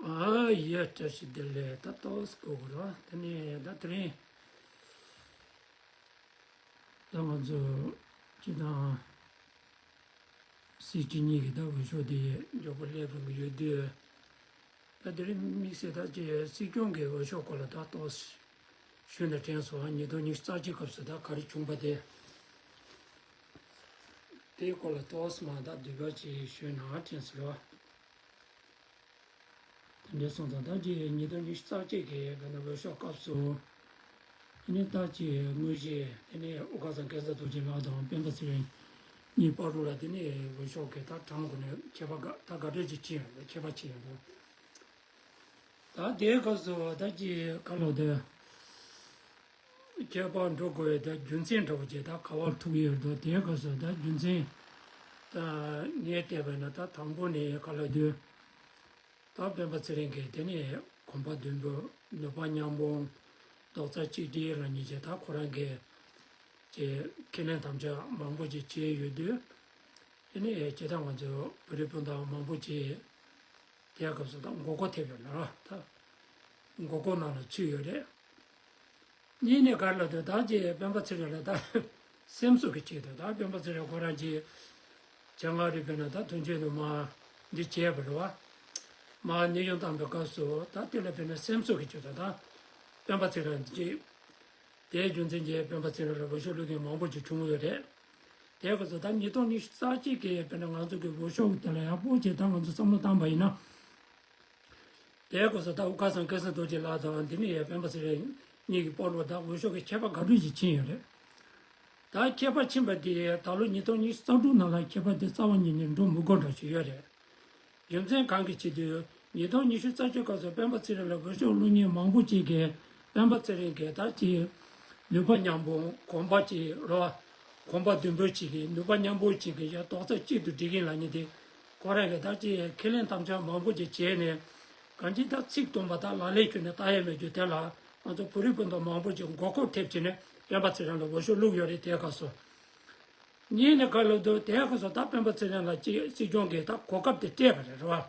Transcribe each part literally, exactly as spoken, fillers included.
ཨ་ཡེ། བཀྲ་ཤིས་བདེ་ལེགས། ད་ཏོག་ཙམ་གོ་གི་ར། དེ་ནས་ད་དེ་རིང་ད་ང་ཚོ་སྤྱི་དང་སྲིད་སྤྱི་གཉིས་ཀྱི་ད་འོས་ཤོག་དེ་མགྱོགས་པོ་སླེབས་འགྲོ་གི་ཡོད་དུས། ད་དེ་རིང་དམིགས་བསལ་ད་ཅི་སྲིད་སྐྱོང་གི་འོས་ཤོག་སྐོར་ལ་ད་ཏོག་ཙམ་ཞུས་ན་དྲན་སོང་། ཨ། ཉིས་སྟོང་ཉི་ཤུ་རྩ་གཅིག་སྐབས་སུ་ད་ག་རེ་བྱུང་པ་དེ། དེའི་སྐོར་ལ་ཏོག་ཙམ་མ་ད་བསྡུས་པ་ཅིག་ཞུས་ན་དྲན་སོང་ར། དེ་འདྲ་སོང་ཙང་ད་ཅི་ཉིས་སྟོང་ཉི་ཤུ་རྩ་གཅིག་གི་བོད་ནང་འོས་ཤོག་སྐབས་སུ། དེ་ནས་ད་ཅི་དངོས་གཞི་དེ་ནས་དབུ་དཀར་ཚང་སྐལ་བཟང་རྡོ་རྗེ་ལགས་དང་སྤེན་པ་ཚེ་རིང་གཉིས་བར་དུ་ལ་དེ་ནས་འོས་ཤོག་གི་ད་གྲངས་སྒོ་ནས་ཁྱད་པར་ག་ད་དགའ་སྤྲོ་ཅིག་ཕྱིན་ཡོང་འདུག་ཁྱད་པར་ཕྱིན་ཡོང་འདུག་ད་དེའི་སྐབས་སུ་ད་ཅི་ག་ལོ་དེ། ཁྱད་པར་འགྲོ་དགོས་པའི་ད་རྒྱུ་མཚན་འདྲ་བོ་ཅིག་ད་ག་བར་ཐུག་ཡོད་འདུག་དེའི་སྐབས་སུ་ད་རྒྱུ་མཚན་ད་ངས་བལྟས་པ་ན་ད་དང་པོ་ནས་ག་ལ་དུས་ད་སྤེན་པ་ཚེ་རིང་གིས་དེ་ནས་གོམ་པ་མདུན་སྤོས། ནུས་པ་མཉམ་སྤུངས། རྡོག་རྩ་གཅིག་སྒྲིལ་ལ་ཉེ་ཆར་ད་ཁོ་རང་གིས་ཀྱི་ཁས་ལེན་དམ་བཅའ་མང་པོ་ཅིག་བྱས་ཡོད་དུས། དེ་ནས་ཇི་ལྟར་ང་ཚོ་བོད་རིགས་སྤུན་ཟླ་མང་པོ་ཅིག་དེའི་སྐབས་སུ་ད་མགོ་སྐོར་ཐེབས་ཡོད་ལ་ར། ད་མགོ་སྐོར་ནང་ལ་ཚུད་ཡོད་རེད། གཉིས་ནས་ག་རེ་ལབ་དུས་ད་ཅི་སྤེན་པ་ཚེ་རིང་ལ་ད་སེམས་གསོ་གི་ཆེད་དུ་ད་སྤེན་པ་ཚེ་རིང་ཁོ་རང་ཅིག་བྱ་ངན་རིག་པའི་ནང་ད་དོན་ཆེན་དུ་མ་འདི་བྱས་པ་རེད་བ། མ་ནི་ཡོང་བཏང་པའི་སྐབས་སུ་ད་དེ་ལ་དཔེར་ན་སེམས་གསོ་གི་ཆེད་དུ་ད་སྤེན་པ་ཚེ་རིང་ཅིག་དེའི་རྒྱུ་མཚན་གྱིས་སྤེན་པ་ཚེ་རིང་ལ་འོས་ཤོག་བླུག་མཁན་མང་པོ་ཅིག་བྱུང་ཡོད་རེད། དེའི་སྐབས་སུ་ད་ཉིས་སྟོང་ཉི་ཤུ་རྩ་གཅིག་གི་དཔེར་ན་ང་ཚོ་གི་འོས་ཤོག་དེ་ལ་ཡག་པོ་ཅིག་ད་ང་ཚོ་བསམ་བློ་བཏང་པ་ཡིན་ན། དེའི་སྐབས་སུ་ད་དབུ་དཀར་ཚང་སྐལ་བཟང་རྡོ་རྗེ་ལགས་དང་འདི་ནས་ཡ་སྤེན་པ་ཚེ་རིང་གཉིས་ཀྱི་བར་ལ་ད་འོས་ཤོག་གི་ཁྱད་པར་ག་འདྲ་ཞིག་ཕྱིན་ཡོད་རེད། ད་ཁྱད་པར་ཕྱིན་པ་དེ་ད་ལོ་ཉིས་སྟོང་ཉི་ཤུ་རྩ་དྲུག་ནང་ལ་ཁྱད་པར་དེ་རྩ་བ་ཉིད་ནས་འགྲོ་མི་དགོས་འདྲ་ཞིག་ཡོད་རེད། རྒྱུ་མཚན་གང་གི་ཆེད་དུ་ཉིས་སྟོང་ཉི་ཤུ་རྩ་གཅིག་སྐབས་སུ་སྤེན་པ་ཚེ་རིང་ལ་འོས་ཤོག་བླུག་མཁན་མང་པོ་ཅིག་གིས་སྤེན་པ་ཚེ་རིང་གིས་ད་ཅིག་ནུས་པ་མཉམ་སྤུངས། གོམ་པ་ཅིག་རོ། གོམ་པ་མདུན་སྤོས་ཅིག་གིས་ནུས་པ་མཉམ་སྤུངས་ཅིག་གིས་ཡ་རྡོག་རྩ་གཅིག་ཏུ་སྒྲིལ་མཁན་ལབ་མཁན་དེ་ཁོ་རང་གིས་ད་ཅིག་ཁས་ལེན་དམ་བཅའ་མང་པོ་ཅིག་བྱས་ནས་གང་ཅི་ད་ཚིག་སྟོང་པ་ད་ལག་ལེན་ཁྱོན་ནས་བསྟར་ཡ་མེད་རྒྱུ་དེ་ལ་ང་ཚོ་བོད་རིགས་སྤུན་ཟླ་མང་པོ་ཅིག་མགོ་སྐོར་ཐེབས་བྱས་ནས་སྤེན་པ་ཚེ་རིང་ལ་འོས་ཤོག་བླུགས་ཡོད་རེད། དེའི་སྐབས་སུ། གཉིས་ནས་ག་ལབ་དུས་དེའི་སྐབས་སུ་ད་སྤེན་པ་ཚེ་རིང་ལ་ཅིག་སྲིད་སྐྱོང་གིས་ད་གོ་སྐབས་དེ་སྤྲད་པ་རེད། རེད་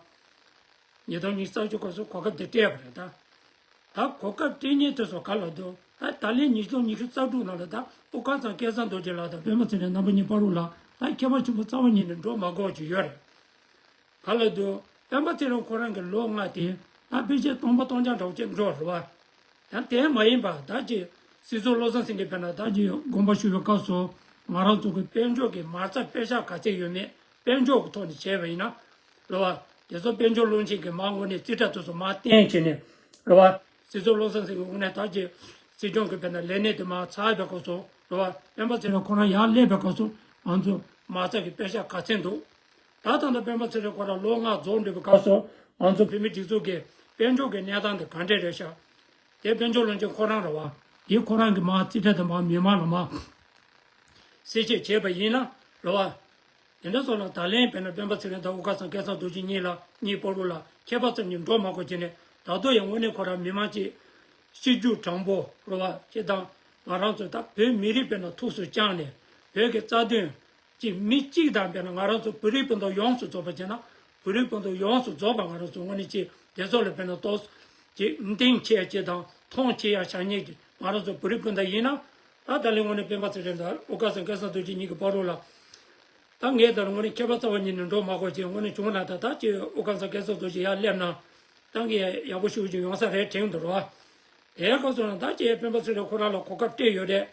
བ། ཉིས་སྟོང་ཉི་ཤུ་རྩ་གཅིག་སྐབས་སུ་གོ་སྐབས་དེ་སྤྲད་པ་རེད་ད། ད་གོ་སྐབས་སྤྲད་མཁན་དེ་ཚོ་ག་ལབ་དུས་ད་ད་ལན་ཉིས་སྟོང་ཉི་ཤུ་རྩ་དྲུག་ནང་ལ་ད་དབུ་དཀར་ཚང་སྐལ་བཟང་རྡོ་རྗེ་ལགས་དང་སྤེན་པ་ཚེ་རིང་རྣམ་པ་གཉིས་བར་ལ་ད་ཁྱད་པར་ཆེན་པོ་རྩ་བ་ཉིད་ནས་འགྲོ་མ་དགོས་ཀྱི་ཡོད་རེད། ག་ལབ་དུས་སྤེན་པ་ཚེ་རིང་ཁོ་རང་གི་ལོ་ལྔ་དེ་ད་ཕལ་ཆེར་སྟོང་པ་སྟོང་རྐྱང་འདྲ་བོ་ཅིག་འགྲོ་རེད་བ། ཡང་དེ་མ་ཡིན་པ་ད་ཅིག་སྲིད་ཟུར་བློ་བཟང་སེང་གེ་དཔེར་ན་ད་ཅིག་དགོངས་པ་ཞུ་བའི་སྐབས་སུ་ང་རང་ཚོ་གི་དཔལ་འབྱོར་གྱི་མ་རྩ་པེ་ཤག་ག་ཚད་ཡོད་མེད་དཔལ་འབྱོར་གྱི་ཐོག་ནས་བྱས་པ་ཡིན་ན། རེད་བ། དེ་ཚོ་དཔལ་འབྱོར་བློན་ཆེན་གྱིས་མ་དངོས་གནས་རྩིས་ཁྲ་དེ་ཚོ་མ་བསྟན་བྱས་ནས། རེད་བ། སྲིད་ཟུར་བློ་བཟང་སེང་གེ་དངོས་གནས་ད་ཅིག་སྲིད་སྐྱོང་གི་དཔེར་ན་ལས་གནས་དེ་མ་ཚར་བའི་སྐབས་སུ། རེད་བ། སྤེན་པ་ཚེ་རིང་ཁོ་རང་ཡར་སླེབས་པའི་སྐབས་སུ་ང་ཚོ་མ་རྩ་གི་པེ་ཤག་ག་ཚད་འདུག་ད་ད་ལྟ་སྤེན་པ་ཚེ་རིང་ཁོ་རང་ལོ་ལྔ་རྫོགས་འགྲོ་བའི་སྐབས་སུ་ང་ཚོ་བོད་མིའི་སྒྲིག་འཛུགས་ཀྱི་དཔལ་འབྱོར་གྱི་གནས་སྟངས་དེ་ག་འདྲས་རེད་ཤག་དེ་དཔལ་འབྱོར་བློན་ཆེན་ཁོ་རང་རེད་བ། དེ་ཁོ་རང་གི་མ་རྩིས་ཁྲ་དེ་མ་མི་མང་ལ་མ་གསལ་བཤད་བྱས་པ་ཡིན་ན་རེད་བ། དེ་འདྲ་སོང་ན་ད་ལན་དཔེར་ན་སྤེན་པ་ཚེ་རིང་དང་དབུ་དཀར་ཚང་སྐལ་བཟང་རྡོ་རྗེ་གཉིས་ལ་གཉིས་བར་དུ་ལ་ཁྱད་པར་ཙམ་གྱི་འགྲོ་མ་དགོས་བྱས་ནས་ད་དུང་ཡང་དངོས་གནས་ཁོ་རང་མི་མང་ཅིག་སྤྱི་རྒྱུ་དྲང་པོ་རེད་བ། ཅེས་དང་ང་རང་ཚོ་ད་བོད་མི་རིགས་དཔེར་ན་ཐུགས་སུ་བཅངས་ནས་བོད་ཀྱི་རྩ་དོན། ཅིག་མི་གཅིག་དང་དཔེར་ན་ང་རང་ཚོ་བོད་རིགས་སྤུན་ཟླ་ཡོངས་སུ་རྫོགས་པ་བྱས་ན་བོད་རིགས་སྤུན་ཟླ་ཡོངས་སུ་རྫོགས་པ་ང་རང་ཚོ་དངོས་གནས་ཅིག་དེ་ཚོ་ལ་དཔེར་ན་ཏོག་ཙམ་ཅིག་གཏིང་ཆེ་ཅིག་དང་མཐོང་ཆེ་ཡ་བྱ་ཉེས་ཀྱི་ང་རང་ཚོ་བོད་རིགས་སྤུན་ཟླ་ཡིན་ན། ད་ད་ལན་དངོས་གནས་སྤེན་པ་ཚེ་རིང་དང་དབུ་དཀར་ཚང་སྐལ་བཟང་རྡོ་རྗེ་གཉིས་ཀྱི་བར་དུ་ལ། ད་ངས་ད་དངོས་གནས་ཁྱད་པར་རྩ་བ་ཉིད་ནས་འགྲོ་མ་དགོས་ཅེས་དངོས་གནས་བྱུང་ན་ད་ད་ཅིག་དབུ་དཀར་ཚང་སྐལ་བཟང་རྡོ་རྗེ་ཡར་སླེབས་ན། ད་ངས་ཡག་པོ་ཞེ་པོ་ཅིག་ཡོང་ས་རེད་དྲན་འདུག་རོ། དེའི་སྐབས་སུ་ན་ད་ཅིག་སྤེན་པ་ཚེ་རིང་ཁོ་རང་ལ་གོ་སྐབས་སྤྲད་ཡོད་རེད།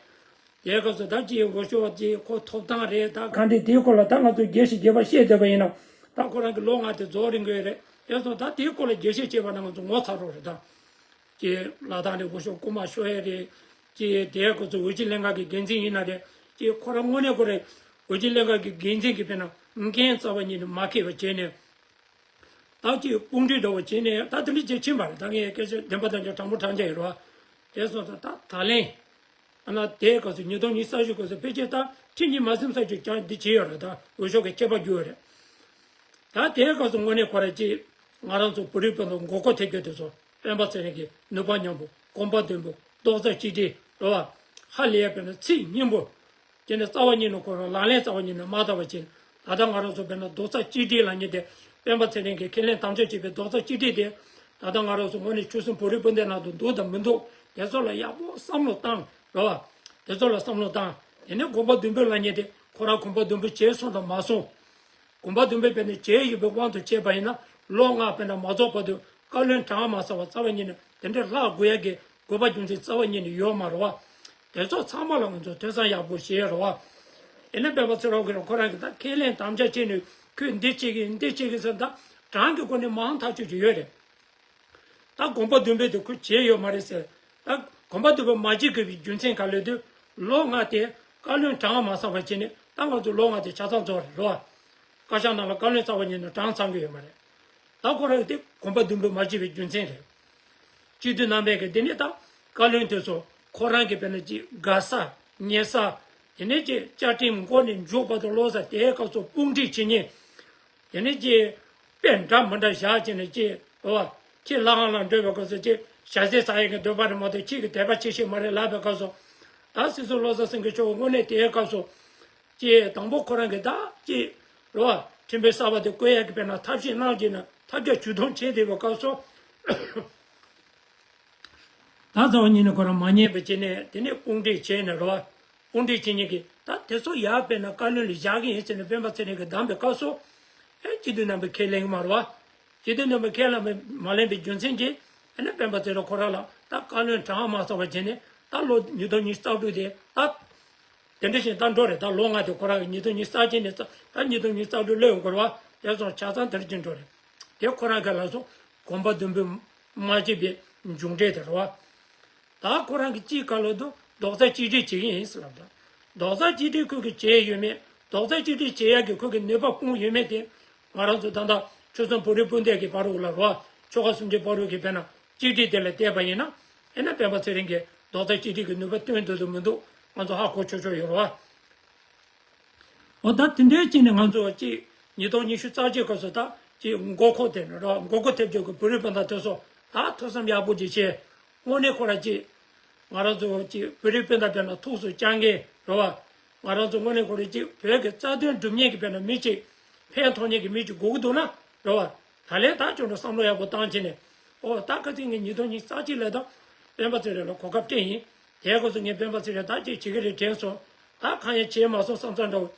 དེའི་སྐབས་སུ་ད་ཅིག་འོས་ཤོག་ཅིག་ཁོ་ཐོབ་ཐང་རེད། ད་ག་འདྲས་དེའི་སྐོར་ལ་ད་ང་ཚོ་རྒྱས་ཤིང་རྒྱས་པ་བཤད་བསྡད་པ་ཡིན་ན། ད་ཁོ་རང་གི་ལོ་ལྔ་དེ་རྫོགས་རན་གྱི་ཡོད་རེད། དེ་སོང་ད་དེའི་སྐོར་ལ་རྒྱས་བཤད་བྱས་པ་ན་ང་ཚོ་ངོ་ཚ་རོགས་རེད་ད། ཅིག་ལ་དྭགས་ནས་འོས་ཤོག་རྐུ་མ་ཤོར་ཡ་རེད། ཅིག་དེའི་སྐབས་སུ་འོས་སྦྱིན་ལྷན་ཁང་གི་འགན་འཛིན་ཡིན་ན་རེད། ཅིག་ཁོ་རང་དངོས་གནས་ཁོ་རང་འོས་སྦྱིན་ལྷན་ཁང་གི་འགན་འཛིན་གྱི་དཔེར་ན་འགན་རྩ་བ་ཉིད་ནས་མ་འཁྱེར་བ་བྱས་ནས། ད་ཅིག་དཔུང་སྒྲིག་འདྲ་བོ་བྱས་ནས་ད་དེ་འདྲ་བྱས་ཕྱིན་པ་རེད། ད་ངས་སྐད་ཆ་བདེན་པ་དང་ཅིག་དྲང་པོ་དྲང་བརྒྱབ་ཡོད་རེད་བ། དེ་སོང་ཙང་ད་ད་ལན། ཨ་ན་དེའི་སྐབས་སུ་ཉིས་སྟོང་ཉི་ཤུ་རྩ་གཅིག་སྐབས་སུ་ཕལ་ཆེར་ད་ཁྲིམས་ཀྱིས་མ་ཟིན་ས་ཅིག་ཀྱང་འདི་བྱས་ཡོད་རེད། ད་འོས་ཤོག་གི་ཁྱད་པར་འགྱུར་ཡོད་རེད། ད་དེའི་སྐབས་སུ་དངོས་གནས་ཁོ་རང་ཅིག་ང་རང་ཚོ་བོད་རིགས་སྤུན་ཟླ་མགོ་སྐོར་ཐེབས་རྒྱུ་དེ་ཚོ་སྤེན་པ་ཚེ་རིང་གི་ནུས་པ་མཉམ་པོ་གོམ་པ་མདུན་སྤོས་རྡོག་རྩ་གཅིག་སྒྲིལ་རེད་བ། ཧ་ལས་ཡ་དཔེར་ན་ཚིག་སྙན་པོ། དེ་ནས་རྩ་བ་ཉིད་ནས་ཁོ་རང་ལག་ལེན་རྩ་བ་ཉིད་ནས་མ་བསྟར་བ་བྱས། ད་ལྟ་ང་རང་ཚོ་དཔེར་ན་རྡོག་རྩ་གཅིག་སྒྲིལ་ལབ་མཁན་དེ་སྤེན་པ་ཚེ་རིང་གིས་ཁས་ལེན་དམ་བཅའ་བྱས་པའི་རྡོག་རྩ་གཅིག་སྒྲིལ་དེ། ད་ ད་ལྟ་ང་རང་ཚོ་དངོས་གནས་ཆོལ་གསུམ་བོད་རིགས་སྤུན་ཟླའི་ནང་དུ་འདུག་དང་མི་འདུག་དེ་ཚོ་ལ་ཡག་པོ་བསམ་བློ་བཏང་རེད་བ། དེ་ཚོ་ལ་བསམ་བློ་བཏང་། དེ་ནས་གོམ་པ་མདུན་སྤོས་ལབ་མཁན་དེ་ཁོ་རང་གོམ་པ་མདུན་སྤོས་བྱས་སོང་དང་མ་སོང་། གོམ་པ་མདུན་སྤོས་དཔེར་ན་བྱས་ཡོད་པའི་དབང་དུ་བྱས་པ་ཡིན་ན་ལོ་ལྔ་དཔེར་ན་མ་རྫོགས་བར་དུ་བཀའ་བློན་གྲངས་མ་ཚང་བ་རྩ་བ་ཉིད་ནས་དེ་འདྲའི་ལྷག་དགོས་ཡ་གི་དགོས་པ་རྒྱུ་མཚན་རྩ་བ་ཉིད་ནས་ཡོད་མ་རེད་བ། དེ་ཚོ་ཚང་མ་ལ་ང་ཚོ་ཐོས་བསམ་ཡག་པོ་བྱེད་རོགས། དེ་ནས་སྤེན་པ་ཚེ་རིང་གིས་ཁོ་རང་གིས་ད་ཁས་ལེན་དམ་བཅའ་བྱས་ནས་ཁོས་འདི་བྱེད་ཀྱི་འདི་བྱེད་ཀྱི་ཟེར་ད་གྲངས་ཀྱི་སྒོ་ནས་མང་ཐག་ཆོད་ཀྱི་ཡོད་རེད། ད་གོམ་པ་མདུན་སྤོས་དེ་ཁོས་བྱས་ཡོད་མ་རེད་ཟེར། ད་གོམ་པ་མདུན་སྤོས་མ་བྱེད་དགོས་པའི་རྒྱུ་མཚན་ག་ལ་ལྟོས། ལོ་ལྔ་དེ་བཀའ་བློན་གྲངས་མ་ཚང་བ་བྱས་ནས་ད་ང་ཚོ་ལོ་ལྔ་དེ་ཆ་ཚང་རྫོགས་རེད་རོ། བཀའ་ཤག་ནང་ལ་བཀའ་བློན་རྩ་བ་ཉིད་ནས་གྲངས་ཚང་གི་ཡོད་མ་རེད། ད་ཁོ་རང་གིས་དེ་གོམ་པ་མདུན་སྤོས་མ་བྱས་པའི་རྒྱུ་མཚན་རེད། སྤྱི་འཐུས་རྣམ་པས་ཀྱི་དེ་ནས་ད་བཀའ་བློན་དེ་ཚོ་ཁོ་རང་གི་དཔེར་ན་ཅིག་དགའ་ས་ཉེ་ས། དེ་ནས་ཅིག་བཅའ་ཁྲིམས་མགོ་ནས་མཇུག་བར་དུ་ཀློག་ས་དེའི་སྐབས་སུ་དཔུང་སྒྲིག་བྱེད་མཁན། དེ་ནས་ཅིག་དཔེ་འདྲ་མི་འདྲ་བཞག་བྱས་ནས་ཅིག་རེད་བ། ཁྱེད་ལྷ་ཁང་ལ་འགྲོ་བའི་སྐབས་སུ་ཅིག་ཞལ་ཟས་ཟ་ཡག་གི་འདོད་པ་རེད་མ་གཏོགས་ཁྱེད་ཀྱི་དད་པ་ཆེ་ཤོས་མ་རེད་ལབ་པའི་སྐབས་སུ། ད་སྲིད་ཟུར་བློ་བཟང་སེང་གེ་མཆོག་གིས་དངོས་གནས་དེའི་སྐབས་སུ། ཅེས་དང་པོ་ཁོ་རང་གིས་ད་ཅེས་རེད་བ། ཁྲིམས་དཔོན་གསར་པ་དེ་བསྐོ་ཡག་གི་དཔེར་ན་ཐབས་ཤེས་གནང་བྱས་ན་ཐབས་བརྒྱ་ཇུས་གཏོགས་བྱས་བསྡད་པའི་སྐབས་སུ། ད་རྩ་བ་ཉིད་ནས་ཁོ་རང་མ་ཉན་པ་བྱས་ནས་དེ་ནས་དཔུང་སྒྲིག་བྱས་ནས་རེད་བ། དཔུང་སྒྲིག་བྱེད་མཁན་གྱིས་ད་དེ་ཚོ་ཡར་དཔེར་ན་བཀའ་བློན་ལ་བཞག་གི་ཡིན་ཟེར་ནས་སྤེན་པ་ཚེ་རིང་གིས་བདམས་པའི་སྐབས་སུ། ཨེ་སྤྱི་འཐུས་རྣམ་པས་ཁས་ལེན་གྱི་མ་རེད་བ། སྤྱི་འཐུས་རྣམ་པས་ཁས་ལེན་མ་ལེན་པའི་རྒྱུ་མཚན་གྱིས་ཨ་ནི་སྤེན་པ་ཚེ་རིང་ཁོ་རང་ལ་ད་བཀའ་བློན་གྲངས་མ་ཚང་བ་བྱས་ནས་ད་ལོ་ཉིས་སྟོང་ཉི་ཤུ་རྩ་དྲུག་དེ་ད། དེ་འདྲ་བཞིན་ད་འགྲོ་རེད། ད་ལོ་ལྔ་དེ་ཁོ་རང་གི་ཉིས་སྟོང་ཉི་ཤུ་རྩ་གཅིག་ནས་རྩ་ད་ཉིས་སྟོང་ཉི་ཤུ་རྩ་དྲུག་སླེབས་ཡོང་གི་རེད་བ། དེ་སོང་ཆ་ཚང་དེ་འདྲ་བཞིན་འགྲོ་རེད། དེ་ཁོ་རང་གི་ལ་སོགས་གོམ་པ་མདུན་སྤོས་མ་བྱས་པའི་མཇུག་འབྲས་དེ་རེད་བ། ད་ཁོ་རང་གི་གཅིག་ག་ལ་དུ་རྡོག་རྩ་གཅིག་སྒྲིལ་བྱེད་ཀྱི་ཡིན་ཟེར་ལབ་ད། རྡོག་རྩ་གཅིག་སྒྲིལ་ཁོ་གིས་བྱས་ཡོད་མེད། རྡོག་རྩ་གཅིག་སྒྲིལ་བྱེད་ཡག་གི་ཁོ་གི་ནུས་པ་སྤུངས་ཡོད་མེད་དེ། ང་རང་ཚོ་ད་ལྟ་ཆོལ་གསུམ་བོད་རིགས་སྤུན་ཟླ་གི་བར་དུ་ལ་རེད་བ། ཆོལ་ཁ་སུམ་ཅུ་བར་དུ་གི་དཔེར་ན་གཅིག་སྒྲིལ་དེ་ལ་བལྟས་པ་ཡིན་ན། ཨེ་ན་སྤེན་པ་ཚེ་རིང་གིས་རྡོག་རྩ་གཅིག་སྒྲིལ་གྱི་ནུས་པ་བཏོན་འདུག་འདུག་མི་འདུག་ང་ཚོ་ཧ་གོ་ཆོག་ཆོག་ཡོད་རེད་བ། འོ་ད་དེ་འདྲའི་ཅིག་ནས་ང་ཚོ་ཅིག་ཉིས་སྟོང་ཉི་ཤུ་རྩ་གཅིག་སྐབས་སུ་ད་ཅིག་མགོ་སྐོར་དེ་ནི་ར་མགོ་སྐོར་ཐེབས་རྒྱུ་གི་བོད་རིགས་སྤུན་ཟླ་དེ་ཚོ་ད་ཐུགས་བསམ་ཡག་པོ་ཅིག་བྱས། དངོས་གནས་ཁོ་ར་ཅིག་ང་རང་ཚོ་ཅིག་བོད་རིགས་སྤུན་ཟླ་དཔེར་ན་ཐུགས་སུ་བཅངས་མཁན་རེད་བ། ང་རང་ཚོ་དངོས་གནས་ཁོ་ར་ཅིག་བོད་ཀྱི་རྩ་དོན་སྒྲུབ་མཁན་གྱི་དཔེར་ན་མི་ཅིག་ཕན་ཐོགས་མཁན་གྱི་མི་ཅིག་དགོས་ཀྱི་འདུག་ན་རེད་བ། ད་ལན་ད་ཁྱོད་ཚོ་བསམ་བློ་ཡག་པོ་བཏང་བྱས་ནས། ཨོ་ད་ཁ་སང་ངས་ཉིས་སྟོང་ཉི་ཤུ་རྩ་གཅིག་ལ་ད་སྤེན་པ་ཚེ་རིང་ལ་གོ་སྐབས་སྤྲད་ཡིན། དེའི་སྐབས་སུ་ངས་སྤེན་པ་ཚེ་རིང་ད་ཅིག་བྱེད་ཀྱི་རེད་དྲན་སོང་། ད་གང་ཡང་བྱས་མ་སོང་བསམ་བསམ་འདྲ་བོ།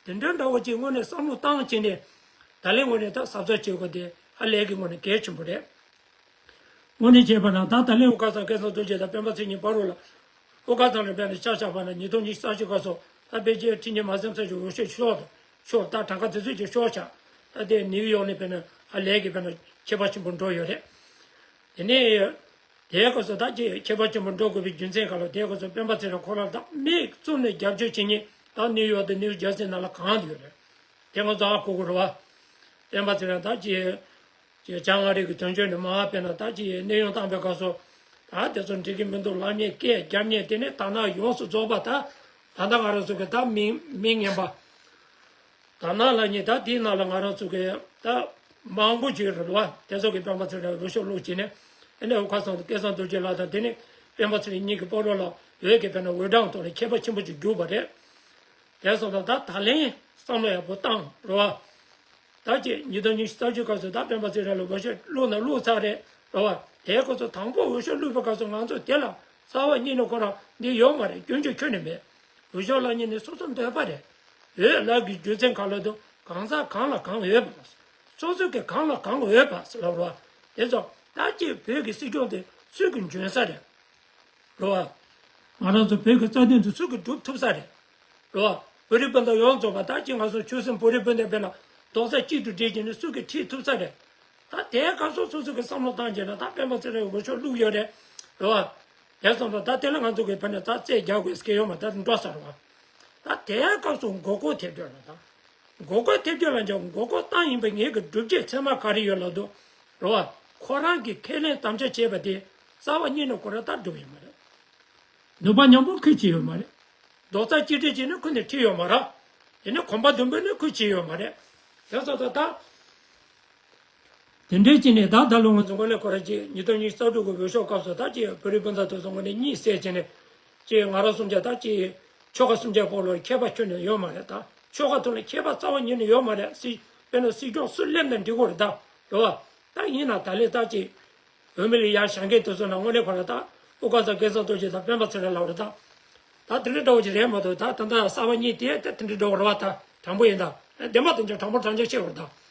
དེ་འདྲ་འདྲ་བོ་ཅིག་དངོས་གནས་བསམ་བློ་བཏང་བྱས་ནས། ད་ལན་དངོས་གནས་ད་གཟབ་གཟབ་བྱེད་དགོས་དེ་ཧ་ལས་ཀྱི་དངོས་གནས་གལ་ཆེན་པོ་རེད། དངོས་གནས་བྱས་པ་ན་ད་ད་ལན་དབུ་དཀར་ཚང་སྐལ་བཟང་རྡོ་རྗེ་དང་སྤེན་པ་ཚེ་གཉིས་བར་དུ་ལ། དབུ་དཀར་ཚང་ལ་དཔེར་ན་ཆ་བཞག་པ་ན་ཉིས་སྟོང་ཉི་ཤུ་རྩ་གཅིག་སྐབས་སུ་ད་ཕལ་ཆེར་ཁྲི་གཉན་མ་སེམས་ཚ་ཞིག་འོས་ཤོག་ཤོར་དང་ཤོར། ད་གྲངས་ཀ་དེ་ཚོ་ཅིག་ཤོར་ཆགས། ད་དེ་ནིའུ་ཡོག་ནས་དཔེར་ན་ཧ་ལས་ཀྱི་དཔེར་ན་ཁྱད་པར་ཆེན་པོ་འགྲོ་ཡོད་རེད། དེ་ནས་དེའི་སྐབས་སུ་ད་ཅིག་ཁྱད་པར་ཆེན་པོ་འགྲོ་དགོས་པའི་རྒྱུ་མཚན་ག་ལ། དེའི་སྐབས་སུ་སྤེན་པ་ཚེ་རིང་ཁོ་རང་ད་མིག་བཙུམ་ནས་རྒྱབ་སྐྱོར་བྱེད་མཁན་ད་ནིའུ་ཡོག་དང་ནིའུ་ཇར་སི་ནང་ལ་གང་དུ་ཡོད་རེད། དེ་ང་ཚོ་ཧ་གོ་དགོས་རེད་བ། སྤེན་པ་ཚེ་རིང་ད་ཅིག་ཅེས་བྱང་ཨ་རི་གི་དོན་གཅོད་ནས་མར་དཔེར་ན་ད་ཅི་ཡི་གནས་དབྱུང་བཏང་པའི་སྐབས་སུ། ད་དེ་ཚོ་འགྲིག་གི་མི་འདུག་ལབ་མཁན་སྐད་རྒྱབ་མཁན་དེ་ནི་དར་ནག་ཡོངས་སུ་རྫོགས་པ་ད། ད་ལྟ་ང་རང་ཚོ་གི་ད་མི་མི་ངན་པ། དར་ནག་ལབ་མཁན་ད་དེའི་ནང་ལ་ང་རང་ཚོ་གི་ད་མང་པོ་ཅིག་རེད་བ། དེ་ཚོ་གི་སྤེན་པ་ཚེ་རིང་འོས་ཤོག་བླུགས་བྱས་ནས། ཨེ་ནས་དབུ་དཀར་ཚང་དང་སྐལ་བཟང་རྡོ་རྗེ་ལགས་དང་དེ་ནི་སྤེན་པ་ཚེ་རིང་གཉིས་ཀྱི་བར་ལ་འོས་ཀྱི་དཔེར་ན་འོས་གྲངས་ཐོག་ལ་ཁྱད་པར་ཆེན་པོ་ཅིག་གྱུར་པ་རེད། དེ་སོང་ཙང་ད་ད་ལན་བསམ་བློ་ཡག་པོ་བཏང་རེད་བ། ད་ཅི་ཉིས་སྟོང་ཉི་ཤུ་རྩ་གཅིག་སྐབས་སུ་ད་སྤེན་པ་ཚེ་རིང་ལ་འོས་ཤོག་བླུགས་ན་བླུགས་ཚར་རེད་རེད་བ། དེའི་སྐབས་སུ་དང་པོ་འོས་ཤོག་བླུགས་པའི་སྐབས་སུ་ང་ཚོ་དེ་ལ་རྩ་བ་ཉིད་ནས་ཁོ་རང་འདི་ཡོད་མ་རེད། སྐྱོན་བརྗོད་ཁྱོན་ནས་མེད། འོས་ཤོག་ལབ་མཁན་ནི་སོ་སོ་འདོད་པ་རེད། འོས་ལབ་ཀྱི་རྒྱུ་མཚན་གང་ལ་དུ་གང་ཟག་གང་ལ་གང་འོས་པ། སོ་སོ་གི་གང་ལ་གང་འོས་པ་ཟེར་ལབ་རེད་བ། དེ་ཚོ་ད་ཅི་བོད་ཀྱི་སྲིད་སྐྱོང་དེ་སུས་ཀྱི་འཇོན་ས་རེད། རེད་བ། ང་རང་ཚོ་བོད་ཀྱི་རྩ་དོན་དེ་སུ་གིས་སྒྲུབ་ཐུབ་ས་རེད། རེད་བ། བོད་རིགས་སྤུན་ཟླ་ཡོངས་རྫོགས་པ་ད་ཅི་ང་ཚོ་ཆོལ་གསུམ་བོད་རིགས་སྤུན་ཟླའི་དཔེར་ན་རྡོག་རྩ་གཅིག་ཏུ་སྒྲིལ་གྱི་ནི་སུ་གིས་ཁྲིད་ཐུབ་ས་རེད། ད་དེའི་སྐབས་སུ་སོ་སོ་གི་བསམ་བློ་བཏང་རྗེས་ན་ད་སྤེན་པ་ཚེ་རིང་འོས་ཤོག་བླུགས་ཡོད་རེད། རེད་བ། དེ་སོང་ཙང་ད་དེ་ལ་ང་ཚོ་གི་དཔེར་ན་ད་རྩོད་རྒྱག་དགོས་སྐད་ཡོད་མ་ད་འགྲོ་ས་རེད་བ། ད་དེའི་སྐབས་སུ་མགོ་སྐོར་ཐེབས་རྒྱུ་ལ་ད། མགོ་སྐོར་ཐེབས་རྒྱུ་ལ་འཇོག་མགོ་སྐོར་བཏང་ཡིན་པའི་ངེད་ཀྱི་སྒྲུབ་བྱེད་ཚད་མ་ག་རེ་ཡོད་ལབ་འདུག་རེད་བ། ཁོ་རང་གིས་ཁས་ལེན་དམ་བཅའ་བྱས་པ་དེ་རྩ་བ་ཉིད་ནས་ཁོ་རང་ལྟར་སྒྲུབ་ཡོད་མ་རེད། ནུས་པ་མཉམ་སྤུངས་ཁོས་བྱས་ཡོད་མ་རེད། རྡོག་རྩ་གཅིག་སྒྲིལ་བྱས་ནས་ཁོ་ནས་ཁྲིད་ཡོད་མ་རེད། དེ་ནས་གོམ་པ་མདུན་སྤོས་ནས་ཁོས་བྱས་ཡོད་མ་རེད། དེ་ཚོ་ད་ད། དེ་འདྲའི་ཅི་ནས་ད་ད་ལོ་ང་ཚོ་དངོས་གནས་ཁོ་རང་ཅིག་ཉིས་སྟོང་ཉི་ཤུ་རྩ་དྲུག་གི་འོས་ཤོག་སྐབས་སུ་ད་ཅིག་བོད་རིགས་སྤུན་ཟླ་དེ་ཚོ་དངོས་གནས་གཉིད་སད་བྱས་ནས། ཅིག་ང་རང་གསུམ་ཆ་ད་ཅིག་ཆོལ་ཁ་གསུམ་ཆའི་བར་ལ་ཁྱད་པར་ཁྱོན་ནས་ཡོད་མ་རེད་ད། ཆོལ་ཁ་ཐོག་ལ་ཁྱད་པར་རྩ་བ་ཉིད་ནས་ཡོད་མ་རེད། སྲིད་དཔེར་ན་སྲིད་སྐྱོང་སུ་སླེབས་ན་འགྲིག་གི་རེད་ད། རེད་བ། ད་ཡིན་ན་ད་ལས་ད་ཅིག་ བོད་མི་ལ་ཡར་བཞེངས་མཁན་དེ་ཚོ་ལ་དངོས་གནས་ཁོ་རང་ད་དབུ་དཀར་ཚང་སྐལ་བཟང་རྡོ་རྗེ་དང་སྤེན་པ་ཚེ་རིང་ལབ་རེད་ད། ད་དེ་འདྲ་འདྲ་བོ་ཅིག་རེད་མ་གཏོགས། ད་ད་ལྟ་གསར་པ་གཉིས་དེ་ད་དེ་འདྲ་འདྲ་བོ་རེད་བ། ད་དྲང་པོ་ཡིན་ད། བདེན་པ་དེ་ཚོ་དྲང་པོ་དྲང་བཞག་བཤད་པ་རེད་ད།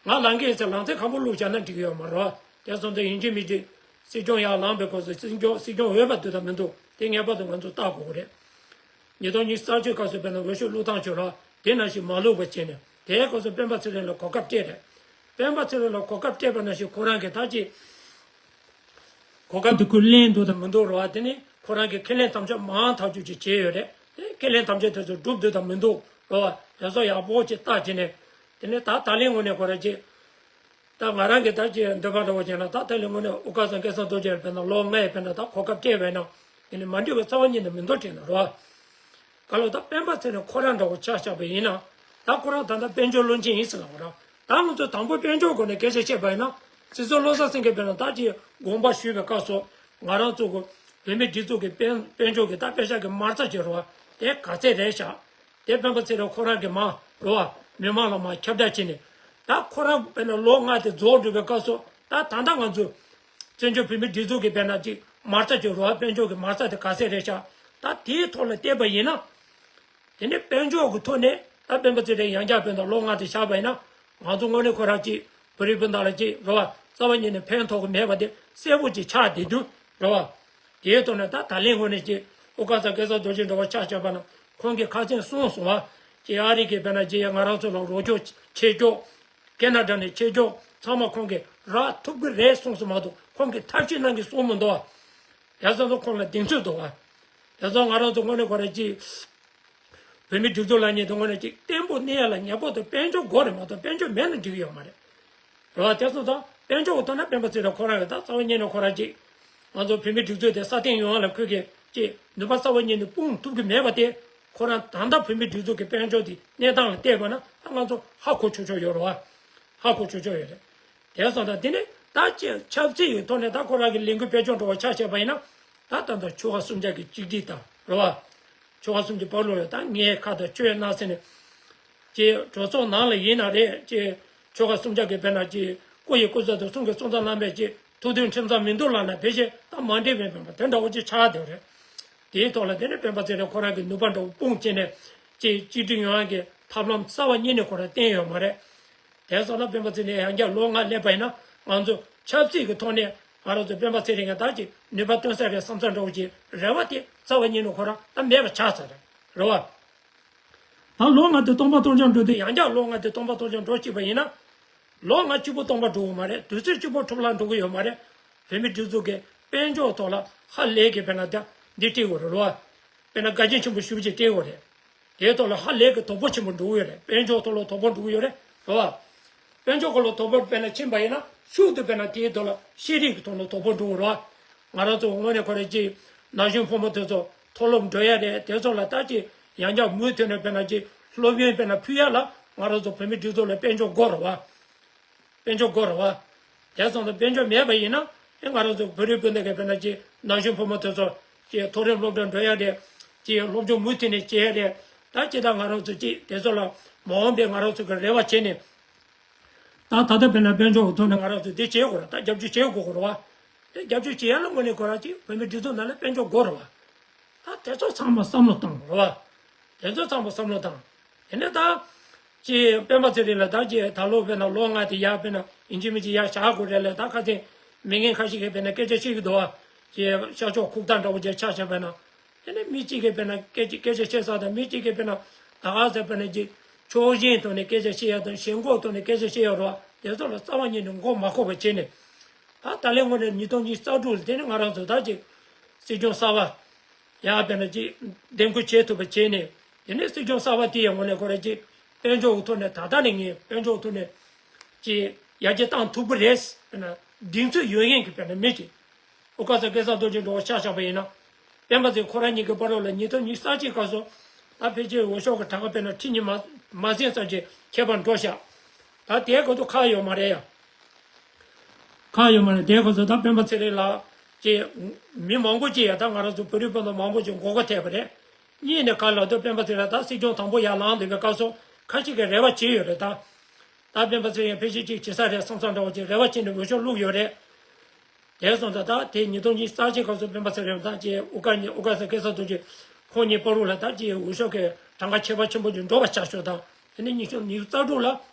ང་ལངས་ཀྱི་ཡིན་ཟེར་ལངས་ཚད་ཁམ་པོ་བླུགས་བཞག་ན་འགྲིག་གི་ཡོད་མ་རེད་བ། དེ་སོང་ཙང་ཡིན་གཅིག་མིན་གཅིག་སྲིད་སྐྱོང་ཡར་ལངས་པའི་སྐབས་སུ་སྲིད་སྐྱོང་སྲིད་སྐྱོང་འོས་པ་འདུག་དང་མི་འདུག་དེ་ངེས་པར་དུ་ང་ཚོ་བལྟ་དགོས་ཀྱི་རེད། ཉིས་སྟོང་ཉི་ཤུ་རྩ་གཅིག་སྐབས་སུ་དཔེར་ན་འོས་ཤོག་བླུགས་སྟངས་བྱོས་རོགས། དེ་ནང་བཞིན་མ་བླུགས་པ་བྱས་ནས་དེའི་སྐབས་སུ་སྤེན་པ་ཚེ་རིང་ལ་གོ་སྐབས་སྤྲད་རེད། སྤེན་པ་ཚེ་རིང་ལ་གོ་སྐབས་སྤྲད་པ་ནང་བཞིན་ཁོ་རང་གིས་ད་ཅི། གོ་སྐབས་དེ་ཁོས་ལེན་འདུག་དང་མི་འདུག་རེད་བ། དེ་ནི་ཁོ་རང་གིས་ཁས་ལེན་དམ་བཅའ་མང་ཐག་ཆོད་ཅིག་བྱས་ཡོད་རེད། དེ་ཁས་ལེན་དམ་བཅའ་དེ་ཚོ་བསྒྲུབས་འདུག་དང་མི་འདུག་རེད་བ། དེ་ཚོ་ཡག་པོ་ཅིག་བལྟ་བྱས་ནས། དེ་ནི་ད་ད་ལན་ངོས་ནས་ཁོ་རང་ཅིག་ད་ང་རང་གིས་ད་ཅིག་འདོད་པ་འདྲ་བོ་བྱས་ན། ད་ད་ལན་ངོས་ནས་དབུ་དཀར་ཚང་སྐལ་བཟང་རྡོ་རྗེ་ལ་དཔེར་ན་ལོ་ལྔའི་དཔེར་ན་ད་གོ་སྐབས་སྤྲད་པས་ན། དེ་ནི་མ་འགྲིག་པའི་རྩ་བ་ཉིད་ནས་མི་འདུག་དྲན་ན་རེད་བ། ག་ལོ་ད་སྤེན་པ་ཚེ་རིང་ཁོ་རང་འདྲ་བོ་ཆ་བཞག་པ་ཡིན་ན། ད་ཁོ་རང་ད་ལྟ་དཔལ་འབྱོར་བློན་ཆེན་ཡིན་ཟེར་ལབ་པ་ར། ད་ང་ཚོ་དང་པོ་དཔལ་འབྱོར་སྒོ་ནས་སྐད་ཆ་བཤད་པ་ཡིན་ན། སྲིད་ཟུར་བློ་བཟང་སེང་གེ་དཔེར་ན་ད་ཅིག་དགོངས་པ་ཞུས་པའི་སྐབས་སུ། ང་རང་ཚོ་གི་བོད་མིའི་སྒྲིག་འཛུགས་ཀྱི་དཔལ་དཔལ་འབྱོར་གྱི་ད་པེ་ཤག་གི་མ་རྩ་ཅིག་རེད་བ། དེ་ག་ཚད་རེད་ཤག་དེ་སྤེན་པ་ཚེ་རིང་ཁོ་རང་གིས་མ་རེད་བ། མི་མང་ལ་མར་ཁྱབ་བསྒྲགས་བྱས་ནས། ད་ཁོ་རང་དཔེར་ན་ལོ་ལྔ་དེ་རྫོགས་འགྲོ་བའི་སྐབས་སུ། ད་ད་ལྟ་ང་ཚོ་བཙན་བྱོལ་བོད་མིའི་སྒྲིག་འཛུགས་ཀྱི་དཔེར་ན་ཅིག་མ་རྩ་ཅིག་རེད་བ། དཔལ་འབྱོར་གྱི་མ་རྩ་དེ་ག་ཚད་རེད་ཤག་ད་དེའི་ཐོག་ལ་བལྟས་པ་ཡིན་ན། དེ་ནས་དཔལ་འབྱོར་གྱི་ཐོག་ནས་ད་སྤེན་པ་ཚེ་རིང་ཡང་བསྐྱར་དཔེར་ན་ལོ་ལྔ་དེ་བཞག་པ་ཡིན་ན། ང་ཚོ་དངོས་གནས་ཁོ་རང་ཅིག་བོད་རིགས་སྤུན་ཟླ་ལ་ཅིག་རེད་བ། རྩ་བ་ཉིད་ནས་ཕན་ཐོགས་ཀྱི་མེད་པ་དེ་གསལ་པོ་ཅིག་ཆགས་བསྡད་དུས་རེད་བ། དེའི་ཐོག་ནས་ད་ད་ལན་ངོས་ནས་ཅིག་དབུ་དཀར་ཚང་སྐལ་བཟང་རྡོ་རྗེ་འདྲ་བོ་ཆ་བཞག་པ་ན། ཁོང་གིས་ཁ་སང་གསུངས་སོང་བ། ཅིག་ཨ་རི་གིས་དཔེར་ན་ཅིག་ང་རང་ཚོ་ལ་རོགས་སྐྱོར་ཆེད་སྐྱོར། ཁེ་ན་ཌ་ནས་ཆེད་སྐྱོར་ཚང་མ་ཁོང་གིས་རག་ཐུབ་ཀྱི་རེད་གསུངས་སོང་མ་གཏོགས། ཁོང་གིས་ཐབས་ཤེས་གནང་གི་གསུངས་མི་འདུག་བ། དེ་ཚོ་ཁོང་ལ་གདེང་ཚོད་འདུག་བ། དེ་ཚོ་ང་རང་ཚོ་དངོས་གནས་ཁོ་རང་ཅིག་བོད་མིའི་སྒྲིག་འཛུགས་ལབ་མཁན་དེ་དངོས་གནས་ཅིག་བརྟན་པོ་གནས་ཡ་ལ་ངེས་པར་དུ་དཔལ་འབྱོར་དགོས་རེད་མ་གཏོགས། དཔལ་འབྱོར་མེད་ན་འགྲིག་གི་ཡོད་མ་རེད། རེད་བ། དེ་སོང་ཙང་དཔལ་འབྱོར་གྱི་ཐོག་ན་སྤེན་པ་ཚེ་རིང་ཁོ་རང་གིས་ད་རྩ་བ་ཉིད་ནས་ཁོ་རང་ཅིག་ང་ཚོ་བོད་མིའི་སྒྲིག་འཛུགས་དེ་སྲ་བརྟན་ཡོང་བ་ལ་ཁོས་ཀྱིས་ཅིག་ནུས་པ་རྩ་བ་ཉིད་ནས་སྤུངས་ཐུབ་ཀྱི་མེད་པ་དེ། ཁོ་རང་ད་ལྟ་བོད་མིའི་སྒྲིག་འཛུགས་ཀྱི་དཔལ་འབྱོར་དེ་གནས་སྟངས་ལ་བལྟས་པ་ན། ད་ང་ཚོ་ཧ་གོ་ཆོག་ཆོག་ཡོད་རེད་བ། ཧ་གོ་ཆོག་ཆོག་ཡོད་རེད། དེ་སོང་ཙང་དེ་ནས་ད་ཅིག་ཆབ་སྲིད་ཀྱི་ཐོག་ནས་ད་ཁོ་རང་གི་ལས་འགུལ་སྤེལ་ཕྱོགས་འདྲ་བོ་ཆ་བཞག་པ་ཡིན་ན། ད་ད་ལྟ་ཆོལ་ཁ་གསུམ་ཆར་གྱི་གཅིག་སྒྲིལ་དང་རེད་བ། ཆོལ་ཁ་གསུམ་གྱི་བར་ལོ་ལ་ད་ངའི་ཁ་དང་ཁྱོད་ནང་ཟེར་ནས། ཅེས་གྲོས་ཚོགས་ནང་ལ་ཡིན་ན་རེད། ཅེས་ཆོལ་ཁ་གསུམ་ཆར་གྱི་དཔེར་ན་ཅེས་སྐུ་ཡི་སྐུ་ཚབ་དང་གསུང་གི་གསུང་ཚབ་རྣམ་པས་ཅེས་ཐུགས་མཐུན་ཁྲིམས་གཙང་མི་འདུག་ལབ་ན་ཕལ་ཆེར་ད་མ་འགྲིག་པའི་དཔེ་དེ་འདྲ་བོ་ཅིག་ཆགས་བསྡད་རེད། དེའི་ཐོག་ལ་དེ་ནས་སྤེན་པ་ཚེ་རིང་ཁོ་རང་གི་ནུས་པ་འདྲ་བོ་སྤུངས་བྱས་ནས་ཅེས་གཅིག་སྒྲིལ་ཡོང་ཡག་གི་ཐབས་ལམ་རྩ་བ་ཉིད་ནས་ཁོ་རང་བསྟན་ཡོད་མ་རེད། དེ་སོང་ན་སྤེན་པ་ཚེ་རིང་ཡང་བསྐྱར་ལོ་ལྔ་སླེབས་པ་ཡིན་ན། ང་ཚོ་ཆབ་སྲིད་ཀྱི་ཐོག་ནས་ང་རང་ཚོ་སྤེན་པ་ཚེ་རིང་གིས་ད་ཅིག་ནུས་པ་བཏོན་ས་རེད་བསམ་ས་འདྲ་བོ་ཅིག་རེ་བ་དེ་རྩ་བ་ཉིད་ནས་ཁོ་རང་ད་མེད་པ་ཆགས་ཚར་རེད། རེད་བ། ད་ལོ་ལྔ་དེ་སྟོང་པ་སྟོང་རྐྱང་འགྲོ་དུས། ཡང་བསྐྱར་ལོ་ལྔ་དེ་སྟོང་པ་སྟོང་རྐྱང་འགྲོ་སྲིད་པ་ཡིན་ན། ལོ་ལྔ་གཅིག་པོ་སྟོང་པ་འགྲོ་གི་མ་རེད། དུས་ཚོད་གཅིག་པོ་འཕྲོ་བརླག་འགྲོ་གི་ཡོད་མ་རེད། བོད་མིའི་སྒྲིག་འཛུགས་ཀྱི་དཔལ་འབྱོར་ཐོག་ལ་ཧ་ལས་ཀྱི་དཔེར་ན་ད་འདི་སྤྲད་དགོས་རེད་ལོ། དཔེར་ན་དགའ་སྐྱིད་ཆེན་པོ་ཞེ་པོ་ཅིག་སྤྲད་དགོས་རེད། དེའི་ཐོག་ལ་ཧ་ལས་ཀྱི་དོ་ཕོག་ཆེན་པོ་འགྲོ་གི་ཡོད་རེད། དཔལ་འབྱོར་ཐོག་ལ་དོ་ཕོག་འགྲོ་གི་ཡོད་རེད་ལོ། དཔལ་འབྱོར་སྐོར་ལ་དོ་ཕོག་དཔེར་ན་ཕྱིན་པ་ཡིན་ན། ཤུགས་དུ་དཔེར་ན་དེའི་ཐོག་ལ་ཤེས་རིག་གི་ཐོག་ལ་དོ་ཕོག་འགྲོ་གི་རེད། ང་རང་ཚོ་དངོས་གནས་ཁོ་རང་ཅིག་ན་གཞོན་ཕོ་མོ་དེ་ཚོ་མཐོ་སློབ་འགྲོ་ཡ་རེད། དེ་ཚོ་ལ་ད་ཅིག་ཡང་བསྐྱར་མུ་མཐུད་ནས་དཔེར་ན་ཅིག་སློབ་ཡོན་དཔེར་ན་ཕུལ་ཡ་ལ་ང་རང་ཚོ་བོད་མི་སྒྲིག་འཛུགས་ལ་དཔལ་འབྱོར་དགོས་རེད་བ། དཔལ་འབྱོར་དགོས་རེད་བ། དེ་སོང་ཙང་དཔལ་འབྱོར་མེད་པ་ཡིན་ན། ཨེ་ང་རང་ཚོ་བོད་རིགས་སྤུན་ཟླ་གི་དཔེར་ན་ཅིག་ན་གཞོན་ཕོ་མོ་དེ་ཚོ་ཅིག་མཐོ་རིམ་སློབ་གྲྭ་འགྲོ་ཡ་རེད། ཅིག་སློབ་སྦྱོང་མུ་མཐུད་ནས་བྱེད་ཡ་རེད། ད་ཅིག་ད་ང་རང་ཚོ་ཅིག་དེ་ཚོ་ལ་མ་འོངས་པའི་ང་རང་ཚོ་གི་རེ་བ་བྱས་ནས། ད་ད་ལྟ་དཔེར་ན་དཔལ་འབྱོར་གྱི་ཐོག་ནས་ང་རང་ཚོ་འདི་བྱེད་དགོས་རེད། ད་རྒྱབ་སྐྱོར་བྱེད་དགོས་རེད་བ། དེ་རྒྱབ་སྐྱོར་བྱེད་ཡ་ལ་དངོས་གནས་ཁོ་རང་ཅིག་བོད་མི་སྒྲིག་འཛུགས་ནང་ལ་དཔལ་འབྱོར་དགོས་རེད་བ། ད་དེ་ཚོ་ཚང་མ་བསམ་བློ་བཏང་དགོས་རེད་བ། དེ་ཚོ་ཚང་མ་བསམ་བློ་བཏང་། དེ་ནས་ད་ཅིག་སྤེན་པ་ཚེ་རིང་ལ་ད་ཅིག་ད་ལོ་དཔེར་ན་ལོ་ལྔ་དེ་ཡར་དཔེར་ན་ཡིན་གཅིག་མིན་གཅིག་ཡར་བཞག་དགོས་རེད་ལབ། ད་ཁ་སང་མི་ངན་ཁ་ཤས་ཀྱིས་དཔེར་ན་སྐད་ཆ་བཤད་ཀྱི་འདུག་བ། ཅིག་ཤར་ཕྱོགས་ཁུག་རྟ་འདྲ་བོ་ཅིག་ཆ་བཞག་པ་ན། དེ་ནས་མི་གཅིག་གིས་དཔེར་ན་སྐད་ཆ་སྐད་ཆ་བཤད་ས་དང་། མི་གཅིག་གིས་དཔེར་ན་ད་ག་ཟེར་དཔེར་ན་ཅིག་ཕྱོགས་ཞེན་ཐོག་ནས་སྐད་ཆ་བཤད་ཡ་དང་། ཞེན་ཁོག་ཐོག་ནས་སྐད་ཆ་བཤད་ཡ་རོགས། དེ་ཚོ་ལ་རྩ་བ་ཉིད་ནས་མགོ་མ་འཁོར་བ་བྱས་ནས། ད་ད་ལན་དངོས་གནས་ཉིས་སྟོང་ཉི་ཤུ་རྩ་དྲུག་ལ་དེ་ནས་ང་རང་ཚོ་ད་ཅིག་སྲིད་སྐྱོང་གསར་པ་ཡར་དཔེར་ན་ཅིག་འདེམས་བསྐོ་བྱེད་ཐུབ་པ་བྱས་ནས། དེ་ནས་སྲིད་སྐྱོང་གསར་པ་དེ་ཡང་དངོས་གནས་ཁོ་རང་ཅིག་དཔལ་འབྱོར་གྱི་ཐོག་ནས་ད་ལྟ་ནས་ངས་དཔལ་འབྱོར་གྱི་ཐོག་ནས་ཅིག་ཡར་རྒྱས་བཏང་ཐུབ་ཀྱི་རེད། དཔེར་ན་གདེང་ཚོད་ཡོད་མཁན་གྱི་དཔེར་ན་མི་ཅིག་དབུ་དཀར་ཚང་སྐལ་བཟང་རྡོ་རྗེ་འདྲ་བོ་ཆ་བཞག་པ་ཡིན་ན། སྤེན་པ་ཚེ་ཁོ་རང་གཉིས་ཀྱི་བར་ལོ་ལ་ཉིས་སྟོང་ཉི་ཤུ་རྩ་གཅིག་སྐབས་སུ་ད་ཕལ་ཆེར་འོས་ཤོག་གི་གྲངས་ཀ་དཔེར་ན་ཁྲི་གཉིས་མ་མ་ཟིན་ཙམ་ཅིག་ཁྱད་པར་འགྲོ་ཤག་ད་དེའི་སྐབས་སུ་ཁག་ཡོད་མ་རེད་ཡ། ཁག་ཡོད་མ་རེད། དེའི་སྐབས་སུ་ད་སྤེན་པ་ཚེ་རིང་ལགས་ཀྱིས་མི་མང་པོ་ཅིག་ཡ། ད་ང་རང་ཚོ་བོད་རིགས་སྤུན་ཟླ་མང་པོ་ཅིག་མགོ་སྐོར་ཐེབས་པ་རེད། གཉིས་ནས་ག་ལབ་དུས་སྤེན་པ་ཚེ་རིང་ད་སྲིད་སྐྱོང་དང་པོ་ཡར་ལངས་བསྡད་པའི་སྐབས་སུ་ཁ་ཤས་ཀྱིས་རེ་བ་བྱས་ཡོད་རེད་ད། ད་སྤེན་པ་ཚེ་རིང་ཕལ་ཆེར་ཅིག་བྱེད་ས་རེད་བསམ་བསམ་འདྲ་བོ་ཅིག་རེ་བ་བྱས་ནས་འོས་ཤོག་བླུགས་ཡོད་རེད། དེ་སོང་ཙང་ད་དེ་ཉིས་སྟོང་ཉི་ཤུ་རྩ་གཅིག་སྐབས་སུ་སྤེན་པ་ཚེ་རིང་དང་ཅེས་དབུ་དཀར་གཉིས། དབུ་དཀར་ཟེར་སྐལ་བཟང་རྡོ་རྗེ། ཁོང་གཉིས་བར་དུ་ལ་ད་ཅེས་འོས་ཤོག་གི་གྲངས་ཀ་ཁྱད་པར་ཆེན་པོ་ཅིག་འགྲོ་བ་ཆགས་ཤོག་དང་། དེ་ནས་ཉིས་སྟོང་ཉི་ཤུ་རྩ་དྲུག་ལ་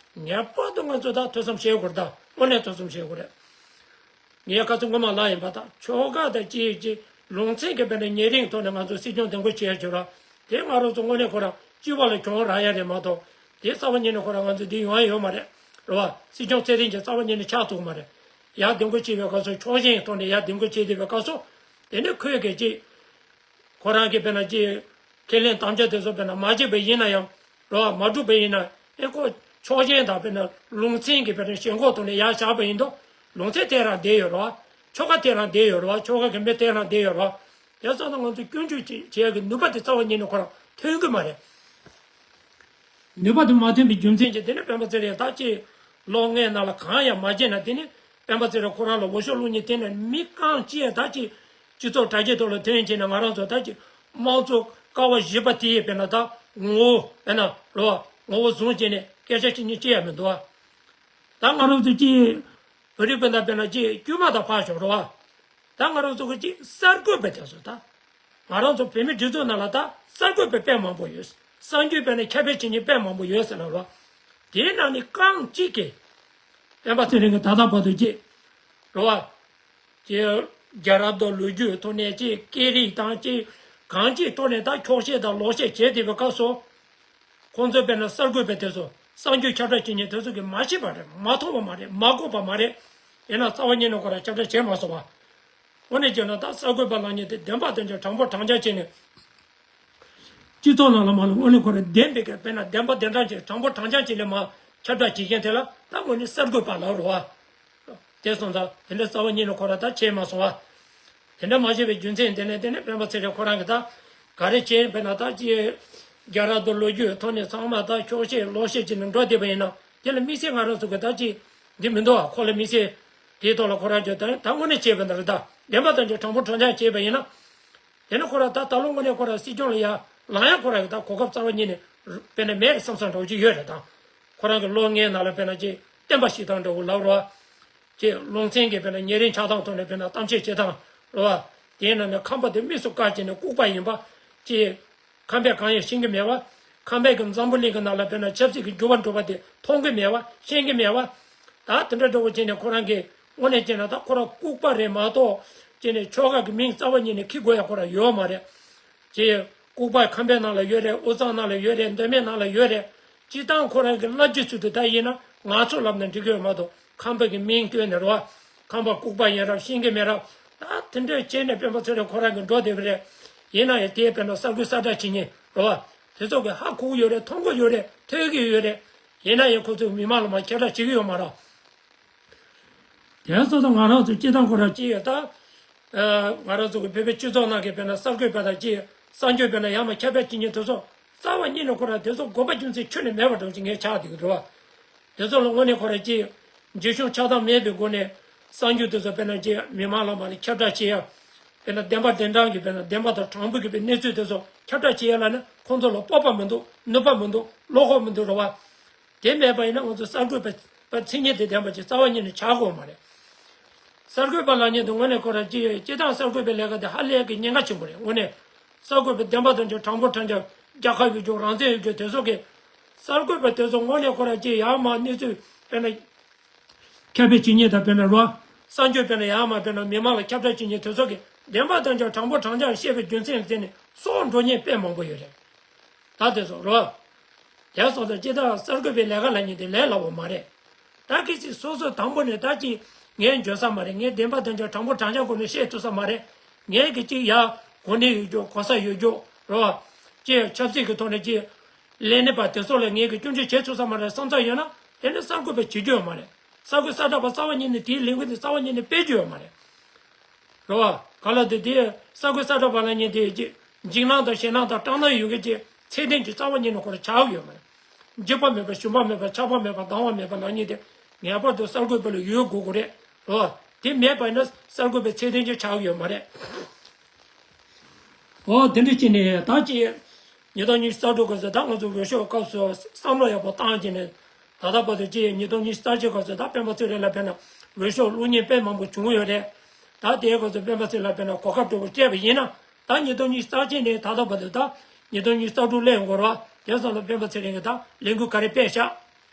ངེས་པར་དུ་ང་ཚོ་ད་ཐོས་བསམ་བྱེད་དགོས་རེད། ད་དངོས་གནས་ཐོས་བསམ་བྱེད་དགོས་རེད། ངས་ཁ་སང་སྔོན་མ་ལབ་ཡིན་པ་དང་། ཆོལ་ཁ་དང་ཅེས་ཅེས་ལུང་ཚན་གྱི་དཔེར་ན་ཉེ་རིང་ཐོག་ནས་ང་ཚོ་སྲིད་སྐྱོང་འདེམས་བསྐོ་བྱེད་ཡ་བྱོས་ར། དེ་ང་རང་ཚོ་དངོས་གནས་ཁོ་རང་སྤྱི་པ་ལ་གྱོང་རག་ཡ་རེད་མ་གཏོགས། དེ་རྩ་བ་ཉིད་ནས་ཁོ་རང་ང་ཚོ་འདི་ཡོང་ཡ་ཡོད་མ་རེད། རེད་བ། སྲིད་སྐྱོང་ཚད་ལྡན་ཅིག་རྩ་བ་ཉིད་ནས་ཆགས་ཐུབ་མ་རེད། ཡར་འདེམས་བསྐོ་བྱེད་པའི་སྐབས་སུ་ཕྱོགས་ཞེན་ཐོག་ནས་ཡར་འདེམས་བསྐོ་བྱེད་བསྡད་པའི་སྐབས་སུ། དེ་ནས་ཁོས་གལ་ཅིག་ཁོ་རང་གིས་དཔེར་ན་ཅིག་ཁས་ལེན་དམ་བཅའ་དེ་ཚོ་དཔེར་ན་མ་བྱས་པ་ཡིན་ན་ཡང་། རེད་བ། མ་བསྒྲུབས་པ་ཡིན་ན་ཨེ་ཁོ་ཕྱོགས་ཞེན་དང་དཔེར་ན་ལུང་ཚན་གྱི་དཔེར་ན་ཞེན་ཁོག་ཐོག་ནས་ཡར་བཞག་པ་ཡིན་དུས། ལུང་ཚན་དེ་རང་བསྡད་ཡོད་རེད་བ། ཆོལ་ཁ་དེ་རང་བསྡད་ཡོད་རེད་བ། ཆོལ་ཁ་གི་མི་དེ་རང་བསྡད་ཡོད་རེད་བ། དེ་སོང་ཙང་ང་ཚོ་སྐྱོན་བརྗོད་ཅིག་བྱེད་ཡག་གི་ནུས་པ་དེ་རྩ་བ་ཉིད་ནས་ཁོ་རང་ཐོན་གི་མ་རེད། ནུས་པ་དེ་མ་ཐོན་པའི་རྒྱུ་མཚན་གྱིས་དེ་ནས་སྤེན་པ་ཚེ་རིང་ད་ཅིག་ལོ་ལྔའི་ནང་ལ་གང་ཡང་མ་བྱས་ན། དེ་ནས་སྤེན་པ་ཚེ་རིང་ཁོ་རང་ལ་འོས་ཤོག་བླུག་མཁན་དེ་ནས་མི་རྐང་གཅིག་ད་ཅིག་སྤྱི་ཚོགས་དྲ་རྒྱའི་ཐོག་ལ་ཐོན་བྱས་ནས་ང་རང་ཚོ་ད་ཅིག་དམངས་གཙོ་ཀ་བ་བཞི་པ་དེ་ཡི་དཔེར་ན་ད་ངོ་བོ་དཔེར་ན་རེད་བ། ངོ་བོ་བཟུང་བྱས་ནས་སྐད་ཆ་བཤད་མཁན་གཅིག་ཡང་མི་འདུག་བ། ད་ང་རང་ཚོ་ཅིག་བོད་རིགས་སྤུན་ཟླ་དཔེར་ན་ཅིག་དཀྱུས་མ་དང་ཕར་ཞོག་རེད་བ། ད་ང་རང་ཚོ་གི་ཅིག་གསར་འགོད་པ་དེ་ཚོ་ད། ང་རང་ཚོ་བོད་མི་སྒྲིག་འཛུགས་ནང་ལ་ད་གསར་འགོད་པ་དཔེ་མང་པོ་ཡོད། གསར་འགྱུར་དཔེར་ན་ཁྱབ་སྤེལ་བྱེད་མཁན་དཔེ་མང་པོ་ཡོད་ཟེར་ལབ་རོགས། དེའི་ནང་ནས་རྐང་གཅིག་གིས་སྤེན་པ་ཚེ་རིང་གིས་ད་ལྟ་བར་དུ་ཅིག་རེད་བ། ཅིག་རྒྱལ་རབས་དང་ལོ་རྒྱུས་ཐོག་ནས་ཅིག་སྐད་རིགས་དང་ཅིག་གང་ཅིའི་ཐོག་ནས་ད་འཁྱོག་བཤད་དང་ལོག་བཤད་བྱས་བསྡད་པའི་སྐབས་སུ། ཁོང་ཚོས་དཔེར་ན་གསར་འགོད་པ་དེ་ཚོ་གསར་འགྱུར་ཁྱབ་བསྒྲགས་བྱེད་མཁན་དེ་ཚོ་གིས་མ་ཤེས་པ་རེད། མ་མཐོང་བ་མ་རེད། མ་གོ་བ་མ་རེད། ཡིན་ན་རྩ་བ་ཉིད་ནས་ཁོ་རང་ཁྱབ་བསྒྲགས་བྱས་མ་སོང་བ། དངོས་གནས་བྱས་ན་ད་གསར་འགོད་པ་ལབ་མཁན་དེ་བདེན་པ་དོན་ཆེན་དྲང་པོ་དྲང་རྐྱང་བྱས་ནས། སྤྱི་ཚོགས་ནང་ལ་མ་ལ་དངོས་གནས་ཁོ་རང་བདེན་པའི་གི་དཔེར་ན་བདེན་པ་བདེན་དྲང་བྱས་དྲང་པོ་དྲང་རྐྱང་བྱས་ནས་མར་ཁྱབ་བསྒྲགས་བྱེད་མཁན་དེ་ལ་ད་དངོས་གནས་གསར་འགོད་པ་ལབ་རོགས། དེ་སོང་ཙང་དེ་འདྲ་རྩ་བ་ཉིད་ནས་ཁོ་རང་ད་བྱས་མ་སོང་བ། དེ་འདྲ་མ་བྱས་པའི་རྒྱུ་མཚན་དེ་ནས་དེ་ནས་སྤེན་པ་ཚེ་རིང་ཁོ་རང་གིས་ད་ག་རེ་བྱས་དཔེར་ན་ད་ཅིག་རྒྱལ་རབས་དང་ལོ་རྒྱུས་ཐོག་ནས་ཚང་མ་ད་འཁྱོག་བཤད་ལོག་བཤད་བྱས་ནས་འགྲོ་བསྡད་པ་ཡིན་ན། དེ་ལ་དམིགས་བསལ་ང་རང་ཚོ་གི་ད་ཅིག་འདི་མི་འདུག་ཨ། ཁོ་ལ་དམིགས་བསལ་དེའི་ཐོག་ལ་ཁོ་རང་ཚོས་ད་ད་དངོས་གནས་བྱས་པ་འདྲ་རེད། ད་བདེན་པ་དོན་ཆེན་དྲང་པོ་དྲང་རྐྱང་བྱས་པ་ཡིན་ན། དེ་ནས་ཁོ་རང་ད་ད་ལོ་དངོས་གནས་ཁོ་རང་སྲིད་སྐྱོང་ལ་ཡར་ལངས་ཡ་ཁོ་རང་གི་ད་གོ་སྐབས་རྩ་བ་ཉིད་ནས་དཔེར་ན་མེད་བསམ་བསམ་འདྲ་བོ་ཅིག་ཡོད་རེད་དང་། ཁོ་རང་གི་ལོ་ལྔའི་ནང་ལ་དཔེར་ན་ཅིག་བསྟན་པ་བཤིག་སྟངས་འདྲ་བོ་ལབ་རོགས། ཅིག་ལུང་ཚན་གྱི་དཔེར་ན་ཉེ་རིང་ཆགས་སྟངས་ཐོག་ནས་དཔེར་ན་གཏམ་བཤད་བྱེད་སྟངས་རོ། དེའི་ནང་ནས་ཁམས་པ་དེ་དམིགས་སུ་བཀར་བྱས་ནས་ལྐུགས་པ་ཡིན་པ། ཅིག་ཁམས་པས་གང་ཡང་ཤེས་ཀྱི་མེད་པ། ཁམས་པའི་གི་འཛམ་བུ་གླིང་གི་ནང་ལ་དཔེར་ན་ཆབ་སྲིད་ཀྱི་འགྱུར་བ་འགྲོ་བ་དེ་མཐོང་གི་མེད་པ། ཤེས་ཀྱི་མེད་པ། ད་དེ་འདྲ་འདྲ་བོ་བྱས་ནས་ཁོ་རང་གིས་དངོས་གནས་བྱས་ན་ད་ཁོ་རང་ལྐུགས་པ་རེད་མ་གཏོགས། བྱས་ནས་ཆོལ་ཁ་གི་མིང་རྩ་བ་ཉིད་ནས་འཁྱེར་དགོས་ཡ་ཁོ་རང་ཡོད་མ་རེད། ཅེས་ལྐུགས་པ་ཁམས་པའི་ནང་ལ་ཡོད་རེད། དབུས་གཙང་ནང་ལ་ཡོད་རེད། མདོ་སྨད་ནང་ལ་ཡོད་རེད། སྤྱིར་བཏང་ཁོ་རང་གི་ལབ་རྒྱུ་ཚུལ་དུ་ད་ཡིན་ན་ང་ཚོ་ལབ་ན་འགྲིག་གི་ཡོད་མ་གཏོགས། ཁམས་པ་གི་མིང་བཏོན་ནས་རོ། ཁམས་པ་ལྐུགས་པ་ཡིན་རབས་ཤེས་ཀྱི་མེད་རབས། ད་དེ་འདྲ་བྱས་ནས་སྤེན་པ་ཚེ་རིང་ཁོ་རང་གི་འགྲོ་བསྡད་པ་རེད། ཡིན་ན་ཡང་དེའི་དཔེར་ན་གསར་འགོད་གསར་བསྒྲགས་བྱེད་མཁན་རོ། དེ་ཚོ་གི་ཧ་གོ་གི་ཡོད་རེད། མཐོང་གི་ཡོད་རེད། ཐོས་ཀྱི་ཡོད་རེད། ཡིན་ན་ཡང་ཁོ་ཚོས་མི་མང་ལ་མར་ཁྱབ་བསྒྲགས་བྱེད་ཀྱི་ཡོད་མ་རེད། དེ་སོང་ཙང་ང་རང་ཚོ་སྤྱིར་བཏང་ཁོ་རང་ཅི་ཡོད་ད། ཨ། ང་རང་ཚོ་གི་བོད་པའི་སྤྱི་ཚོགས་ནང་གི་དཔེར་ན་གསར་འགོད་པ་དང་ཅི། གསར་འགྱུར་དཔེར་ན་ཡར་མར་ཁྱབ་བསྒྲགས་བྱེད་མཁན་དེ་ཚོ་རྩ་བ་ཉིད་ནས་ཁོ་རང་དེ་ཚོ་དགོས་པ་རྒྱུ་མཚན་ཁྱོན་ནས་མེད་པ་འདྲ་བོ་ཅིག་ངས་ཆགས་བསྡད་ཀྱི་འདུག་བ། དེ་ཚོ་ལ་དངོས་གནས་ཁོ་རང་ཅི། འཇིགས་ཞུམ་ཆགས་སྡང་མེད་པའི་སྒོ་ནས་གསར་འགྱུར་དེ་ཚོ་དཔེར་ན་ཅི། མི་མང་ལ་མར་ཁྱབ་བསྒྲགས་བྱེད་ཡ། དཔེར་ན་བདེན་པ་བདེན་དྲང་གི་དཔེར་ན་བདེན་པ་དང་དྲང་པོ་གི་དཔེ་གནས་ཚུལ་དེ་ཚོ་ཁྱབ་བསྒྲགས་བྱེད་ཡ་ལ་ནི་ཁོང་ཚོ་ལ་སྤོབས་པ་མི་འདུག་ནུས་པ་མི་འདུག་བློ་ཁོག་མི་འདུག་རེད་བ། དེ་མེད་པ་ཡིན་ན་ང་ཚོ་གསར་འགོད་པ་པ་མཚན་སྙན་དེ་ལྡན་པ་ཅིག་རྩ་བ་ཉིད་ནས་ཆགས་དགོས་མ་རེད། གསར་འགོད་པ་ལབ་མཁན་དེ་དངོས་གནས་ཁོ་རང་ཅི་ཡོད། སྤྱིར་བཏང་གསར་འགོད་པའི་ལས་ཀ་དེ་ཧ་ལས་ཀྱི་ཉེན་ཁ་ཆེན་པོ་རེད། དངོས་གནས་གསར་འགོད་པ་བདེན་པ་དོན་ཆེན་དྲང་པོ་དྲང་རྐྱང་རྒྱལ་ཁ་ཡོད་རྒྱུ་རང་བཙན་ཡོད་རྒྱུ་དེ་ཚོ་གི། གསར་འགོད་པ་དེ་ཚོ་དངོས་གནས་ཁོ་རང་ཅི་ཡར་མར་གནས་ཚུལ་དཔེར་ན། ཁྱབ་སྤེལ་བྱེད་མཁན་དང་དཔེར་ན་རོ། གསར་འགྱུར་དཔེར་ན་ཡར་མར་དཔེར་ན་མི་མང་ལ་ཁྱབ་བསྒྲགས་བྱེད་མཁན་དེ་ཚོ་གི་བདེན་པ་དོན་ཆེན་དྲང་པོ་དྲང་རྐྱང་བཤད་པའི་རྒྱུ་མཚན་ལ་བརྟེན་ནས་སྲོག་འགྲོ་མཁན་དཔེ་མང་པོ་ཡོད་རེད། ད་དེ་ཚོ་རོ། དེ་སོང་ཙང་སྤྱིར་བཏང་གསར་འགོད་པའི་ལས་ཀ་ལབ་མཁན་དེ་ལས་སླ་པོ་མ་རེད། ད་གལ་སྲིད་སོ་སོ་དང་པོ་ནས་ད་ཅིག་ངས་འཇོན་ས་མ་རེད། ངས་བདེན་པ་དོན་ཆེན་དྲང་པོ་དྲང་རྐྱང་སྒོ་ནས་བཤད་ཐུབ་ས་མ་རེད། ངས་གི་ཅིག་ཡ་གོ་གནས་ཡོད་རྒྱུ་གོ་ས་ཡོད་རྒྱུ་རོ། ཅིག་ཆབ་སྲིད་ཀྱི་ཐོག་ནས་ཅིག་ལས་སྣེ་པ་དེ་ཚོ་ལ་ངས་གི་སྐྱོན་བརྗོད་བྱེད་ཐུབ་ས་མ་རེད་བསམ་ཚར་ཡོད་ན། དེ་ནི་གསར་འགོད་པ་བྱེད་རྒྱུ་ཡོད་མ་རེད། གསར་འགོད་གསར་བསྒྲགས་པ་རྩ་བ་ཉིད་ནས་དེའི་ལས་འགུལ་དེ་རྩ་བ་ཉིད་ནས་སྤེལ་རྒྱུ་ཡོད་མ་རེད། རེད་བ། ག་ལ་དེ་དེ་གསར་འགོད་གསར་བསྒྲགས་པ་ལབ་མཁན་དེ་ཅིག་འཇིགས་སྣང་དང་ཞེད་སྣང་དང་སྐྲག་སྣང་ཡོད་མཁན་ཅིག་ཚད་ལྡན་གྱི་རྩ་བ་ཉིད་ནས་ཁོ་རང་ཆགས་ཀྱི་ཡོད་མ་རེད། འཇིགས་པ་མེད་པ་ཞུམ་པ་མེད་པ་ཆགས་པ་མེད་པ་སྡང་བ་མེད་པ་ལབ་མཁན་དེ་ངེས་པར་དུ་གསར་འགོད་པ་ལ་ཡོད་དགོས་ཀྱི་རེད། རེད་བ། དེ་མེད་པ་ཡིན་ན་གསར་འགོད་པའི་ཚད་ལྡན་ཅིག་ཆགས་ཀྱི་ཡོད་མ་རེད། ཨོ་དེ་འདྲ་བྱས་ནས་ད་ཅིག་ཉིས་སྟོང་ཉི་ཤུ་རྩ་དྲུག་སྐབས་སུ་ད་ང་ཚོ་འོས་ཤོག་སྐབས་སུ་བསམ་བློ་ཡག་པོ་བཏང་བྱས་ནས། ད་ལྟ་བར་དུ་ཅིག་ཉིས་སྟོང་ཉི་ཤུ་རྩ་གཅིག་སྐབས་སུ་ད་སྤེན་པ་ཚེ་རིང་ལ་ཕན་ན་འོས་ཤོག་བླུག་མཁན་དཔེ་མང་པོ་བྱུང་ཡོད་རེད། ད་དེའི་སྐབས་སུ་སྤེན་པ་ཚེ་རིང་ལ་དཔེར་ན་གོ་སྐབས་འདྲ་བོ་སྤྲད་པ་ཡིན་ན། ད་ཉིས་སྟོང་ཉི་ཤུ་རྩ་གཅིག་ནས་ད་ལྟ་བར་དུ་ད་ཉིས་སྟོང་ཉི་ཤུ་རྩ་དྲུག་སླེབས་ཡོང་གི་རེད་བ། དེ་སོང་ཙང་སྤེན་པ་ཚེ་རིང་གིས་ད་ལས་འགུལ་ག་རེ་སྤེལ་ཤག་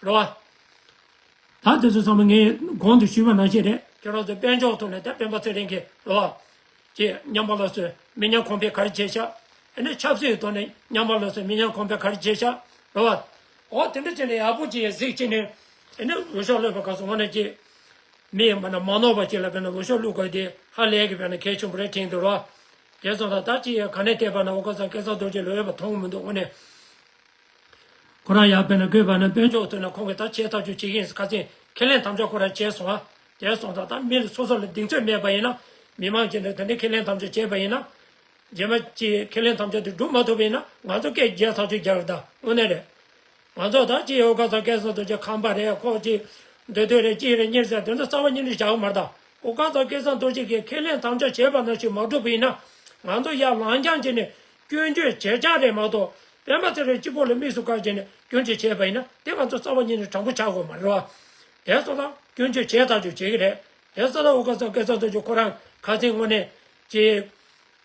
རེད་བ། ད་དེ་ཚོ་ཚང་མ་ངས་གོང་དུ་ཞུས་པ་ནང་བཞིན་རེད། ཁྱེད་རང་ཚོ་དཔལ་འབྱོར་ཐོག་ནས་ད་སྤེན་པ་ཚེ་རིང་གིས་རེད་བ། ཅེས་ཉམས་པ་སླར་གསོའི་མི་ཉམས་གོང་འཕེལ་ག་རེ་བྱས་ཤག་ཨ་ནི་ཆབ་སྲིད་ཐོག་ནས་ཉམས་པ་སླར་གསོའི་མི་ཉམས་གོང་འཕེལ་ག་རེ་བྱས་ཤག་རེད་བ། འོ་དེ་འདྲ་བྱས་ནས་ཡག་པོ་ཅིག་གཟིགས་བྱས་ནས་ཨ་ནི་འོས་ཤོག་བླུགས་པའི་སྐབས་སུ་དངོས་གནས་ཅིག་མི་ཡིན་པ་ན་མ་ནོར་བ་ཅིག་ལ་དཔེར་ན་འོས་ཤོག་བླུགས་དགོས་དེ་ཧ་ལས་ཀྱི་དཔེར་ན་གལ་ཆེན་པོ་རེད་དྲན་འདུག་རོ། དེ་སོང་ཙང་ད་ཅི་ཡང་ག་ནས་བལྟས་པ་ན་འོ་ཁ་སང་སྐལ་བཟང་རྡོ་རྗེ་ལོས་ཡོད་པ་མཐོང་གི་མི་འདུག་དངོས་གནས། ཁོ་རང་ཡང་དཔེར་ན་དགོས་པ་ན་དཔལ་འབྱོར་ཐོག་ནས་ཁོང་གིས་ད་བྱས་ཐག་གཅོད་བྱེད་ཀྱི་ཡིན་ཁ་སང་ཁས་ལེན་དམ་བཅའ་ཁོ་རང་བྱས་སོང་ཨ། དེ་སོང་ཙང་ད་མི་ལ་སོ་སོ་ལ་གདེང་ཚོད་མེད་པ་ཡིན་ན། མི་མང་ཅིག་ནས་དེ་འདྲའི་ཁས་ལེན་དམ་བཅའ་བྱས་པ་ཡིན་ན། རྗེས་མ་ཅིག་ཁས་ལེན་དམ་བཅའ་དེ་སྒྲུབ་མ་ཐུབ་པ་ཡིན་ན་ང་ཚོ་སྐད་རྒྱག་ཐག་གཅོད་རྒྱག་རེད་ད་དངོས་གནས་རེད། ང་ཚོ་ད་ཅི་ཡོད་ག་ཚོད་སྐལ་བཟང་རྡོ་རྗེ་ཁམས་པ་རེད། ཁོ་ཅི་འདོད་འདོད་རེད། ཅི་རེད་གཉེར་ཟེར་དེ་ཚོ་རྩ་བ་ཉིད་ནས་བཞག་གི་མ་རེད་ད། ཁོ་ག་ཚོད་སྐལ་བཟང་རྡོ་རྗེ་གིས་ཁས་ལེན་དམ་བཅའ་བྱས་པ་ནང་བཞིན་མ་འགྲུབ་པ་ཡིན་ན། ང་ཚོ་ཡར་ལངས་རྐྱང་བྱས་ནས་སྐྱོན་བརྗོད་བྱེད་རྐྱང་རེད་མ་གཏོགས་སྤེན་པ་ཚེ་རིང་གཅིག་པོ་ལ་དམིགས་སུ་བཀར་བྱས་ནས་སྐྱོན་བརྗོད་བྱས་པ་ཡིན་ན་དེ་ང་ཚོ་རྩ་བ་ཉིད་ནས་དྲང་པོ་ཆགས་དགོས་མ་རེད་བ། དེ་སོང་ཙང་སྐྱོན་བརྗོད་བྱས་ཐག་གཅོད་བྱེད་ཀྱི་རེད། དེ་སོང་ཙང་འོ་ག་ཚོད་སྐལ་བཟང་རྡོ་རྗེ་ཁོ་རང་ཁ་སང་དངོས་གནས་ཅི།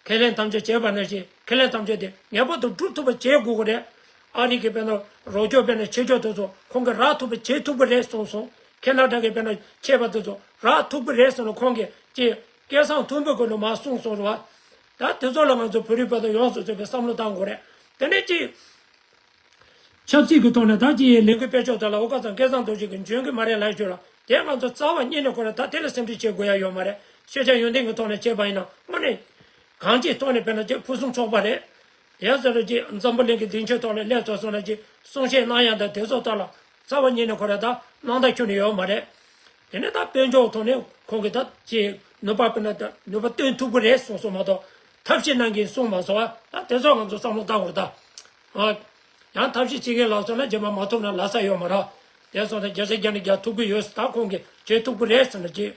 ཁས་ལེན་དམ་བཅའ་བྱས་པ་ནང་བཞིན་ཁས་ལེན་དམ་བཅའ་དེ་ངེས་པར་དུ་སྒྲུབ་ཐུབ་པ་བྱེད་དགོས་ཀྱི་རེད། ཨ་རི་གི་དཔེར་ན་རོགས་སྐྱོར་དཔེར་ན་ཆེ་ཕྱོགས་དེ་ཚོ་ཁོང་གིས་རག་ཐུབ་པ་བྱེད་ཐུབ་ཀྱི་རེད་གསུངས་སོང་། ཁེ་ན་ཌ་གི་དཔེར་ན་ཆེད་པ་དེ་ཚོ་རག་ཐུབ་ཀྱི་རེད་ཟེར་ནས་ཁོང་གིས་ཅིག་སྐད་གསང་མཐོན་པོའི་སྒོ་ནས་མར་གསུངས་སོང་རེད་བ། ད་དེ་ཚོ་ལ་ང་ཚོ་བོད་རིགས་བར་དུ་ཡོངས་སུ་རྫོགས་པའི་བསམ་བློ་བཏང་དགོས་རེད། དེ་ནས་ཅིག་ཆབ་སྲིད་ཀྱི་ཐོག་ནས་ད་ཅི་ཡི་ལས་འགུལ་སྤེལ་ཕྱོགས་དེ་ལ་འོ་ག་ཚང་སྐལ་བཟང་རྡོ་རྗེ་གིས་འཇོན་གྱི་མ་རེད་ལབ་ཞུ་ལ། དེ་ང་ཚོ་རྩ་བ་ཉིད་ནས་ཁོ་རང་ད་དེ་ལ་སེམས་ཁྲལ་བྱེད་དགོས་ཡ་ཡོད་མ་རེད། ཤེས་བྱ་ཡོན་ཏན་གྱི་ཐོག་ནས་བྱས་པ་ཡིན་ན་དངོས་གནས་གང་ཅིའི་ཐོག་ནས་དཔེར་ན་ཅིག་ཕུན་སུམ་ཚོགས་པ་རེད། དེ་ཟེར་ལ་ཅིག་འཛམ་བུ་གླིང་གི་སྡིངས་ཆའི་ཐོག་ལ་སླེབས་ཚར་སོང་ན་ཅིག་གསུང་བཤད་གནང་ཡ་དང་དེ་ཚོ་ཐོག་ལ་རྩ་བ་ཉིད་ནས་ཁོ་རང་ད་སྣང་དག་ཁྱོན་ནས་ཡོད་མ་རེད། དེ་ནས་ད་དཔལ་འབྱོར་ཐོག་ནས་ཁོང་གིས་ད་ཅིག་ནུས་པ་དཔེར་ན་ད་ནུས་པ་བཏོན་ཐུབ་ཀྱི་རེད་གསུངས་སོང་མ་གཏོགས་ཐབས་ཤེས་གནང་གིན་གསུངས་མ་སོང་བ། ད་དེ་ཚོ་ང་ཚོ་བསམ་བློ་བཏང་དགོས་རེད་ད། ཨ། ཡང་ཐབས་ཤེས་བྱེད་མཁན་ལ་སོང་ན་རྗེས་མ་མ་ཐུབ་ན་ལབ་ས་ཡོད་མ་རེད། དེ་སོང་ན་བརྒྱ་ཆ་བརྒྱ་ནས་བརྒྱ་ཐུབ་ཀྱི་ཡོད་ཟེར། ད་ཁོང་གིས་བྱེད་ཐུབ་ཀྱི་རེད་ཟེར་ན་ཅིག་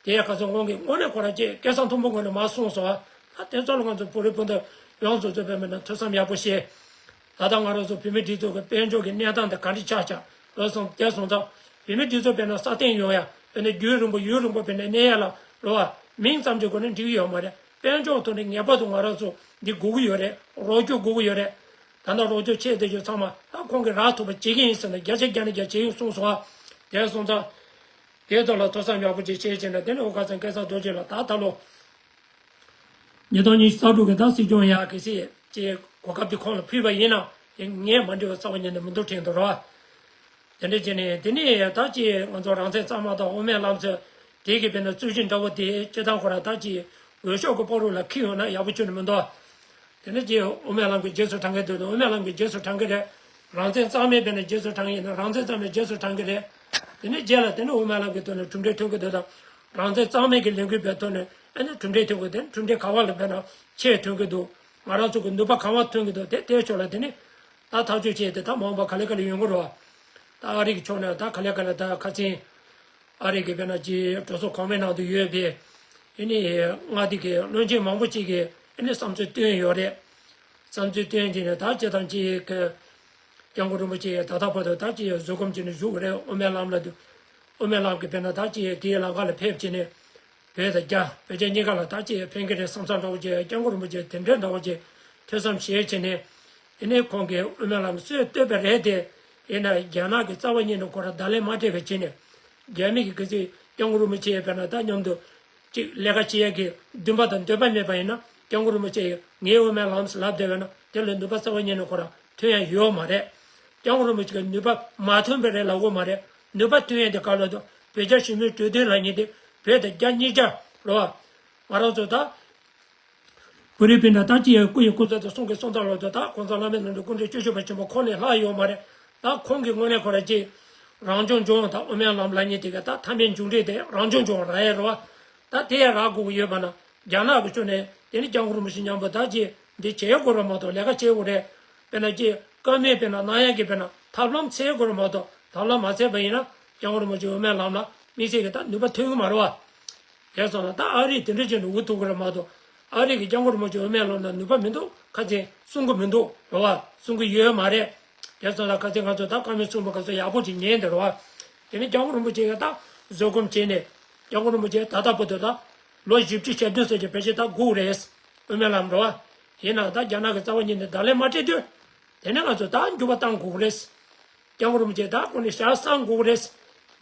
དེ་ཡང་ཁ་སང་ཁོང་གིས་དངོས་གནས་ཁོ་རང་ཅིག་སྐད་གསང་མཐོན་པོ་ངོས་ནས་མར་གསུངས་སོང་ཨ། ད་དེ་ཚོ་ལ་ང་ཚོ་བོད་རིགས་སྤུན་ཟླ་ཡོངས་སུ་རྫོགས་པའི་མི་ནང་ཐོས་བསམ་ཡག་པོ་བྱེད། ད་ལྟ་ང་རང་ཚོ་བོད་མི་སྒྲིག་འཛུགས་ཀྱི་དཔལ་འབྱོར་གྱི་གནས་སྟངས་དེ་ག་འདྲ་ཆགས་ཆགས་ལོ་སོང་དེ་སོང་ཙང་བོད་མི་སྒྲིག་འཛུགས་དཔེར་ན་སྲ་བརྟན་ཡོང་ཡ་དཔེར་ན་རྒྱུན་རིང་པོ་ཡུན་རིང་པོ་དཔེར་ན་གནས་ཡ་ལ་རོ་བ་མིང་ཙམ་གྱི་སྒོ་ནས་འགྲིག་གི་ཡོད་མ་རེད། དཔལ་འབྱོར་ཐོག་ནས་ངེས་པར་དུ་ང་རང་ཚོ་འདི་དགོས་ཀྱི་ཡོད་རེད། རོགས་སྐྱོར་དགོས་ཀྱི་ཡོད་རེད། ད་ལྟ་རོགས་སྐྱོར་ཆེད་དེ་ཚོ་ཚང་མ་ད་ཁོང་གིས་རག་ཐུབ་པ་བྱེད་ཀྱི་ཡིན་ཟེར་ནས་བརྒྱ་ཆ་བརྒྱ་ནས་བརྒྱ་བྱེད་ཀྱི་གསུངས་སོང་ཨ། དེ་སོང་ཙང་། དེའི་ཐོག་ལ་ཐོས་བསམ་ཡག་པོ་ཅིག་བྱས་བྱས་ནས་དེ་ནས་འོ་ག་ཚང་སྐལ་བཟང་རྡོ་རྗེ་ལ་ད་ད་ལོ། ཉིས་སྟོང་ཉི་ཤུ་རྩ་དྲུག་གི་ད་སྲིད་སྐྱོང་ཡག་གི་སྲིད་ཅེས་གོ་སྐབས་དེ་ཁོང་ལ་ཕུལ་བ་ཡིན་ན་ངས་མ་འགྲིག་པ་རྩ་བ་ཉིད་ནས་མི་འདུག་དྲན་འདུག་རོ། དེ་འདྲ་བྱས་ནས་དེ་ནས་ད་ཅི་ང་ཚོ་རང་བཙན་གཙང་མ་དང་དབུ་མའི་ལམ་ཚོས་དེ་གི་དཔེར་ན་རྩོད་གཞི་འདྲ་བོ་དེ་སྤྱི་བཏང་ཁོ་ར་ད་ཅི་འོས་ཤོག་གི་སྤོ་རོགས་ལ་ཁེལ་ཡོང་ན་ཡག་པོ་ཁྱོན་ནས་མི་འདུག་དེ་ནས་ཅི་དབུ་མའི་ལམ་གྱི་རྗེས་སུ་འབྲང་གི་འདུག་དབུ་མའི་ལམ་གྱི་རྗེས་སུ་འབྲང་གི་རེད། རང་བཙན་གཙང་མའི་དཔེར་ན་རྗེས་སུ་འབྲང་གི་ཡིན་ན་རང་བཙན་གཙང་མའི་རྗེས་སུ་འབྲང་གི་རེད། དེ་ནས་རྗེས་ལ་དེ་ནས་དབུ་མའི་ལམ་གྱི་ཐོག་ནས་གྲུབ་འབྲས་ཐོན་གི་འདུག་དང་། རང་བཙན་གཙང་མའི་གི་ལས་འགུལ་བའི་ཐོག་ནས་ཨ་ནི་གྲུབ་འབྲས་ཐོན་གི་དེ་ནས་གྲུབ་འབྲས་ག་བ་ལ་དཔེར་ན་ཆེ་ཐོན་གི་འདུག་ང་རང་ཚོ་གི་ནུས་པ་གང་བ་ཐོན་གི་འདུག་དེ་དེའི་ཕྱོགས་ལ་དེ་ནས་ད་ཐག་གཅོད་བྱས་ཏེ་ད་མ་འོངས་པ་ག་ལེ་ག་ལེ་ཡོང་གི་རེད་བ། ད་ཨ་རི་གི་ཕྱོགས་ནས་ད་ག་ལེ་ག་ལེ་ད་ཁ་སང་ཨ་རི་གི་དཔེར་ན་ཅིག་གྲོས་ཚོགས་གོང་མའི་ནང་དུ་ཡོད་པའི་ཨ་ནི་མངའ་སྡེ་གི་བློན་ཆེན་མང་པོ་ཅིག་གིས་ཨ་ནི་བསམ་ཚུལ་བཏོན་ཡོད་རེད། བསམ་ཚུལ་བཏོན་བྱས་ནས་ད་སྤྱིར་བཏང་ཅིག་གི་སྐྱབས་མགོན་རིན་པོ་ཆེ་ད་ལྟ་བར་དུ་ད་ཅིག་བཟོད་སྒོམ་བྱས་ནས་བཞུགས་རེད། དབུ་མའི་ལམ་ལ་དུ་དབུ་མའི་ལམ་གྱི་དཔེར་ན་ད་ཅིག་དེའི་ལམ་ཁ་ལ་ཕེབས་བྱས་ནས་བོད་དང་རྒྱ་བོད་རྒྱ་གཉིས་ཀ་ལ་ད་ཅིག་ཕན་གྱི་རེད་བསམ་བསམ་འདྲ་བོ་ཅིག་སྐྱབས་མགོན་རིན་པོ་ཆེ་དེ་འདྲའི་འདྲ་བོ་ཅིག་ཐོས་བསམ་བྱས་བྱས་ནས་དེ་ནས་ཁོང་གིས་དབུ་མའི་ལམ་སྲོལ་བཏོད་པ་རེད་དེ། ཡིན་ན་རྒྱ་ནག་གི་རྩ་བ་ཉིད་ནས་ཁོ་རང་བརྡ་ལན་མ་སྤྲད་པ་བྱས་ནས་རྒྱ་མི་གི་གི་ཚོས་སྐྱབས་མགོན་རིན་པོ་ཆེ་དཔེར་ན་ད་མཉམ་དུ་ཅིག་ལས་ཀ་བྱེད་ཡས་ཀྱི་འདུན་པ་དང་འདོད་པ་མེད་པ་ཡིན་ན་སྐྱབས་མགོན་རིན་པོ་ཆེ་ཡིས་ངའི་དབུ་མའི་ལམ་ཟེར་ལབ་བསྡད་པ་ཡིན་ན་དེ་ལ་ནུས་པ་རྩ་བ་ཉིད་ནས་ཁོ་རང་ཐོན་ཡ་ཡོད་མ་རེད། སྐྱབས་མགོན་རིན་པོ་ཆེ་གི་ནུས་པ་མ་ཐོན་པ་རེད་ལབ་དགོས་མ་རེད། ནུས་པ་ཐོན་ཡ་དེ་ག་ལ་དུ་བོད་རྒྱ་ཞི་མོལ་གྲོས་བསྡུར་ལབ་མཁན་དེ་བོད་དང་རྒྱ་གཉིས་ཆ་རེད་བ། ང་རང་ཚོ་ད་བོད་རིགས་སྤུན་ཟླ་ད་ཅི་ཡང་སྐུ་ཡི་སྐུ་ཚབ་དང་གསུང་གི་གསུང་ཐག་ལོ་ཚོ་ད་༸གོང་ས་བླ་མེད་རྣམ་གྲོལ་སྐུ་ཕྲེང་བཅུ་བཞི་པ་ཆེན་པོ་ཁོང་ནས་ལྷག་ཡོད་མ་རེད། ད་ཁོང་གི་ངོས་ནས་ཁོ་ར་ཅིག་རང་སྐྱོང་ལྗོངས་དང་དབུ་མའི་ལམ་ལབ་མཁན་དེ་ག་ད་མཐའ་མའི་མཇུག་འབྲས་དེ་རང་སྐྱོང་ལྗོངས་རག་ཡས་རེད་བ། ད་དེ་ཡང་རག་དགོས་ཀྱི་ཡོད་པ་ན་རྒྱ་ནག་གི་ཕྱོགས་ནས་དེ་ནི་སྐྱབས་མགོན་རིན་པོ་ཆེ་མཉམ་པོ་ད་ཅིག་འདི་བྱེད་དགོས་རེད་མ་གཏོགས་ལས་ཀ་བྱེད་དགོས་རེད། དཔེར་ན་ཅིག་བཀའ་མོལ་དཔེར་ན་གནང་ཡག་གི་དཔེར་ན་ཐབས་ལམ་འཚོལ་དགོས་རེད་མ་གཏོགས་ཐབས་ལམ་མ་འཚོལ་བ་ཡིན་ན་སྐྱབས་མགོན་རིན་པོ་ཆེ་དབུ་མའི་ལམ་ལ་དམིགས་བསལ་གྱི་ད་ནུས་པ་ཐོན་གྱི་མ་རེད་བ། དེ་སོང་ན་ད་ཨ་རིས་དེ་འདྲ་བྱས་ནས་འུ་ཐུག་གི་རེད་མ་གཏོགས་ཨ་རི་གི་སྐྱབས་མགོན་རིན་པོ་ཆེ་དབུ་མའི་ལམ་ལ་ནུས་པ་མི་འདུག་ཁ་ཚན་གསུང་གི་མི་འདུག་རེད་བ། གསུང་གི་ཡོད་མ་རེད། དེ་སོང་ན་ཁ་ཚན་ང་ཚོ་ད་བཀའ་མོལ་གསུངས་པ་ག་ཚོད་ཡག་པོ་ཅིག་ཉན་དེ་རེད་བ། དེ་ནི་སྐྱབས་མགོན་རིན་པོ་ཆེ་གིས་ད་བཟོད་སྒོམ་བྱས་ནས་སྐྱབས་མགོན་རིན་པོ་ཆེ་ད་ལྟ་བར་དུ་ད་ ལོ་བཞི་བཅུ་ཞེ་བདུན་ཙམ་གྱི་ཕལ་ཆེར་ད་སྒུག་རེད། དབུ་མའི་ལམ་རོ། ཡིན་ནའང་ད་རྒྱ་ནག་གི་རྩ་བ་ཉིད་ནས་བརྡ་ལན་མ་སྤྲད་དུས། དེ་ནས་ང་ཚོ་ད་འགྱུར་བ་གཏང་དགོས་རེད། སྐྱབས་མགོན་རིན་པོ་ཆེ་ད་ཁོང་ནས་ཞལ་གསང་དགོས་རེད།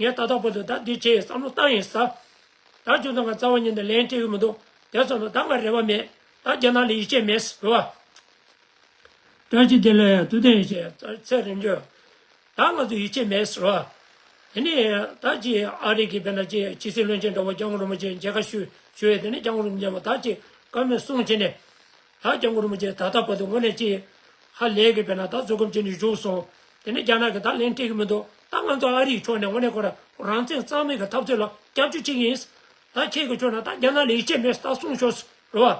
ངས་ད་ལྟ་བར་དུ་ད་འདི་བྱས་བསམ་བློ་བཏང་ཡིན་ས། ད་ཁྱོད་ཚོ་ང་རྩ་བ་ཉིད་ནས་ལན་སྤྲད་ཡོད་མི་འདུག་དེ་སོང་ཙང་ད་ང་རེ་བ་མེད། ད་རྒྱ་ནག་ལ་ཡིད་ཆེས་མེད་རོ། བཀྲ་ཤིས་བདེ་ལེགས། ཐུབ་བསྟན་ཡེ་ཤེས། ཚེ་རིང་འཇོལ། ད་ང་ཚོ་ཡིད་ཆེས་མེད་ཟེར་བ། དེ་ནས་ད་ཅི་ཨ་རི་གི་དཔེར་ན་ཅི་ཕྱི་སྲིད་བློན་ཆེན་འདྲ་བོ་སྐྱབས་མགོན་རིན་པོ་ཆེ་མཇལ་ཁ་ཞུ་ཞུ་ཡས། དེ་ནས་སྐྱབས་མགོན་རིན་པོ་ཆེ་མ་ད་ཅི་བཀའ་མོལ་གསུངས་བྱས་ནས། ད་སྐྱབས་མགོན་རིན་པོ་ཆེ་ད་ལྟ་བར་དུ་དངོས་གནས་ཅི་ཧ་ལས་གི་དཔེར་ན་ད་བཟོད་སྒོམ་བྱས་ནས་བཞུགས་སོང་། དེ་ནས་རྒྱ་ནག་གི་ད་ལན་སྤྲད་གི་མི་འདུག་ད་ང་ཚོ་ཨ་རིའི་ཕྱོགས་ནས་དངོས་གནས་ཁོ་རང་རང་བཙན་གཙང་མའི་གི་འཐབ་རྩོད་ལ་སྐྱབས་བཅོལ་བྱེད་ཀྱི་ཡིན། ད་ཁྱེད་ཀྱི་ཕྱོགས་ནས་ད་རྒྱ་ནག་ལ་ཡིད་ཆེས་མེད་ད་གསུངས་ཤོག་རེད་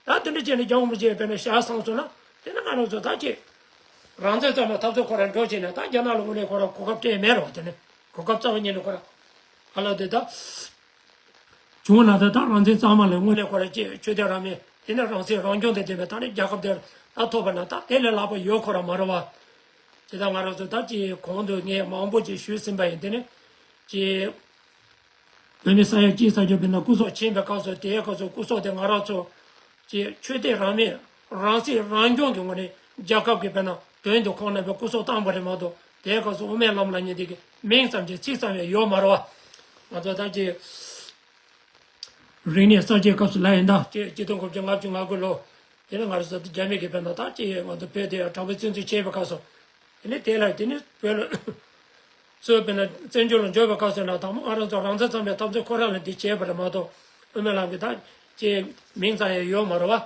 བ། ད་དེ་འདྲ་བྱས་ནས་སྐྱབས་མགོན་རིན་པོ་ཆེ་དཔེར་ན་ཞལ་གསང་སོང་ན། དེ་ནས་ང་རང་ཚོ་ད་ཅི་རང་བཙན་གཙང་མའི་འཐབ་རྩོད་ཁོ་རང་འགྲོ་བྱས་ནས་ད་རྒྱ་ནག་ལ་དངོས་གནས་ཁོ་རང་གོ་སྐབས་སྤྲད་མེད་རེད་བ། དེ་ནས་གོ་སྐབས་རྩ་བ་ཉིད་ནས་ཁོ་རང་ཨ་ལ་དེ་ད་བྱུང་ན་ད་ད་རང་བཙན་གཙང་མ་ལ་དངོས་གནས་ཁོ་རང་ཅི་ཆོས་དད་རང་མོས་དེ་ནས་རང་སྲིད་རང་སྐྱོང་དང་ལྡན་པའི་ད་ནི་རྒྱལ་ཁབ་དེ་ད་ཐོབ་པ་ན་ད་དེ་ལས་ལྷག་པ་ཡོད་ཁོ་རང་མ་རེད་བ། དེ་ད་ང་རང་ཚོ་ད་ཅི་གོང་དུ་ངས་མང་པོ་ཅིག་ཞུས་ཟིན་པ་ཡིན། དེ་ནས་ཅི། བོད་མི་ས་ཡ་གཅིག་ས་ཆ་དཔེར་ན་སྐུ་སྲོག་ཕྱིན་པའི་སྐབས་སུ་དེའི་སྐབས་སུ་སྐུ་སྲོག་དེ་ང་རང་ཚོ་ཅེས་ཆོས་དད་རང་མོས་རང་སྲིད་རང་སྐྱོང་གི་ངོས་ནས་རྒྱལ་ཁབ་ཀྱི་དཔེར་ན་དོན་དུ་ཁོང་རྣམ་པས་སྐུ་སྲོག་བཏང་བ་རེད་མ་གཏོགས། དེའི་སྐབས་སུ་དབུ་མའི་ལམ་ལབ་མཁན་དེ་གི་མིང་ཙམ་གྱི་ཚིག་ཙམ་ཡང་ཡོད་མ་རེད་བ། ང་ཚོ་ད་ཅེས་རིག་གནས་གསར་བརྗེའི་སྐབས་སུ་ལབ་ཡིན་ད། ཅེས་གཅིག་སྟོང་དགུ་བརྒྱ་ལྔ་བཅུ་ང་དགུ་ལོ། དེ་ནས་ང་རང་ཚོ་རྒྱ་མི་གི་དཔེར་ན་ད་ཅེས་ང་ཚོ་བོད་དེ་དྲག་པོའི་བཙན་འཛུལ་བྱས་པའི་སྐབས་སུ། དེ་ནས་དེ་ལ་དེ་ནས་བོད་ལ་ཚུར་དཔེར་ན་བཙན་བྱོལ་ལ་འབྱོར་བའི་སྐབས་སུ་ན་དང་པོ་ང་རང་ཚོ་རང་བཙན་གཙང་མའི་འཐབ་རྩོད་ཁོ་རང་ལ་འདི་བྱས་པ་རེད་མ་གཏོགས། དབུ་མའི་ལམ་གྱི་ད་ཅེས་མིང་ཙམ་ཡང་ཡོད་མ་རེད་བ།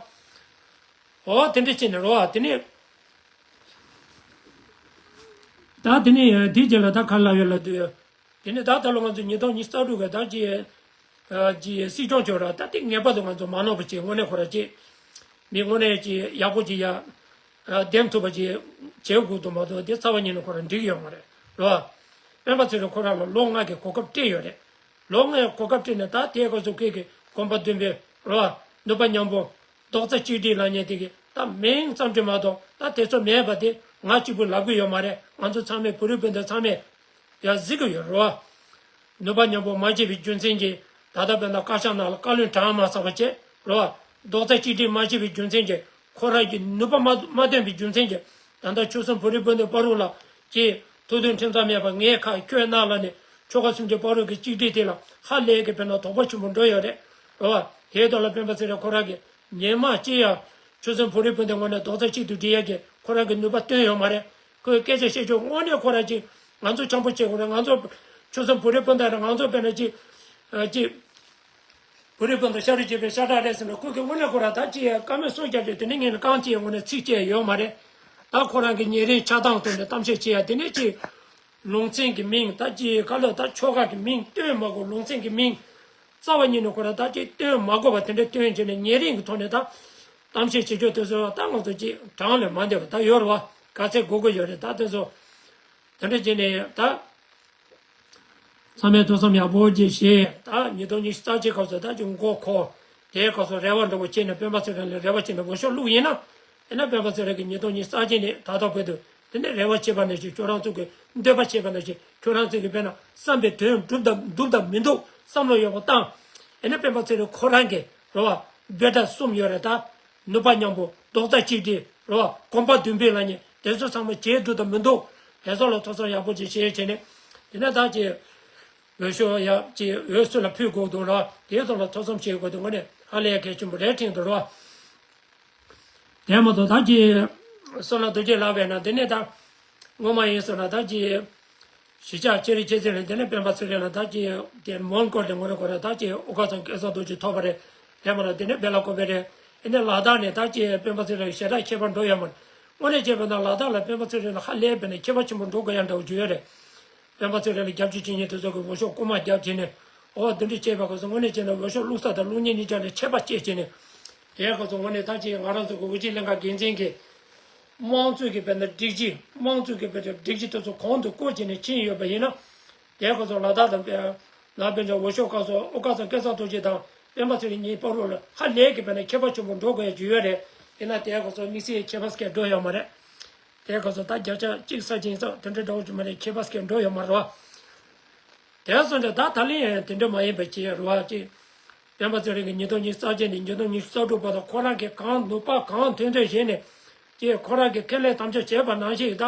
འོ་དེ་འདྲ་བྱས་ནས་རེད་བ། དེ་ནས་ད་དེ་ནས་དེའི་རྗེས་ལ་ད་ག་ལ་ཡོད་ལ་དུས། དེ་ནས་ད་ད་ལོ་ང་ཚོ་ཉིས་སྟོང་ཉི་ཤུ་རྩ་དྲུག་གི་ད་ཅི་ཨ་ཅི་སྲིད་སྐྱོང་བྱོས་ར་ད་དེ་ངེས་པར་དུ་ང་ཚོ་མ་ནོར་བ་ཅིག་དངོས་གནས་ཁོ་ར་ཅིག་མི་དངོས་གནས་ཅིག་ཡག་པོ་ཅིག་ཡ་ཨ་འདེམས་ཐུབ་པ་ཅིག་བྱེད་དགོས་འདུག་མ་གཏོགས་དེ་རྩ་བ་ཉིད་ནས་ཁོ་ར་འགྲིག་ཡོད་མ་རེད་རོ། སྤེན་པ་ཚེ་རིང་ཁོ་ར་ལ་ལོ་ལྔ་གི་གོ་སྐབས་སྤྲད་ཡོད་རེད། ལོ་ལྔའི་གོ་སྐབས་སྤྲད་ནས་ད་དེའི་སྐབས་སུ་ཁོས་ཀྱི་གོམ་པ་མདུན་སྤོས་རོ། ནུས་པ་མཉམ་སྤུངས། རྡོག་རྩ་གཅིག་སྒྲིལ་ལབ་མཁན་དེ་གི་ད་མིང་ཙམ་དུ་མ་གཏོགས་ད་དེ་ཚོ་མེད་པ་དེ་ང་གཅིག་པུ་ལབ་གི་ཡོད་མ་རེད། ང་ཚོ་ཚང་མས་བོད་རིགས་སྤུན་ཟླ་ཚང་མས་ཡང་གཟིགས་གི་ཡོད་རེད་བ། ནུས་པ་མཉམ་སྤུངས་མ་བྱས་པའི་རྒྱུ་མཚན་གྱིས་ད་ལྟ་བོད་ནང་བཀའ་ཤག་ནང་ལ་བཀའ་བློན་གྲངས་མ་ཚང་བ་བྱས་རེད་བ། རྡོག་རྩ་གཅིག་སྒྲིལ་མ་བྱས་པའི་རྒྱུ་མཚན་གྱིས་ཁོ་རང་གི་ནུས་པ་མ་མ་ཐོན་པའི་རྒྱུ་མཚན་གྱིས་ད་ལྟ་ཆོལ་གསུམ་བོད་རིགས་སྤུན་ཟླ་བར་དུ་ལ་ཀྱི་ཐུགས་མཐུན་ཁྲིམས་གཙང་མེད་པ་ངས་ཁ་ཁྱོད་ན་ལ་ནས་ཆོལ་ཁ་སུམ་ཅུ་བར་དུ་གི་གཅིག་སྒྲིལ་དེ་ལ་ཧ་ལས་ཀྱི་དཔེར་ན་དོགས་པ་ཆེན་པོ་འགྲོ་ཡོད་རེད་རེད་བ། དེའི་ཐོག་ལ་སྤེན་པ་ཚེ་རིང་ཁོ་རང་གིས། ཉི་མ་གཅིག་ཡང་ཆོལ་གསུམ་བོད་རིགས་སྤུན་ཟླའི་ངོས་ནས་རྡོག་རྩ་གཅིག་ཏུ་སྒྲིལ་ཡག་གི་ཁོ་རང་གི་ནུས་པ་བཏོན་ཡོད་མ་རེད། ཁོས་སྐད་ཆ་བཤད་ཕྱོགས་དངོས་གནས་ཁོ་རང་གཅིག་ང་ཚོ་འཆམ་པོ་བྱེད་དགོས་རེད། ང་ཚོ་ཆོལ་གསུམ་བོད་རིགས་སྤུན་ཟླ་རེད། ང་ཚོ་དཔེར་ན་གཅིག་གཅིག་བོད་རིགས་སྤུན་ཟླ་ཤ་རུས་གཅིག་པའི་ཤ་ཁྲག་རེད་ཟེར་ན་ཁོ་གི་དངོས་གནས་ཁོ་རང་ད་ཅི་ཡང་བཀའ་མོལ་གསུང་རྒྱབ་ཀྱི་དེ་ནས་ངས་ནི་རྐང་གཅིག་ཡང་དངོས་གནས་ཚིག་གཅིག་ཡང་ཡོད་མ་རེད། ད་ཁོ་རང་གི་ཉེ་རིང་ཆགས་སྡང་ཐོག་ནས་གཏམ་བཤད་བྱེད་ཡ་དེ་ནས་ཅིག་ལུང་ཚན་གྱི་མིང་ད་ཅི་ག་ལ་ད་ཆོལ་ཁ་གི་མིང་བཏོན་མ་དགོས། ལུང་ཚན་གྱི་མིང་རྩ་བ་ཉིད་ནས་ཁོ་རང་ད་ཅི་བཏོན་མ་དགོས་པ་དེ་འདྲ་བཏོན་བྱས་ནས་ཉེ་རིང་གི་ཐོག་ནས་ད་གཏམ་བཤད་བྱེད་ཕྱོགས་དེ་ཚོ་ད་ང་ཚོ་ཅིག་གྲངས་ལས་མ་འདས་པ་ད་ཡོད་རེད་བ། ག་ཚད་དགོས་ཀྱི་ཡོད་རེད། ད་དེ་ཚོ་དེ་འདྲ་བྱས་ནས་ད། ཚང་མས་ཐུགས་བསམ་ཡག་པོ་ཅིག་བཞེས། ད་ཉིས་སྟོང་ཉི་ཤུ་རྩ་གཅིག་སྐབས་སུ་ད་ཅིག་མགོ་འཁོར། དེའི་སྐབས་སུ་རེ་བ་འདྲ་པོ་བྱས་ནས་སྤེན་པ་ཚེ་རིང་ལ་རེ་བ་བྱས་ནས་འོས་ཤོག་བླུགས་ཡིན་ན། དེ་ནས་སྤེན་པ་ཚེ་རིང་གིས་ཉིས་སྟོང་ཉི་ཤུ་རྩ་གཅིག་ནས་ད་ལྟ་བར་དུ་དེ་ནས་རེ་བ་བྱས་པ་ནང་བཞིན་ཁྱོད་རང་ཚོ་གིས་འདོད་པ་བྱས་པ་ནང་བཞིན་ཁྱོད་རང་ཚོ་གིས་དཔེར་ན་བསམ་པའི་དོན་འགྲུབ་དང་འགྲུབ་དང་མི་འདུག་བསམ་བློ་ཡག་པོ་བཏང་། དེ་ནས་སྤེན་པ་ཚེ་རིང་ཁོ་རང་གིས་རེ་བ་འབོད་སྒྲ་གསུམ་ཡོད་རེད་ད། ནུས་པ་མཉམ་སྤུངས། རྡོག་རྩ་གཅིག་སྒྲིལ། རེད་བ། གོམ་པ་མདུན་སྤོས་ལབ་མཁན་དེ་ཚོ་ཚང་མ་བྱེད་ཐུབ་དང་མི་འདུག་དེ་ཚོ་ལ་ཐུགས་བསམ་ཡག་པོ་ཅིག་བཞེས་བྱས་ནས། དེ་ནས་ད་ཅིག་འོས་ཤོག་ཡ་ཅིག་འོས་སུ་ལ་ཕུལ་དགོས་འདུག་ར། དེའི་ཐོག་ལ་ཐུགས་བསམ་བཞེས་དགོས་འདུག་དངོས་གནས་ཧ་ལས་གལ་ཆེན་པོ་རེད་དྲན་འདུག་ར། དེ་མ་གཏོགས་ད་ཅིག་བསོད་ནམས་རྡོ་རྗེ་ལགས་བས་ན་དེ་ནས་ད་སྔོན་མ་ཡིན་སོང་ན་ད་ཅིག་གཞིས་ཆགས་སྤྱི་རིགས་སྤྱི་ཚོགས་ལ་དེ་ནས་སྤེན་པ་ཚེ་རིང་ལ་ད་ཅི་དེ་མོན་གྷོ་དེ་ངོ་རེ་ཁོ་ར་ད་ཅི་ཨོ་ཀ་ཚང་སྐལ་བཟང་རྡོ་རྗེ་ཐོབ་པ་རེད། དེ་མ་ལ་དེ་ནས་སྦེ་ལ་ཀོ་པེ་རེད། ཨེ་ནས་ལ་དྭགས་ནས་ད་ཅི་སྤེན་པ་ཚེ་རིང་ཞེ་དྲག་ཁྱད་པར་འགྲོ་ཡོད་མ་རེད། དངོས་གནས་བྱས་པ་ན་ལ་དྭགས་ལ་སྤེན་པ་ཚེ་རིང་ལ་ཧ་ལས་པ་ནས་ཁྱད་པར་ཆེན་པོ་འགྲོ་དགོས་ཡ་འདྲ་བོ་བརྗོད་ཡོད་རེད། སྤེན་པ་ཚེ་རིང་ལ་རྒྱབ་སྐྱོར་བྱེད་མཁན་དེ་ཚོ་གི་འོས་ཤོག་རྐུ་མ་རྒྱབ་བྱས་ནས་ཨོ་དེ་འདྲ་བྱས་པ་ག་ཚོད་དངོས་གནས་བྱས་ན་འོས་ཤོག་བླུགས་ས་དང་བླུགས་མཁན་གཉིས་ཆ་ལ་ཁྱད་པར་བཅད་བྱས་ནས། དེ་ག་ཚོད་དངོས་གནས་ད་ཅི་ང་རང་ཚོ་གི་དབུ་ཁྲིད་ལྷན་ཁང་འགན་འཛིན་གྱི། དམངས་གཙོའི་གི་དཔེར་ན་སྒྲིག་གཞི། དམངས་གཙོའི་གི་དཔེར་ན་སྒྲིག་གཞི་དེ་ཚོ་གོང་དུ་བཀོད་བྱས་ནས་ཕྱིན་ཡོད་པ་ཡིན་ན། དེ་ག་ཚོད་ལ་དྭགས་དང་དཔེར་ན་དཔེར་ན་འོས་ཤོག་སྐབས་སུ་ཨོ་ཀ་ཚང་སྐལ་བཟང་རྡོ་རྗེ་དང་སྤེན་པ་ཚེ་རིང་གཉིས་བར་དུ་ལ་ཧ་ལས་ཀྱི་དཔེར་ན་ཁྱད་པར་ཆེན་པོ་འགྲོ་དགོས་ཡ་ཅིག་ཡོད་རེད། དེ་ན་དེ་ག་ཚོད་དམིགས་བསལ་ཁྱད་པར་སྐད་འགྲོ་ཡོད་མ་རེད། དེ་ག་ཚོད་ད་བརྒྱ་ཆ་གཅིག་ས་ཅིག་ཙམ་དེ་འདྲ་འདྲ་བོ་ཅིག་མ་རེད། ཁྱད་པར་སྐད་འགྲོ་ཡོད་མ་རེད་བ། དེ་སོང་ཙང་ད་ད་ལན་དེ་འདྲ་མ་ཡིན་པ་ཅིག་རེད་བ་ཅིག་སྤེན་པ་ཚེ་རིང་གིས་ཉིས་སྟོང་ཉི་ཤུ་རྩ་གཅིག་ནས་ཉིས་སྟོང་ཉི་ཤུ་རྩ་དྲུག་བར་དུ་ཁོ་རང་གིས་གང་ནུས་པ་གང་ཐོན་ཐོན་བྱས་ནས་ཀྱི་ཁོ་རང་གིས་ཁས་ལེན་དམ་བཅའ་བྱས་པ་ནང་བཞིན་ད།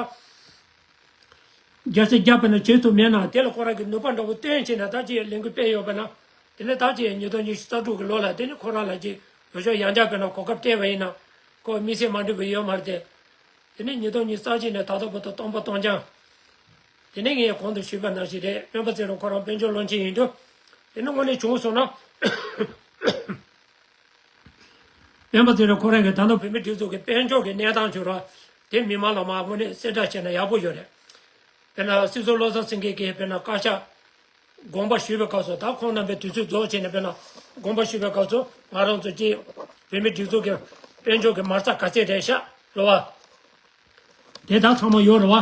རྒྱལ་སྲིད་རྒྱ་དཔེར་ན་བྱེད་ཐུབ་མེད་ན་དེ་ལ་ཁོ་རང་གི་ནུས་པ་འདྲ་བོ་བཏོན་བྱས་ན་ད་ཅིག་ལས་འགུལ་སྤེལ་ཡོད་པ་ན། དེ་ནས་ད་ཅིག་ཉིས་སྟོང་ཉི་ཤུ་རྩ་དྲུག་གི་ལོ་ལ་དེ་ནི་ཁོ་རང་ལ་ཅིག་འོས་ཤོག་ཡང་བསྐྱར་དཔེར་ན་གོ་སྐབས་སྤྲད་པ་ཡིན་ན་ཁོ་དམིགས་བསལ་མ་འགྲིག་པ་ཡོད་མ་རེད་དེ། དེ་ནས་ཉིས་སྟོང་ཉི་ཤུ་རྩ་གཅིག་ནས་ད་ལྟ་བར་དུ་སྟོང་པ་སྟོང་རྐྱང་། དེ་ནས་ངས་གོང་དུ་ཞུས་པ་ནང་བཞིན་རེད། སྤེན་པ་ཚེ་རིང་ཁོ་རང་དཔལ་འབྱོར་བློན་ཆེན་ཡིན་དུས། དེ་ནི་དངོས་གནས་བྱུང་སོང་ན། སྤེན་པ་ཚེ་རིང་ཁོ་རང་གིས་ད་ལྟ་བོད་མིའི་སྒྲིག་འཛུགས་ཀྱི་དཔལ་འབྱོར་གྱི་གནས་སྟངས་བྱུང་ར། དེ་མི་མང་ལ་མ་དངོས་གནས་གསལ་བསྒྲགས་བྱས་ན་ཡག་པོ་ཡོད་རེད། དཔེར་ན་སྲིད་ཟུར་བློ་བཟང་སེང་གེ་གིས་དཔེར་ན་བཀའ་ཤག་དགོངས་པ་ཞུས་པའི་སྐབས་སུ་ད་ཁོང་རྣམ་པའི་དུས་ཚོད་རྫོགས་བྱས་ནས་དཔེར་ན་དགོངས་པ་ཞུས་པའི་སྐབས་སུ་ང་རང་ཚོ་ཀྱིས་བོད་མིའི་སྒྲིག་འཛུགས་ཀྱི་དཔལ་འབྱོར་གྱི་མ་རྩ་ག་ཚད་རེད་ཤག་རེད་བ། དེ་དག་ཚང་མ་ཡོད་རེད་བ།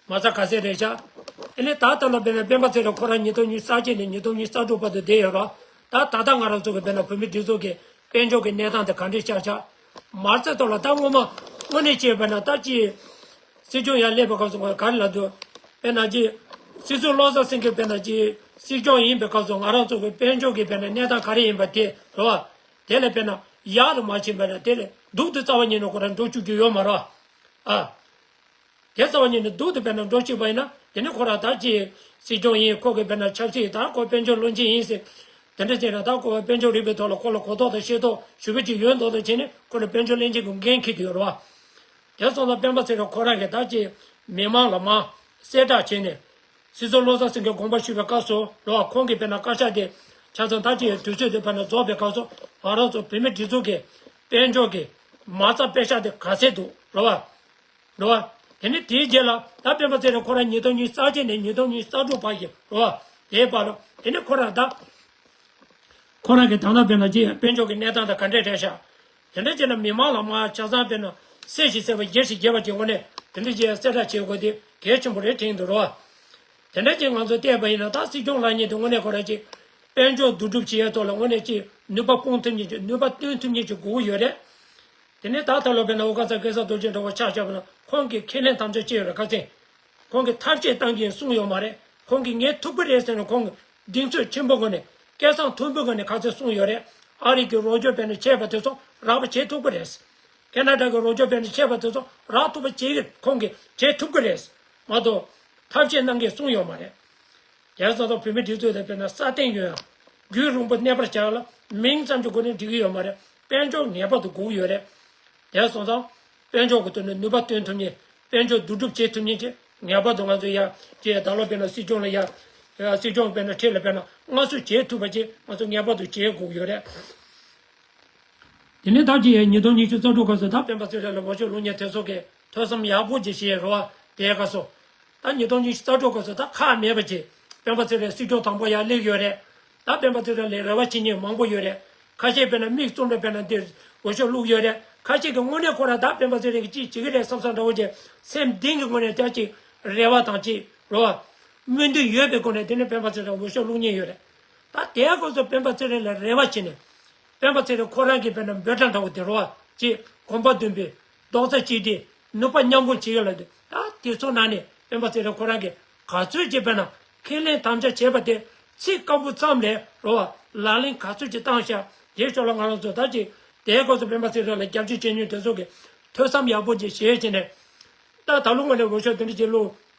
མ་རྩ་ག་ཚད་རེད་ཤག་ཨེ་ནས་ད་ལྟ་ལ་དཔེར་ན་སྤེན་པ་ཚེ་རིང་ཁོ་རང་ཉིས་སྟོང་ཉི་ཤུ་རྩ་གཅིག་ནས་ཉིས་སྟོང་ཉི་ཤུ་རྩ་དྲུག་བར་དུ་བསྡད་ཡོད་ར། ད་ད་ལྟ་ང་རང་ཚོ་གི་དཔེར་ན་བོད་མིའི་སྒྲིག་འཛུགས་ཀྱི་དཔལ་འབྱོར་གྱི་གནས་སྟངས་དེ་ག་འདྲས་ཆགས་ཤག་མ་རྩ་ཐོག་ལ་ད་སྔོན་མ་དངོས་གནས་བྱས་པ་ན་ད་ཅི། སྲིད་སྐྱོང་ཡར་སླེབས་པའི་སྐབས་སུ་ང་ག་རེ་ལབ་འདུག་དཔེར་ན་ཅི། སྲིད་ཟུར་བློ་བཟང་སེང་གེ་དཔེར་ན་ཅི། སྲིད་སྐྱོང་ཡིན་པའི་སྐབས་སུ་ང་རང་ཚོ་གི་དཔལ་འབྱོར་གྱི་དཔེར་ན་གནས་སྟངས་ག་རེ་ཡིན་པ་དེ་རེད་བ། དེ་ལས་དཔེར་ན་ཡག་ཏུ་མ་ཕྱིན་པ་ན་དེ་ལས་སྡུག་ཏུ་རྩ་བ་ཉིད་ནས་ཁོ་རང་འགྲོ་བཅུག་རྒྱུ་ཡོད་མ་རེད། ཨ། དེ་རྩ་བ་ཉིད་ནས་སྡུག་ཏུ་དཔེར་ན་འགྲོ་བཅུག་པ་ཡིན་ན་དེ་ནི་ཁོ་རང་ད་ཅི་སྲིད་སྐྱོང་ཡིན་ཁོ་གི་དཔེར་ན་ཆབ་སྲིད་ད་ཁོ་དཔལ་འབྱོར་བློན་ཆེན་ཡིན་ཟེར། དེ་འདྲ་བྱས་ན་ད་ཁོ་དཔལ་འབྱོར་རིག་པའི་ཐོག་ལ་ཁོ་ལ་གོ་རྟོགས་དང་ཤེས་རྟོགས་ཞུ་བ་ཅིག་ཡོད་མདོག་མདོག་བྱས་ནས་ཁོ་ལ་དཔལ་འབྱོར་བློན་ཆེན་གྱི་འགན་འཁྱེར་དུ་ཡོད་རེད་བ། དེ་སོང་ཙང་སྤེན་པ་ཚེ་རིང་ཁོ་རང་གིས་ད་ཅི་མི་མང་ལ་མ་གསལ་བསྒྲགས་བྱས་ནས། སྲིད་ཟུར་བློ་བཟང་སེང་གེས་དགོངས་པ་ཞུས་པའི་སྐབས་སུ་རེད་བ། ཁོང་གིས་དཔེར་ན་བཀའ་ཤག་དེ་ཆ་ཚང་ད་ཅི་དུས་ཚོད་དེ་དཔེར་ན་རྫོགས་པའི་སྐབས་སུ་ང་རང་ཚོ་བོད་མི་སྒྲིག་འཛུགས་ཀྱི་དཔལ་འབྱོར་གྱི་མ་རྩ་པེ་ཤག་དེ་ག་ཚད་འདུག་རེད་བ། རེད་བ། དེ་ནི་དེའི་རྗེས་ལ་ད་སྤེན་པ་ཚེ་རིང་ཁོ་རང་ཉིས་སྟོང་ཉི་ཤུ་རྩ་གཅིག་ནས་ཉིས་སྟོང་ཉི་ཤུ་རྩ་དྲུག་བར་གྱི་རེད་བ། དེའི་བར་དུ་དེ་ནི་ཁོ་རང་ད། ཁོ་རང་གིས་ད་ལྟ་དཔེར་ན་ཅི་དཔལ་འབྱོར་གྱི་གནས་སྟངས་དང་ག་འདྲས་རེད་ཤག་དེ་འདྲ་བྱས་ན་མི་མང་ལ་མ་ཆ་ཚང་དཔེར་ན་གསལ་ཞིང་གསལ་བ་རྒྱས་ཤིང་རྒྱས་པ་ཅིག་དངོས་གནས་དེ་འདྲ་ཅིག་གསལ་བསྒྲགས་བྱེད་དགོས་དེ་གལ་ཆེན་པོ་རེད་དྲན་འདུག་རོ། དེ་འདྲ་ཅིག་ང་ཚོ་བལྟས་པ་ཡིན་ན་ད་སྲིད་སྐྱོང་ལབ་མཁན་དེ་དངོས་གནས་ཁོ་རང་ཅིག་དཔལ་འབྱོར་བསྡུ་སྒྲུབ་བྱེད་ཡས་ཐོག་ལ་དངོས་གནས་ཅིག་ནུས་པ་སྤུངས་ཐུབ་མཁན་ཅིག་ནུས་པ་བཏོན་ཐུབ་མཁན་ཅིག་དགོས་ཀྱི་ཡོད་རེད། དེ་ནས་ད་ལྟ་ལོ་དཔེར་ན་འོ་སྐལ་བཟང་སྐལ་བཟང་རྡོ་རྗེ་འདྲ་བོ་ཆ་བཞག་པ་ན་ཁོང་གིས་ཁས་ལེན་དམ་བཅའ་བྱས་ཡོད་རེད་ཁ་སང་། ཁོང་གིས་ཐབས་ཤེས་བཏང་གི་ཡིན་གསུངས་ཡོད་མ་རེད། ཁོང་གིས་ངས་ཐུབ་ཀྱི་རེད་ཟེར་ནས་ཁོང་གིས་གདེང་ཚོད་ཆེན་པོ་སྒོ་ནས་སྐད་གསང་མཐོན་པོའི་སྒོ་ནས་ཁ་ཚོད་གསུངས་ཡོད་རེད། ཨ་རི་གི་རོགས་སྐྱོར་དཔེར་ན་བྱས་པ་དེ་ཚོ་རག་པ་བྱེད་ཐུབ་ཀྱི་རེད། ཁེ་ན་ཌ་གི་རོགས་སྐྱོར་དཔེར་ན་བྱས་པ་དེ་ཚོ་རག་ཐུབ་པ་བྱེད་ཀྱི་ཁོང་གིས་བྱེད་ཐུབ་ཀྱི་རེད། མ་གཏོགས་ཐབས་ཤེས་གནང་གི་གསུངས་ཡོད་མ་རེད། དེ་སོང་ཙང་བོད་མི་སྒྲིག་འཛུགས་དེ་དཔེར་ན་སྲ་བརྟན་ཡོད་ཡང་རྒྱུན་རིང་པོ་གནས་པར་བྱ་ལ་མིང་ཙམ་གྱི་སྒོ་ནས་འགྲིག་གི་ཡོད་མ་རེད། དཔལ་འབྱོར་ངེས་པར་དུ་དགོས་ཀྱི་ཡོད་རེད། དེ་སོང་ཙང་དཔལ་འབྱོར་གྱི་ཐོག་ནས་ནུས་པ་བཏོན་ཐུབ་མཁན་དཔལ་འབྱོར་བསྡུ་སྒྲུབ་བྱེད་ཐུབ་མཁན་ཅིག་ངེས་པར་དུ་ང་ཚོ་ཡ་ཅེས་ད་ལོ་དཔེར་ན་སྲིད་སྐྱོང་ལ་ཡ་སྲིད་སྐྱོང་དཔེར་ན་ཁྲིད་ལ་དཔེར་ན་སྔ་སོ་བྱེད་ཐུབ་པ་ཅིག་ང་ཚོ་ངེས་པར་དུ་བྱེད་དགོས་ཀྱི་ཡོད་རེད། དེ་ནས་ད་ཅི་ཡས་ཉིས་སྟོང་ཉི་ཤུ་རྩ་དྲུག་སྐབས་སུ་ད་སྤེན་པ་ཚེ་རིང་ལ་འོས་ཤོག་བླུག་མཁན་དེ་ཚོ་གིས་ཐོས་བསམ་ཡག་པོ་ཅིག་བྱས་རོགས་དེའི་སྐབས་སུ། ད་ཉིས་སྟོང་ཉི་ཤུ་རྩ་དྲུག་སྐབས་སུ་ད་ཁག་མེད་པ་ཅིག་སྤེན་པ་ཚེ་རིང་སྲིད་སྐྱོང་དང་པོ་ཡར་སླེབས་ཡོད་རེད། ད་སྤེན་པ་ཚེ་རིང་ལ་རེ་བ་བྱེད་མཁན་མང་པོ་ཡོད་རེད། ཁ་ཤས་དཔེར་ན་མིག་བཙུམ་ལ་དཔེར་ན་འདིར་འོས་ཤོག་བླུགས་ཡོད་རེད། ཁ་ཤས་ཀྱིས་དངོས་གནས་ཁོ་རང་ད་སྤེན་པ་ཚེ་རིང་གིས་ཅིག་བྱེད་ཀྱི་རེད་བསམ་བསམ་འདྲ་བོ་ཅིག་སེམས་གཏིང་གི་ངོས་ནས་ད་ཅིག་རེ་བ་དང་ཅིག་རོ། སྨོན་འདུན་ཡོད་པའི་སྒོ་ནས་དེ་ནས་སྤེན་པ་ཚེ་རིང་འོས་ཤོག་བླུགས་མཁན་ཡོད་རེད། ད་དེའི་སྐབས་སུ་སྤེན་པ་ཚེ་རིང་ལ་རེ་བ་བྱས་ནས། སྤེན་པ་ཚེ་རིང་ཁོ་རང་གིས་དཔེར་ན་འབོད་སྒྲ་འདྲ་བོ་དེ་རོ་བ་ཅིག་གོམ་པ་མདུན་སྤོས། རྡོག་རྩ་གཅིག་སྒྲིལ། ནུས་པ་མཉམ་སྤུངས་བྱེད་ཡོད་ལབ་དུས་ད་དེ་ཚོ་ནང་ནས་སྤེན་པ་ཚེ་རིང་ཁོ་རང་གིས་ག་ཚོད་ཅིག་དཔེར་ན་ཁས་ལེན་དམ་བཅའ་བྱས་པ་དེ་ཚིག་སྐམ་པོ་ཙམ་ལས་རོ་བ་ལག་ལེན་ག་ཚོད་ཅིག་བཏང་ཤག་དེའི་ཕྱོགས་ལ་ང་རང་ཚོ་ད་ཅིག་དེའི་སྐབས་སུ་སྤེན་པ་ཚེ་རིང་ལ་རྒྱབ་སྐྱོར་བྱེད་མྱོང་དེ་ཚོ་གིས་ཐོས་བསམ་ཡག་པོ་ཅིག་བྱས་བྱས་ནས་ད་ད་ལོ་ངོས་ནས་འོས་ཤོག་དེ་འདྲ་ཅིག་བླུགས།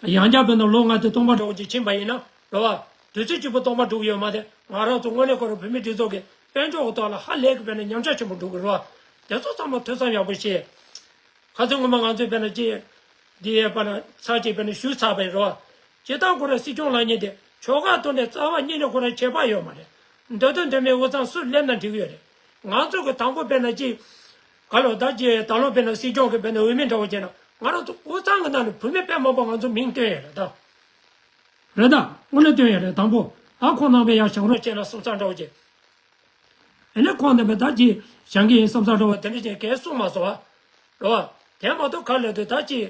ཡང་བསྐྱར་དཔེར་ན་ལོ་ལྔ་དེ་སྟོང་པ་འདྲ་བོ་ཅིག་ཕྱིན་པ་ཡིན་ན་རེད་བ། དུས་ཚོད་གཅིག་པུ་སྟོང་པ་འགྲོ་གི་ཡོད་མ་རེད། ང་རང་ཚོ་དངོས་གནས་ཁོ་རང་བོད་མིའི་སྒྲིག་འཛུགས་ཀྱི་དཔལ་འབྱོར་གྱི་ཐོག་ལ་ཧ་ལས་ཀྱི་དཔེར་ན་ཉམས་ཆག་ཆེན་པོ་འགྲོ་གི་རེད་བ། དེ་ཚོ་ཚང་མ་ཐོས་བསམ་ཡག་པོ་བྱས། ཁ་སང་སྔོན་མ་ང་ཚོས་དཔེར་ན་ཅིག་འདི་ཡས་པ་ན་ཚར་གཅིག་དཔེར་ན་ཞུས་ཚར་བ་ཡིན་རེད་བ། སྤྱིར་བཏང་ཁོ་རང་སྲིད་སྐྱོང་ལབ་མཁན་དེ་ཆོལ་ཁ་ཐོག་ནས་རྩ་བ་ཉིད་ནས་ཁོ་རང་ཁྱད་པར་ཡོད་མ་རེད། འདོད་དོན་འདོད་མེད་དབུས་གཙང་སུ་སླེབས་ན་འགྲིག་གི་ཡོད་རེད། ང་ཚོ་གི་དང་པོ་དཔེར་ན་ཅིག་ག་ལོ་ད་ཅི་ད་ལོ་དཔེར་ན་སྲིད་སྐྱོང་གི་དཔེར་ན་འོས་མི་འདྲ་བོ་བྱས་ན་ང་རང་ཚོ་དབུས་གཙང་གི་ནང་ནས་བུད་མེད་དཔེ་མང་པོ་ང་ཚོ་མིང་བཏོན་ཡོད་རེད་ད། རེད་ད། དངོས་གནས་བཏོན་ཡོད་རེད། དང་པོ་ཨ་ཁོང་རྣམ་པས་ཡང་བཞེངས་རོགས་བྱས་ལ་སོང་ཙང་འདྲ་བོ་བྱས། ཨ་ནི་ཁོང་རྣམ་པས་ད་ཅི་བཞེངས་གི་ཡིན་བསམ་ཙང་འདྲ་བོ་དེ་འདྲ་བྱས་གས་གསུངས་མ་སོང་བ། རེད་བ། དེ་མ་གཏོགས་ག་ལས་དུས་ད་ཅི།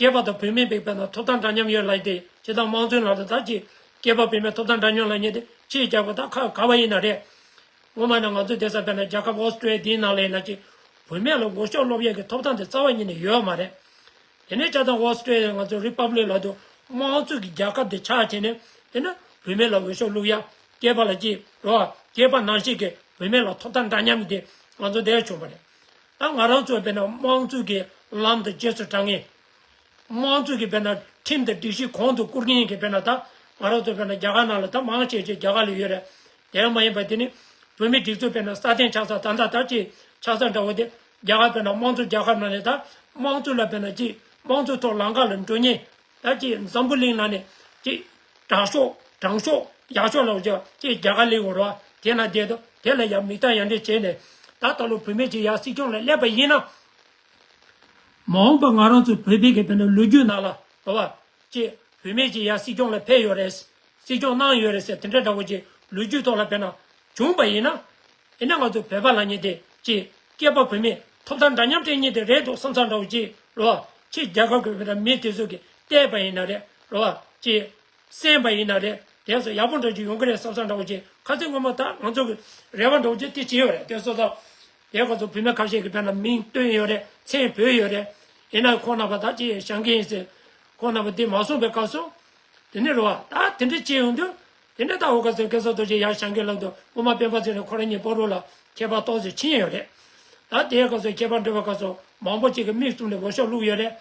སྐྱེས་པ་དང་བུད་མེད་པའི་དཔེར་ན་ཐོབ་ཐང་འདྲ་མཉམ་ཡོད་ལབ་དེ་སྤྱིར་བཏང་དམངས་གཙོའི་ནང་དུ་ད་ཅི་སྐྱེས་པ་བུད་མེད་ཐོབ་ཐང་འདྲ་མཉམ་ལབ་མཁན་དེ་ཕྱིའི་རྒྱལ་ཁབ་ད་ཁ་ག་བ་ཡིན་ན་རེད། སྔོན་མ་ནས་ང་ཚོའི་བསྡད་ས་དཔེར་ན་རྒྱལ་ཁབ་ཨོ་སི་ཀྲི་ཡ་འདིའི་ནང་ལ་ཡིན་ན་ཅི་བུད་མེད་ལ་འོས་ཤོག་སློག་ཡས་ཀྱི་ཐོབ་ཐང་དེ་རྩ་བ་ཉིད་ནས་ཡོད་མ་རེད། དེ་ནས་སྤྱིར་བཏང་ཨོ་སི་ཀྲི་ཡ་ང་ཚོ་རི་པབ་ལིག་ལབ་དུས་དམངས་གཙོའི་གི་རྒྱལ་ཁབ་དེ་ཆགས་བྱས་ནས་དེ་ནས་བུད་མེད་ལ་འོས་ཤོག་བླུག་ཡ། སྐྱེས་པ་ལ་ཅིག་རོ། སྐྱེས་པ་ནང་བཞིན་གྱི་བུད་མེད་ལ་ཐོབ་ཐང་འདྲ་མཉམ་དེ་ང་ཚོ་འདིར་བྱུང་བ་རེད། ད་ང་རང་ཚོ་དཔེར་ན་དམངས་གཙོ་གི་ལམ་དང་རྗེས་སུ་འབྲང་མཁན། དམངས་གཙོ་གི་དཔེར་ན་ཁྲིམས་དང་སྒྲིག་གཞི་གོང་དུ་བཀུར་མཁན་གྱི་དཔེར་ན་ད་ང་རང་ཚོ་དཔེར་ན་རྒྱ་གར་ནང་ལ་ད་མང་ཆེ་ཆེ་རྒྱ་གར་ལ་ཡོད་རེད། དེ་མ་ཡིན་པ་དེ་ནི་བོད་མིའི་སྒྲིག་འཛུགས་དཔེར་ན་སྲ་བརྟན་ཆགས་ས་ད་ལྟ་ད་ཅིག་ཆགས་ས་འདྲ་བོ་དེ་རྒྱ་གར་དཔེར་ན་དམངས་གཙོ་རྒྱལ་ཁབ་ནང་ནས་ད་དམངས་གཙོ་ལ་དཔེར་ན་ཅིག་དམངས་གཙོ་ཐོག་ལམ་ཁ་ལ་འགྲོ་མཁན། ད་ཅིག་འཛམ་བུ་གླིང་ནང་ནས་ཅིག་དྲག་ཤོས་དྲང་ཤོས་ཡག་ཤོས་ལ་འོ་ཅག་ཅིག་རྒྱ་གར་སླེབས་ཡོད་རེད་བ། དེ་ན་བསྡད་དོ། དེ་ལ་ཡང་མིག་ལྟ་ཡང་འདྲེ་བྱས་ནས་ད་ད་ལོ་བུད་མེད་ཅིག་ཡར་སྲིད་སྐྱོང་ལ་སླེབས་པ་ཡིན་ན། མ་འོངས་པ་ང་རང་ཚོ་བོད་པའི་གི་དཔེར་ན་ལོ་རྒྱུས་ནང་ལ་རེད་བ། ཅིག་བུད་མེད་ཅིག་ཡར་སྲིད་སྐྱོང་ལ་ཕེབས་ཡོད་རེད། སྲིད་སྐྱོང་གནང་ཡོད་རེད་ཟེར་དེ་འདྲ་འདྲ་བོ་ཅིག་ལོ་རྒྱུས་ཐོག་ལ་དཔེར་ན་བྱུང་པ་ཡིན་ན། ཡིན་ན་ང་ཚོ་བོད་པ་ལབ་མཁན་དེ་ཅིག་སྐྱེས་པ་བུད་མེད་ཐོབ་ཐང་འདྲ་མཉམ་སྤྲད་མཁན་དེ་རེད་འདུག་བསམ་བསམ་འདྲ་བོ་ཅིག་རེད་བ། ཕྱི་རྒྱལ་ཁབ་ཀྱི་བོད་པའི་མི་དེ་ཚོ་གིས་བལྟས་པ་ཡིན་ན་རེད་རེད་བ། ཅིག་གསན་པ་ཡིན་ན་རེད། དེ་ཚོ་ཡག་པོ་འདྲ་ཅིག་ཡོང་གི་རེད་བསམ་བསམ་འདྲ་བོ་ཅིག་ཁ་སང་སྔོན་མ་ད་ང་ཚོ་གི་རེ་བ་འདྲ་བོ་ཅིག་དེ་བྱས་ཡོད་རེད། དེ་ཚོ་ད་དེ་ཁོ་ཚོ་བུད་མེད་ཁ་ཤས་ཀྱིས་དཔེར་ན་མིང་བཏོན་ཡོད་རེད། མཚན་བོས་ཡོད་རེད། ཡིན་ན་ཁོང་རྣམ་པ་ད་ཅིག་བཞེངས་ཀྱི་ཡིན་ཟེར། ཁོང་རྣམ་པ་འདི་མ་གསུངས་པའི་སྐབས་སུ། དེ་ནས་རེད་བ། ད་དེ་འདྲ་བྱས་ཡོང་དུས། དེ་འདྲ་ད་འོ་ག་ཚོད་སྐལ་བཟང་རྡོ་རྗེ་ཡར་བཞེངས་ཀྱི་ལབ་དུས་སྔོན་མ་སྤེན་པ་ཚེ་རིང་ཁོ་རང་གཉིས་སྤ་རོ་ལ་ཁྱད་པར་ཏོག་ཙམ་ཕྱིན་ཡོད་རེད། ད་དེའི་སྐབས་སུ་ཁྱད་པར་འགྲོ་བའི་སྐབས་སུ་མང་པོ་ཅིག་གིས་མིག་བཙུམ་ནས་འོས་ཤོག་བླུགས་ཡོད་རེད།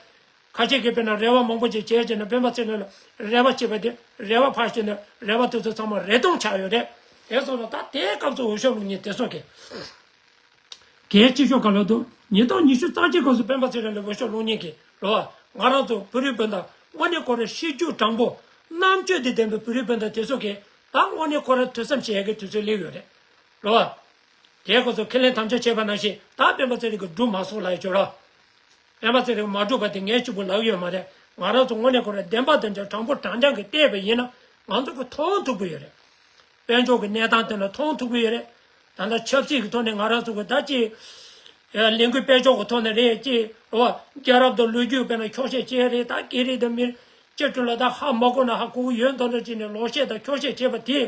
ཁ་ཤས་ཀྱིས་དཔེར་ན་རེ་བ་མང་པོ་ཅིག་བྱས་བྱས་ནས་སྤེན་པ་ཚེ་རིང་ལ་རེ་བ་བྱས་པ་དེ་རེ་བ་ཕར་ཞོག་ནས་རེ་བ་དེ་ཚོ་ཚང་མ་རེ་སྟོང་ཆགས་ཡོད་རེད། དེ་སོང་ཙང་ད་དེའི་སྐབས་སུ་འོས་ཤོག་བླུགས་མཁན་དེ་ཚོ་གིས། གལ་ཆེ་ཤོས་ག་ལ་འདུག་ཉིས་སྟོང་ཉི་ཤུ་རྩ་གཅིག་སྐབས་སུ་སྤེན་པ་ཚེ་རིང་ལ་འོས་ཤོག་བླུགས་མཁན་གྱི་རེད་བ། ང་རང་ཚོ་བོད་རིགས་སྤུན་ཟླ་དངོས་གནས་ཁོ་རང་གཤིས་རྒྱུད་དྲང་པོ་རྣམ་དཔྱོད་དང་ལྡན་པའི་བོད་རིགས་སྤུན་ཟླ་དེ་ཚོ་གིས་ད་དངོས་གནས་ཁོ་རང་ཐོས་བསམ་བྱེད་ཡག་གི་དུས་ཚོད་སླེབས་ཡོད་རེད། རེད་བ། དེའི་སྐབས་སུ་ཁས་ལེན་དམ་བཅའ་བྱས་པ་ནང་བཞིན་ད་སྤེན་པ་ཚེ་རིང་གིས་སྒྲུབ་མ་སོང་ལབ་ཡོད་ཅོག་ར། སྤེན་པ་ཚེ་རིང་མ་སྒྲུབ་པ་དེ་ངས་གཅིག་པུ་ལབ་ཡོད་མ་རེད། ང་རང་ཚོ་དངོས་གནས་ཁོ་རང་བདེན་པ་བདེན་རྐྱང་དྲང་པོ་དྲང་རྐྱང་གིས་བལྟས་པ་ཡིན་ན་ང་ཚོ་གི་མཐོང་ཐུབ་ཀྱི་ཡོད་རེད། དཔལ་འབྱོར་གྱི་གནས་སྟངས་དེ་ལ་མཐོང་ཐུབ་ཀྱི་ཡོད་རེད། ད་ལྟ་ཆབ་སྲིད་ཀྱི་ཐོག་ནས་ང་རང་ཚོ་གི་ད་ཅི། ལས་འགུལ་སྤེལ་ཕྱོགས་ཀྱི་ཐོག་ནས་རེད་ཅེས་རོ། རྒྱལ་རབས་དང་ལོ་རྒྱུས་དཔེར་ན་འཁྱོག་བཤད་བྱས་རེད། ད་སྐད་རིགས་དང་མི་སྤྱི་འགྲོས་ལ་ད་ཧ་མ་གོ་ན་ཧ་གོ་གི་ཡོད་མདོག་འདྲ་བྱས་ནས་ལོག་བཤད་དང་འཁྱོག་བཤད་བྱས་པ་དེས།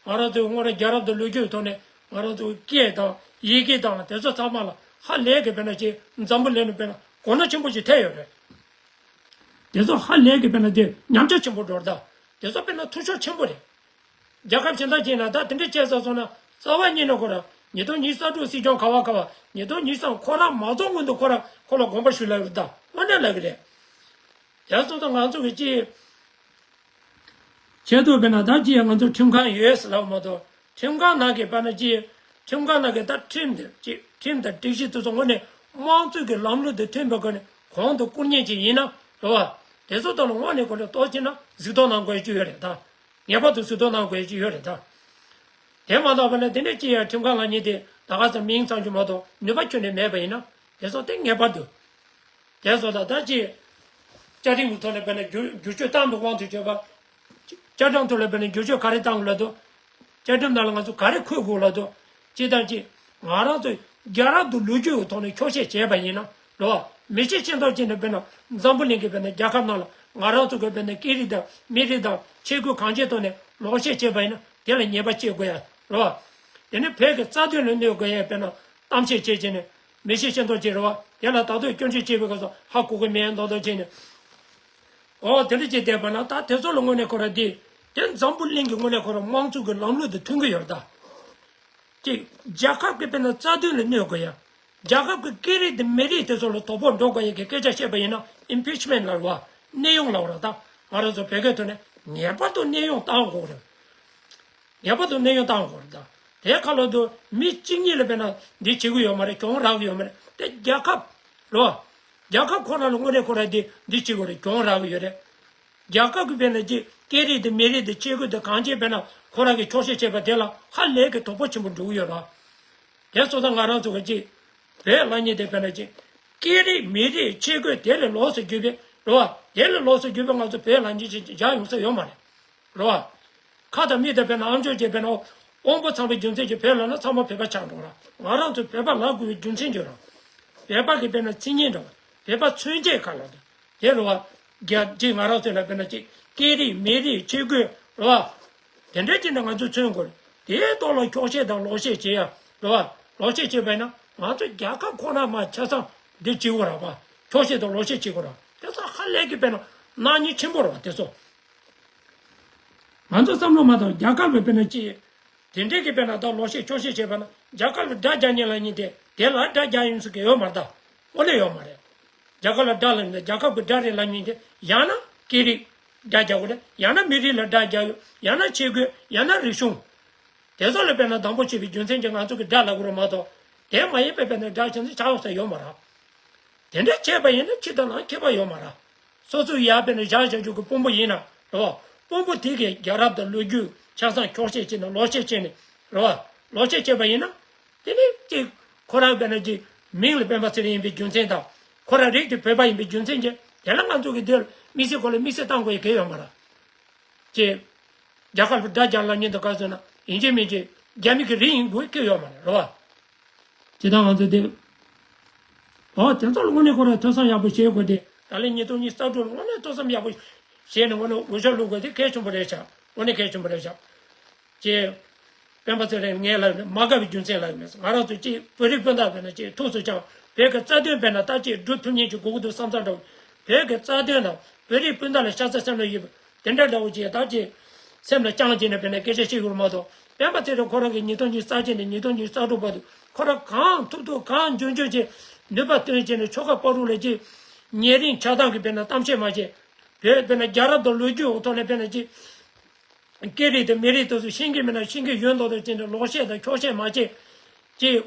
ང་རང་ཚོའི་དངོས་གནས་རྒྱལ་རབས་དང་ལོ་རྒྱུས་ཀྱི་ཐོག་ནས་ང་རང་ཚོའི་སྐད་དང་ཡི་གེ་དང་དེ་ཚོ་ཚང་མ་ལ་ཧ་ལས་ཀྱི་དཔེར་ན་ཅིག་འཛམ་བུ་གླིང་ནས་དཔེར་ན་གོ་ན་ཆེན་པོ་ཞིག་ཐེབས་ཡོད་རེད། དེ་ཚོ་ཧ་ལས་ཀྱི་དཔེར་ན་དེ་ཉམས་ཆག་ཆེན་པོ་འགྲོ་རེད་ད། དེ་ཚོ་དཔེར་ན་འཐུས་ཤོར་ཆེན་པོ་རེད། རྒྱལ་ཁབ་གཞན་དག་ཅིག་ན་ད་དེ་འདྲ་བྱས་ཚར་སོང་ན་རྩ་བ་ཉིད་ནས་ཁོ་རང་ཉིས་སྟོང་ཉི་ཤུ་རྩ་དྲུག་སྲིད་སྐྱོང་ག་བ་ག་བ་ཉིས་སྟོང་ཉི་ཤུ་རྩ་ཁོ་རང་མ་རྫོགས་སྔོན་དུ་ཁོ་རང་ཁོ་ལ་དགོངས་པ་ཞུ་ལབ་ཡོད་ད། དངོས་གནས་ལབ་ཀྱི་རེད། དེ་སོང་ཙང་ང་ཚོ་གི་ཅི། ཆེད་དུ་དཔེར་ན་ད་ཅི་ང་ཚོ་ཁྲིམས་ཁང་ཡོད་ཟེར་ལབ་མ་གཏོགས་ཁྲིམས་ཁང་ནང་གི་དཔེར་ན་ཅི། ཁྲིམས་ཁང་ནང་གི་ད་ཁྲིམས་དེ་ཅི་ཁྲིམས་དང་སྒྲིག་གཞི་དེ་ཚོ་དངོས་གནས་དམངས་གཙོ་གི་ལམ་ལུགས་དང་མཐུན་པའི་སྒོ་ནས་གོང་དུ་བཀུར་མཁན་ཅིག་ཡིན་ན་རེད་བ། དེ་ཚོ་ཐོག་ལ་དངོས་གནས་ཁོ་ལ་གཏོར་བྱེད་ན་གཟིགས་རྟོག་གནང་དགོས་ཀྱི་ཡོད་རེད་ད། ངེས་པར་དུ་གཟིགས་རྟོག་གནང་དགོས་ཀྱི་ཡོད་རེད་ད། དེ་མ་གཏོགས་པ་ན་དེ་འདྲ་ཅི་ཡང་ཁྲིམས་ཁང་ལ་ཉིད་དེ་ད་ག་ས་མིང་ཙམ་ཞིག་མ་གཏོགས་ནུས་པ་ཁྱོན་ནས་མེད་པ་ཡིན་ན་དེ་ཚོ་དེ་ངེས་པར་དུ། དེ་ཚོ་ད་ལྟ་ཅི། བཅའ་ཁྲིམས་ཀྱི་ཐོག་ནས་དཔེར་ན་བསྒྱུར་བསྒྱུར་བཅོས་བཏང་པའི་དབང་དུ་བྱས་པ། བཅའ་ཁྲིམས་ཐོག་ལ་དཔེར་ན་བསྒྱུར་བཅོས་ག་རེ་བཏང་དགོས་ལབ་དུས། བཅའ་ཁྲིམས་ནང་ལ་ང་ཚོ་ག་རེ་འཁོད་དགོས་ལབ་དུས། སྤྱིར་བཏང་ཅི། ང་རང་ཚོ་རྒྱལ་རབས་དང་ལོ་རྒྱུས་ཀྱི་ཐོག་ནས་འཁྱོག་བཤད་བྱས་པ་ཡིན་ན་རེད་བ། མི་གཤིས་ཤེས་རྟོགས་ཅན་ནས་དཔེར་ན་འཛམ་བུ་གླིང་གི་དཔེར་ན་རྒྱལ་ཁབ་ནང་ལ་ང་རང་ཚོ་གི་དཔེར་ན་སྐད་རིགས་དང་མི་རིགས་དང་ཆས་གོས་གང་ཅིའི་ཐོག་ནས་ལོག་བཤད་བྱས་པ་ཡིན་ན་དེ་ལ་ཉེས་པ་བཅད་དགོས་ཡ་རེད་བ། དེ་ནས་བོད་ཀྱི་རྩ་དོན་ལ་གནོད་དགོས་ཡ་དཔེར་ན་གཏམ་བཤད་བྱས་བྱས་ནས་མི་གཤིས་ཤེས་རྟོགས་ཅན་རེད་བ། དེ་ལ་ད་དུང་སྐྱོན་བརྗོད་བྱས་པའི་སྐབས་སུ་ཧ་གོ་གི་མེད་མདོག་མདོག་བྱས་ནས། ཨོ་དེ་འདྲ་བྱས་བསྡད་པ་ན་ད་དེ་ཚོ་ལ་དངོས་གནས་ཁོ་ར་དེ། དེ་འཛམ་བུ་གླིང་གི་དངོས་གནས་ཁོ་ར་དམངས་གཙོ་གི་ལམ་ལུགས་དང་མཐུན་གྱི་ཡོད་རེད་ད། ཅིག་རྒྱལ་ཁབ་ཀྱི་དཔེར་ན་རྩ་དོན་ལ་གནོད་དགོས་ཡ། རྒྱལ་ཁབ་ཀྱི་སྐད་རིགས་དང་མི་རིགས་དེ་ཚོ་ལ་དོ་ཕོག་འགྲོ་དགོས་ཡ་གི་སྐད་ཆ་བཤད་པ་ཡིན་ན་ཨིམ་པིཆ་མེན་ཊི་ལབ་རེད་བ། གནས་དབྱུང་ལབ་རེད་ད། ང་རང་ཚོ་བོད་སྐད་ཐོག་ནས་ངེས་པར་དུ་གནས་དབྱུང་བཏང་དགོས་རེད། ངེས་པར་དུ་གནས་དབྱུང་བཏང་དགོས་རེད་ད། དེའི་ཁ་ལོ་དུ་མི་གཅིག་གཉིས་ལ་དཔེར་ན་འདི་བྱེད་ཀྱི་ཡོད་མ་རེད། གྱོང་རག་གི་ཡོད་མ་རེད། དེ་རྒྱལ་ཁབ་རེད་བ། རྒྱལ་ཁབ་ཁོ་རང་ལ་དངོས་གནས་ཁོ་རང་འདི་འདི་བྱེད་དགོས་རེད། གྱོང་རག་གི་ཡོད་རེད། རྒྱལ་ཁབ་ཀྱི་དཔེར་ན་ཅིག་སྐད་རིགས་དང་མི་རིགས་དང་ཆས་གོས་དང་གང་ཅིའི་དཔེར་ན་ཁོ་རང་གིས་འཁྱོག་བཤད་བྱས་པ་དེ་ལ་ཧ་ལས་ཀྱི་དོ་ཕོག་ཆེན་པོ་འགྲོ་གི་ཡོད་རེད། དེ་སོང་ཙང་ང་རང་ཚོ་གི་ཅིག་བོད་ལབ་མཁན་དེ་དཔེར་ན་ཅིག་སྐད་རིགས་མི་རིགས་ཆས་གོས་དེ་ལས་ལོགས་སུ་གྱུར་པའི་རེད་བ། དེ་ལས་ལོགས་སུ་གྱུར་པའི་ང་ཚོ་བོད་ལབ་མཁན་ཅིག་བཞག་ཡོང་ས་ཡོད་མ་རེད། རེད་བ། ཁ་དང་མིག་དང་དཔེར་ན་ཨམ་ཅོག་ཅིག་དཔེར་ན་དབང་པོ་ཚང་བའི་རྒྱུ་མཚན་གྱིས་བོད་ལབ་ན་ཚང་མ་བོད་པ་ཆགས་འགྲོ་ར། ང་རང་ཚོ་བོད་པ་ལབ་དགོས་པའི་རྒྱུ་མཚན་གྱིས་ར། བོད་པ་གི་དཔེར་ན་མཚན་ཉིད་འདྲ་བ། བོད་པ་མཚོན་བྱེད་ག་ལ་འདུག་དེ་རེད་བ། རྒྱ་ཅིག་ང་རང་ཚོ་ལ་དཔེར་ན་ཅིག་སྐད་རིགས་མི་རིགས་ཆས་གོས་རེད་བ། དེ་འདྲ་ཅིག་ནས་ང་ཚོ་མཚོན་དགོས་རེད། དེའི་ཐོག་ལ་འཁྱོག་བཤད་དང་ལོག་བཤད་བྱེད་ཡ་རེད་བ། ལོག་བཤད་བྱེད་པ་ཡིན་ན་ང་ཚོ་རྒྱལ་ཁབ་ཁོ་ན་མ་ཆ་ཚང་འདི་བྱེད་དགོས་ར་བ། འཁྱོག་བཤད་དང་ལོག་བཤད་བྱེད་དགོས་ར། དེ་ཚོ་ཧ་ལས་ཀྱི་དཔེར་ན་ནག་ཉེས་ཆེན་པོ་རེད་བ་དེ་ཚོ། ང་ཚོ་བསམ་བློ་མ་བཏང་། རྒྱ་གར་བའི་དཔེར་ན་ཅི། དེ་འདྲའི་གི་དཔེར་ན་ད་ལོག་བཤད་འཁྱོག་བཤད་བྱས་པ་ན། རྒྱ་གར་ལ་དགྲ་རྒྱག་མཁན་ལབ་མཁན་དེ་དེ་ལ་དགྲ་རྒྱག་ཡོང་ས་གི་ཡོད་མ་རེད་ད། དངོས་གནས་ཡོད་མ་རེད། རྒྱ་གར་ལ་དགྲ་ལབ་ན་རྒྱ་གར་གི་དགྲ་རེད་ལབ་མཁན་དེ། ཡང་ན་སྐད་རིགས་དགྲ་རྒྱག་གི་རེད། ཡང་ན་མི་རིགས་ལ་དགྲ་རྒྱག་ཡོད། ཡང་ན་ཆས་གོས། ཡང་ན་རིག་གཞུང་། དེ་ཚོ་ལ་དཔེར་ན་སྡང་པོ་བྱེད་པའི་རྒྱུ་མཚན་གྱིས་ང་ཚོ་གི་དགྲ་ལབ་དགོས་རེད་མ་གཏོགས། དེ་མ་ཡིན་པའི་དཔེར་ན་དགྲ་བྱེད་ཚུལ་ཆགས་ཡོང་ས་ཡོད་མ་རེད། དེ་འདྲ་བྱས་པ་ཡིན་ན་ཕྱི་དང་ནང་ཁྱད་པར་ཡོད་མ་རེད། སོ་སོའི་ཡར་དཔེར་ན་བཞག་བཞག་རྒྱུ་གི་དཔོན་པོ་ཡིན་ན་རེད་བ། དཔོན་པོ་དེ་གིས་རྒྱལ་རབས་དང་ལོ་རྒྱུས་ཆ་ཚང་འཁྱོག་བཤད་བྱས་ནས་ལོག་བཤད་བྱས་ནས་རེད་བ། ལོག་བཤད་བྱས་པ་ཡིན་ན། དེ་ནི་ཅིག་ཁོ་རང་དཔེར་ན་ཅིག་མིང་ལ་སྤེན་པ་ཚེ་རིང་ཡིན་པའི་རྒྱུ་མཚན་དང་། ཁོ་རང་རིགས་དེ་བོད་པ་ཡིན་པའི་རྒྱུ་མཚན་གྱིས་དེ་ལ་ང་ཚོ་གི་དེར་དམིགས་བསལ་ཁོ་ལ་དམིགས་བསལ་བཏང་དགོས་ཡ་གང་ཡང་ཡོད་མ་རེད། ཅེས། རྒྱ་གར་ལ་དགྲ་རྒྱག་ལབ་མཁན་དེ་ག་ཟེར་ན་ཡིན་གཅིག་མིན་གཅིག་རྒྱ་མི་གི་རིགས་ཡིན་དགོས་ཀྱི་ཡོད་མ་རེད། རེད་བ། དེ་དང་ང་ཚོ་དེ། ཨོ་དེ་ཚོ་ལ་དངོས་གནས་ཁོ་རང་ཐོས་བསམ་ཡག་པོ་བྱེད་དགོས་ཏེ། ད་ལན་ཉིས་སྟོང་ཉི་ཤུ་རྩ་དྲུག་ལ་དངོས་གནས་ཐོས་བསམ་ཡག་པོ་བྱས་ནས་དངོས་གནས་འུ་ཅག་བླུག་དགོས་དེ་གལ་ཆེན་པོ་རེད་ཤག་དངོས་གནས་གལ་ཆེན་པོ་རེད་ཤག་ཅེས། སྤེན་པ་ཚེ་རིང་ངས་ལབ་ནས་མ་དགའ་བའི་རྒྱུ་མཚན་ལབ་ཡོད་མེད། ང་རང་ཚོ་ཅིག་བོད་རིགས་སྤུན་ཟླ་དཔེར་ན་ཅིག་ཐུགས་སུ་བཅངས། བོད་ཀྱི་རྩ་དོན་དཔེར་ན་ད་ཅིག་སྒྲུབ་ཐུབ་མཁན་ཅིག་དགོས་ཀྱི་འདུག་བསམ་ཚུལ་འདྲ་བོ། བོད་ཀྱི་རྩ་དོན་དང་བོད་རིགས་སྤུན་ཟླ་ལ་ཤ་ཚ་སེམས་ལ་ཡོད་པ་དེ་འདྲ་འདྲ་བོ་ཅིག་ད་ཅིག་སེམས་ལ་བཅངས་བྱས་ནས་དཔེར་ན་སྐད་ཆ་བཤད་ཡོད་མ་གཏོགས། སྤེན་པ་ཚེ་རིང་ཁོ་རང་གིས་ཉིས་སྟོང་ཉི་ཤུ་རྩ་གཅིག་ནས་ཉིས་སྟོང་ཉི་ཤུ་རྩ་དྲུག་བར་དུ་ཁོ་རང་གང་ཐུབ་ཐུབ་གང་འཇོན་འཇོན་ཅིག་ནུས་པ་བཏོན་བྱས་ནས་ཆོལ་ཁ་བར་དུ་ལ་ཅིག་ཉེ་རིང་ཆགས་སྡང་གི་དཔེར་ན་གཏམ་བཤད་མ་བྱས། བོད་དཔེར་ན་རྒྱལ་རབས་དང་ལོ་རྒྱུས་འོག་ཐོག་ནས་དཔེར་ན་ཅིག་སྐད་རིགས་དང་མི་རིགས་དེ་ཚོ་ཤེས་ཀྱི་མེད་ན་ཤེས་ཀྱི་ཡོད་མདོག་མདོག་བྱས་ནས་ལོག་བཤད་དང་འཁྱོག་བཤད་མ་བྱེད། ཅེས་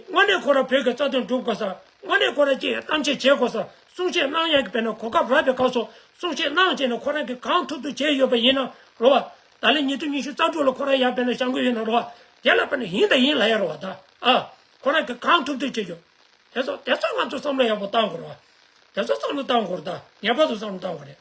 དངོས་གནས་ཁོ་རང་བོད་ཀྱི་རྩ་དོན་སྒྲུབ་དགོས་ས། དངོས་གནས་ཁོ་རང་ཅིག་གཏམ་བཤད་བྱེད་དགོས་ས། གསུང་བཤད་གནང་ཡག་གི་དཔེར་ན་གོ་སྐབས་རག་པའི་སྐབས་སུ་གསུང་བཤད་གནང་བྱས་ནས་ཁོ་རང་གིས་གང་ཐུབ་ཐུབ་བྱས་ཡོད་པ་ཡིན་ན་རེད་བ། ད་ལན་ཉིས་སྟོང་ཉི་ཤུ་རྩ་དྲུག་ལ་ཁོ་རང་ཡར་དཔེར་ན་བཞེངས་ཀྱི་ཡོད་ན་རེད་བ། དེ་ལ་དཔེར་ན་ཡིན་དང་ཡིན་ལབ་ཡ་རེད་བ་ད། ཨ། ཁོ་རང་གིས་གང་ཐུབ་ཐུབ་བྱས་ཡོད། དེ་ཚོ་དེ་ཚོ་ང་ཚོ་བསམ་བློ་ཡག་པོ་བཏང་དགོས་རེད་བ། དེ་ཚོ་བསམ་བློ་བཏང་དགོས་རེད་ད། ངེས་པར་དུ་བསམ་བློ་བཏང་དགོས་རེད།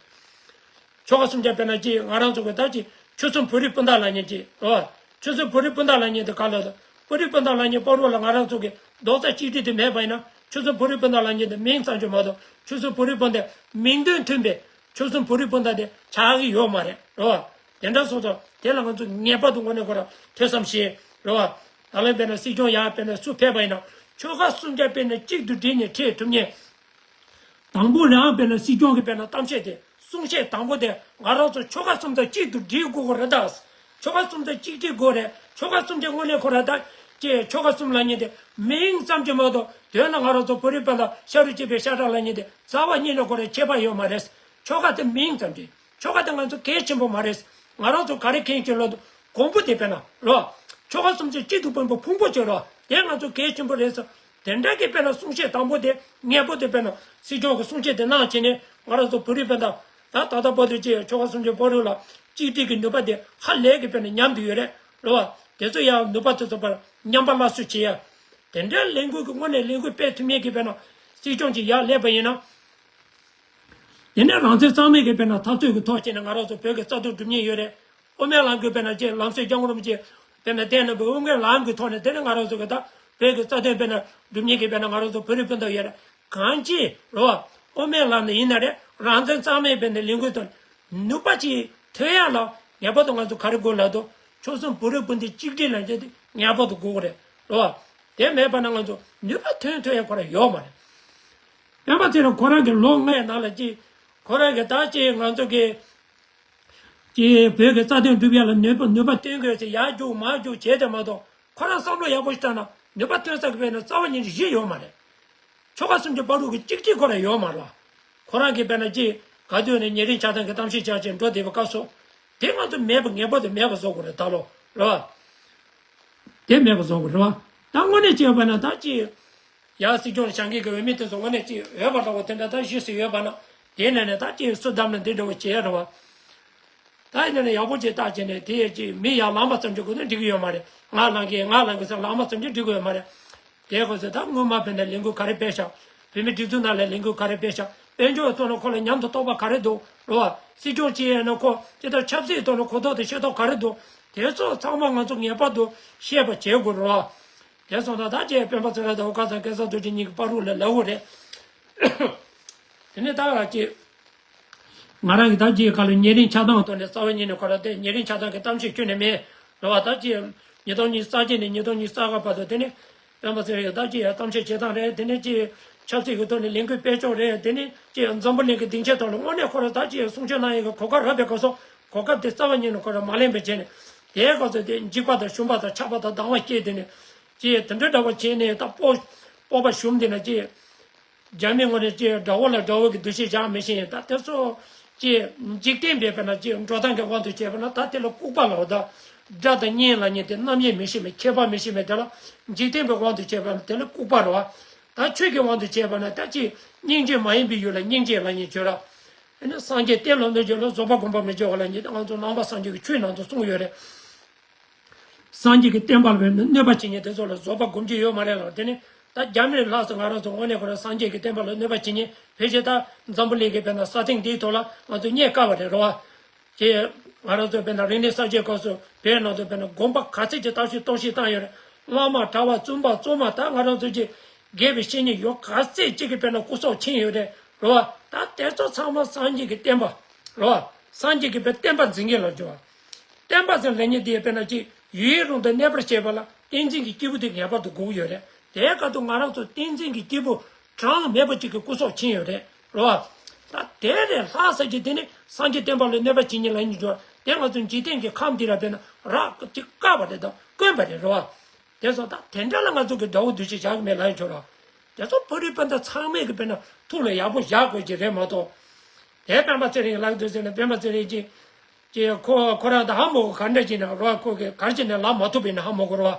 ཆོལ་ཁ་གསུམ་ཆ་དཔེར་ན་ཅིག་ང་རང་ཚོ་གི་ད་ཅིག་ཆོལ་གསུམ་བོད་རིགས་སྤུན་ཟླ་ལབ་མཁན་ཅིག་རེད་བ། ཆོལ་གསུམ་བོད་རིགས་སྤུན་ཟླ་ལབ་མཁན་དེ་ག་ལ་ད། བོད་རིགས་སྤུན་ཟླ་ལབ་མཁན་བར་དུ་ལ་ང་རང་ཚོ་གི་རྡོག་རྩ་གཅིག་སྒྲིལ་དེ་མེད་པ་ཡིན་ན། ཆོལ་གསུམ་བོད་རིགས་སྤུན་ཟླ་ལབ་མཁན་དེ་མིང་ཙམ་ཅིག་མ་གཏོགས་ཆོལ་གསུམ་བོད་རིགས་སྤུན་ཟླ་མིང་དོན་མཐུན་པའི་ཆོལ་གསུམ་བོད་རིགས་སྤུན་ཟླ་དེ་ཆགས་ཀྱི་ཡོད་མ་རེད། རེད་བ། དེ་འདྲ་སོང་ཙང་དེ་ལ་ང་ཚོ་ངེས་པར་དུ་དངོས་གནས་ཁོ་རང་ཐོས་བསམ་བྱེད། རེད་བ། ད་ལན་དཔེར་ན་སྲིད་སྐྱོང་ཡར་དཔེར་ན་སུ་ཕེབས་པ་ཡིན་ན་ཆོལ་ཁ་གསུམ་ཆ་དཔེར་ན་གཅིག་ཏུ་བསྒྲིལ་ནས་ཁྲིད་ཐུབ་མཁན། དང་པོ་རང་དཔེར་ན་སྲིད་སྐྱོང་གི་དཔེར་ན་གཏམ་བཤད་དེ་གསུང་བཤད་དང་པོ་དེ་ང་རང་ཚོ་ཆོལ་ཁ་གསུམ་དང་གཅིག་ཏུ་སྒྲིལ་དགོས་ཀྱི་རེད་ད། ཆོལ་ཁ་གསུམ་དང་གཅིག་སྒྲིལ་དགོས་རེད། ཆོལ་ཁ་གསུམ་དེ་དངོས་གནས་ཁོ་རང་ད་ཀྱེ་ཆོལ་ཁ་གསུམ་ལབ་མཁན་དེ་མིང་ཙམ་གྱིས་མ་གཏོགས་དོན་ལ་ང་རང་ཚོ་བོད་རིགས་སྤུན་ཟླ་ཤ་རུས་གཅིག་པའི་ཤ་ཁྲག་ལབ་མཁན་དེ་རྩ་བ་ཉིད་ནས་ཁོ་རང་ཁྱད་པར་ཡོད་མ་རེད། ཆོལ་ཁ་དེ་མིང་ཙམ་གྱིས། ཆོལ་ཁ་དེ་ང་ཚོ་གལ་ཆེན་པོ་མ་རེད། ང་རང་ཚོ་ག་རེ་གལ་ཆེ་ལབ་དུས་གོང་བུ་དེ་དཔེར་ན་རོ། ཆོལ་ཁ་གསུམ་ཆ་གཅིག་ཏུ་སྤུན་པོ་ཕུང་པོ་བྱེད་རོ། དེ་ང་ཚོ་གལ་ཆེན་པོ་རེད་ཟེར། དེ་འདྲ་གི་དཔེར་ན་གསུང་བཤད་དང་པོ་དེ་ངེས་པར་དུ་དཔེར་ན་སྲིད་སྐྱོང་གི་གསུང་བཤད་དེ་གནང་བྱས་ནས་ང་རང་ཚོ་བོད་རིགས་སྤུན་ཟླ་ད་ད་ལྟ་བར་དུ་ཅིག་ཆོལ་ཁ་གསུམ་ཆ་བར་དུ་ལ་གཅིག་སྒྲིལ་གྱི་ནུས་པ་དེ་ཧ་ལས་ཀྱི་དཔེར་ན་ཉམས་ཀྱི་ཡོད་རེད་རོ། དེ་ཚོ་ཡང་ནུས་པ་དེ་ཚོ་བར་མཉམ་པ་སླར་གསོ་བྱེད་ཡ། དེ་འདྲའི་ལས་འགུལ་གྱི་དངོས་གནས་ལས་འགུལ་སྤེལ་ཐུབ་མཁན་གྱི་དཔེར་ན་སྲིད་སྐྱོང་ཅིག་ཡར་སླེབས་པ་ཡིན་ན། དེ་ནས་རང་བཙན་གཙང་མའི་གི་དཔེར་ན་འཐབ་རྩོད་ཀྱི་ཐོག་བྱས་ནས་ང་རང་ཚོ་བོད་ཀྱི་རྩ་དོན་སྒྲུབ་མཁན་ཡོད་རེད། དབུ་མའི་ལམ་གྱི་དཔེར་ན་ཅིག་ལམ་སྲོལ་སྐྱབས་མགོན་རིན་པོ་ཆེ་དཔེར་ན་བསྟན་གནང་བའི་དབུ་མའི་ལམ་གྱི་ཐོག་ནས་དེ་ནས་ང་རང་ཚོ་གི་ད་བོད་ཀྱི་རྩ་དོན་དཔེར་ན་སྒྲུབ་མཁན་གྱི་དཔེར་ན་ང་རང་ཚོ་བོད་རིགས་སྤུན་ཟླ་ཡོད་རེད། གང་ཅི་རེད་བ། དབུ་མའི་ལམ་ནས་ཡིན་ན་རེད། རང་བཙན་གཙང་མའི་དཔེར་ན་ལས་འགུལ་དང་ནུས་པ་ཅིག་ཐོན་ཡག་ལ་ངེས་པར་དུ་ང་ཚོ་ག་རེ་དགོས་ལབ་དུས་ཆོལ་གསུམ་བོད་རིགས་སྤུན་ཟླའི་གཅིག་སྒྲིལ་ལབ་མཁན་དེ་ངེས་པར་དུ་དགོས་ཀྱི་རེད་རེད་བ། དེ་མེད་པ་ན་ང་ཚོ་ནུས་པ་ཐོན་ཐུབ་ཡག་ཁོ་རང་ཡོད་མ་རེད། སྤེན་པ་ཚེ་རིང་ཁོ་རང་གི་ལོ་ལྔའི་ནང་ལ་ཅིག་ཁོ་རང་གི་ད་ཅིག་ང་ཚོ་གི་ཅིག་བོད་ཀྱི་རྩ་དོན་སྒྲུབ་ཡག་ལ་ནུས་པ་ནུས་པ་བཏོན་དགོས་ཟེར་ཡར་རྒྱུག་མར་རྒྱུག་བྱས་ཏེ་མ་གཏོགས་ཁོ་རང་བསམ་བློ་ཡག་པོ་ཞིག་བཏང་ན་ནུས་པ་ཐོན་ས་གི་དཔེར་ན་རྩ་བ་ཉིད་ནས་གཞི་ཡོད་མ་རེད། ཆོལ་ཁ་གསུམ་གྱི་བར་དུ་གི་གཅིག་སྒྲིལ་ཁོ་རང་ཡོད་མ་རེད། ཁོ་རང་གི་དཔེར་ན་ཅིག་ག་དུས་ནས་ཉེ་རིང་ཆགས་སྡང་གི་གཏམ་བཤད་བྱས་བྱས་འགྲོ་བསྡད་པའི་སྐབས་སུ་དེ་ང་ཚོ་མེད་པ་ངེས་པར་དུ་མེད་པ་བཟོ་དགོས་རེད་ད་ལོ་རེད་བ། དེ་མེད་པ་བཟོ་དགོས་རེད་བ། ད་དངོས་གནས་བྱས་པ་ན་ད་ཅི། ཡར་སྲིད་སྐྱོང་བཞེངས་མཁན་གྱི་འོས་མི་དེ་ཚོ་དངོས་གནས་ཅི་འོས་པ་འདྲ་བོ་དེ་འདྲ་ད་གཞི་སུ་ཡོད་པ་ན། དེ་ནས་ནས་ད་ཅི་སུ་བདམས་ན་འདི་འདྲ་བོ་བྱེད་ཡ་རེད་བ། ད་ཡིན་ན་ནས་ཡག་པོ་ཅིག་བལྟས་བྱས་ནས་དེ་ཡས་ཅི་མི་ཡར་ལངས་པ་ཙམ་གྱིས་ཁོ་ཚོ་འགྲིག་གི་ཡོད་མ་རེད། ང་ལངས་གི་ང་ལངས་གི་ཟེར་ལངས་པ་ཙམ་གྱིས་འགྲིག་གི་ཡོད་མ་རེད། དེ་ཁོ་ཚོས་ད་སྔོན་མ་བོད་ནས་ལས་འགུལ་ག་རེ་སྤེལ་ཤག་བོད་མི་སྒྲིག་འཛུགས་ནང་ལ་ལས་འགུལ་ག་རེ་སྤེལ་ཤག་དཔལ་འབྱོར་ཐོག་ནས་ཁོ་ལ་ཉམས་དང་རྟོགས་པ་ག་རེ་འདུག་རེད་བ། སྲིད་སྐྱོང་ཅིག་ཡིན་ན་ཁོ་ཅི་ལྟར་ཆབ་སྲིད་ཐོག་ནས་གོ་རྟོགས་དང་ཤེས་རྟོགས་ག་རེ་འདུག་དེ་ཚོ་ཚང་མ་ང་ཚོ་ངེས་པར་དུ་ཤེས་པ་བྱེད་དགོས་རེད་བ། དེ་སོང་ཙང་ད་ཅེས་སྤེན་པ་ཚེ་རིང་དང་ཨོ་ཀ་ཚང་སྐལ་བཟང་རྡོ་རྗེ་གཉིས་ཀྱི་བར་དུ་ལ་ལབ་དགོས་རེད། དེ་ནས་ད་ཅེས། ང་རང་གི་ད་ཅེས་ག་ལ་ཉེ་རིང་ཆགས་སྡང་ཐོག་ནས་རྩ་བ་ཉིད་ནས་ཁོ་ར་དེ་ཉེ་རིང་ཆགས་སྡང་གི་གཏམ་བཤད་ཁྱོན་ནས་མེད་རེད་བ། ད་ཅེས་ཉིས་སྟོང་ཉི་ཤུ་རྩ་གཅིག་ནས་ཉིས་སྟོང་ཉི་ཤུ་རྩ་ལྔ་བར་དུ་དེ་ནས་སྤེན་པ་ཚེ་རིང་གི་ད་ཅེས་གཏམ་བཤད་བྱེད་སྟངས་རེད། དེ་ནས་ཅེས་ཆབ་སྲིད་ཀྱི་ཐོག་ནས་ལས་འགུལ་སྤེལ་ཕྱོགས་རེད། དེ་ནས་ཅེས་འཛམ་བུ་གླིང་གི་སྡིངས་ཆའི་ཐོག་ལ་དངོས་གནས་ཁོ་ར་ད་ཅེས་གསུང་ཆོས་གནང་ཡག་གི་གོ་སྐབས་རག་པའི་སྐབས་སུ་ གོ་སྐབས་དེ་རྩ་བ་ཉིད་ནས་ཁོ་རང་མ་ལེན་པ་བྱས་ནས། དེའི་སྐབས་སུ་དེ་འཇིགས་པ་དང་ཞུམ་པ་དང་ཆགས་པ་དང་སྡང་བ་སྐྱེས། དེ་ནས་ཅིག་དེ་འདྲ་འདྲ་བ་བྱས་ནས། ད་སྤོ་སྤོབས་པ་ཞུམ། དེ་ན་ཅིག་རྒྱ་མི་ངོས་ནས་ཅིག་དགྲ་བོ་ལ་དགྲ་བོ་གི་འདུ་ཤེས་བཞག་མི་ཤེས། ད་དེ་ཚོ་ཅིག་འཇིག་རྟེན་པའི་དཔེར་ན་ཅིག་འགྲོ་སྟངས་ཀྱི་དབང་དུ་བྱས་པ་ན། ད་དེ་ལ་ལྐུགས་པ་ལབ། ད་དགྲ་དང་གཉེན་ལབ་མཁན་དེ་རྣམ་དབྱེ་མི་ཤེས་པའི། ཁྱད་པར་མི་ཤེས་པའི། དེ་ལ་འཇིག་རྟེན་པའི་དབང་དུ་བྱས་པ་ན་དེ་ལ་ལྐུགས་པ་རེད་བ། ད་ཆོས་ཀྱི་དབང་དུ་བྱས་པ་ན་ད་ཅིག་སྙིང་རྗེ་མ་ཡིན་པའི་ཡུལ་ལ་སྙིང་རྗེ་ལབ་མཁན་བྱོས་ར། ཨ་ནི་སངས་རྒྱས་བསྟན་ལ་གནོད་བྱེད་ལ། བཟོད་པ་སྒོམ་པ་མི་བྱེད་པ་ལབ་མཁན་དེ་ང་ཚོ་ནང་པ་སངས་རྒྱས་ཀྱི་ཆོས་ནང་དུ་གསུངས་ཡོད་རེད། སངས་རྒྱས་ཀྱི་བསྟན་པ་ལ་གནོད་པ་བྱེད་མཁན་དེ་ཚོ་ལ་བཟོད་པ་སྒོམ་རྒྱུ་ཡོད་མ་རེད་ལ། དེ་ནི་ད་རྒྱ་མིར་ལྷག་སུ་ང་རང་ཚོ་དངོས་གནས་ཁོ་རང་སངས་རྒྱས་ཀྱི་བསྟན་པ་ལ་གནོད་པ་བྱེད་མཁན། ཕལ་ཆེར་ད་འཛམ་བུ་གླིང་གི་དཔེར་ན་ས་སྟེང་འདིའི་ཐོག་ལ་ང་ཚོ་རྙེད་དཀའ་བ་རེད་རོ། ཅེས་ང་རང་ཚོ་དཔེར་ན་རིག་གནས་གསར་བརྗེའི་སྐབས་སུ་བོད་ནང་དུ་དཔེར་ན་དགོན་པ་ག་ཚད་ཅིག་བརྟག་ཞིབ་རྟོག་ཞིབ་བཏང་ཡོད་རེད། བླ་མ་གྲྭ་པ་བཙུན་པ་བཙུན་མ། ད་ང་རང་ཚོ་ཅིག་དགེ་བའི་བཤེས་གཉེན་ཡོད་ག་ཚད་ཅིག་གི་དཔེར་ན་སྐུ་སྲོག་ཕྱིན་ཡོད་རེད་རོ། ད་དེ་ཚོ་ཚང་མ་སངས་རྒྱས་ཀྱི་བསྟན་པ་རོ། སངས་རྒྱས་ཀྱི་བསྟན་པ་འཛིན་མཁན་ལ་འགྱུར་བ། བསྟན་པ་ཟེར་ལབ་མཁན་དེ་དཔེར་ན་ཅིག་ཡུན་རིང་དུ་གནས་པར་བྱེད་པ་ལ་བསྟན་འཛིན་གྱི་སྐྱེས་བུ་དེ་ངེས་པར་དུ་དགོས་ཀྱི་ཡོད་རེད། དེའི་ཁ་ཐུག་ང་རང་ཚོ་བསྟན་འཛིན་གྱི་སྐྱེས་བུ་གྲངས་མེད་པ་ཅིག་གི་སྐུ་སྲོག་ཕྱིན་ཡོད་རེད་རོ། ད་དེ་ལས་ལྷག་ས་ཅིག་དེ་ནི་སངས་རྒྱས་བསྟན་པ་ལ་གནོད་པ་བྱེད་མཁན་ལབ་མཁན་འགྱུར་བ། དེ་ང་ཚོ་འཇིག་རྟེན་གྱི་ཁམས་འདི་ལ་དཔེར་ན་རག་ཅིག་དཀའ་བ་རེད་དང་དཀོན་པ་རེད་རོ། དེ་སོང་ད་དེ་འདྲ་ལ་ང་ཚོ་གི་དགྲ་བོ་འདུ་ཤེས་བཞག་གི་མེད་ལབ་ཡོང་ཆོག་ར། དེ་ཚོ་བོད་རིགས་སྤུན་ཟླ་ཚང་མས་གི་དཔེར་ན་ཐུགས་ལ་ཡག་པོ་བཞག་དགོས་ཀྱི་རེད་མ་གཏོགས། དེ་སྤེན་པ་ཚེ་རིང་ལགས་འདུག་ཟེར་ནས་སྤེན་པ་ཚེ་རིང་གིས་ཀྱི་ཁོ་ཁོ་རང་ད་ཧ་མ་གོ་ག་འདྲ་ཅིག་ན་རོ། ཁོ་གི་ག་རེ་ཅིག་ན་ལབ་མ་ཐུབ་པས་ན་ཧ་མ་གོ་རོ།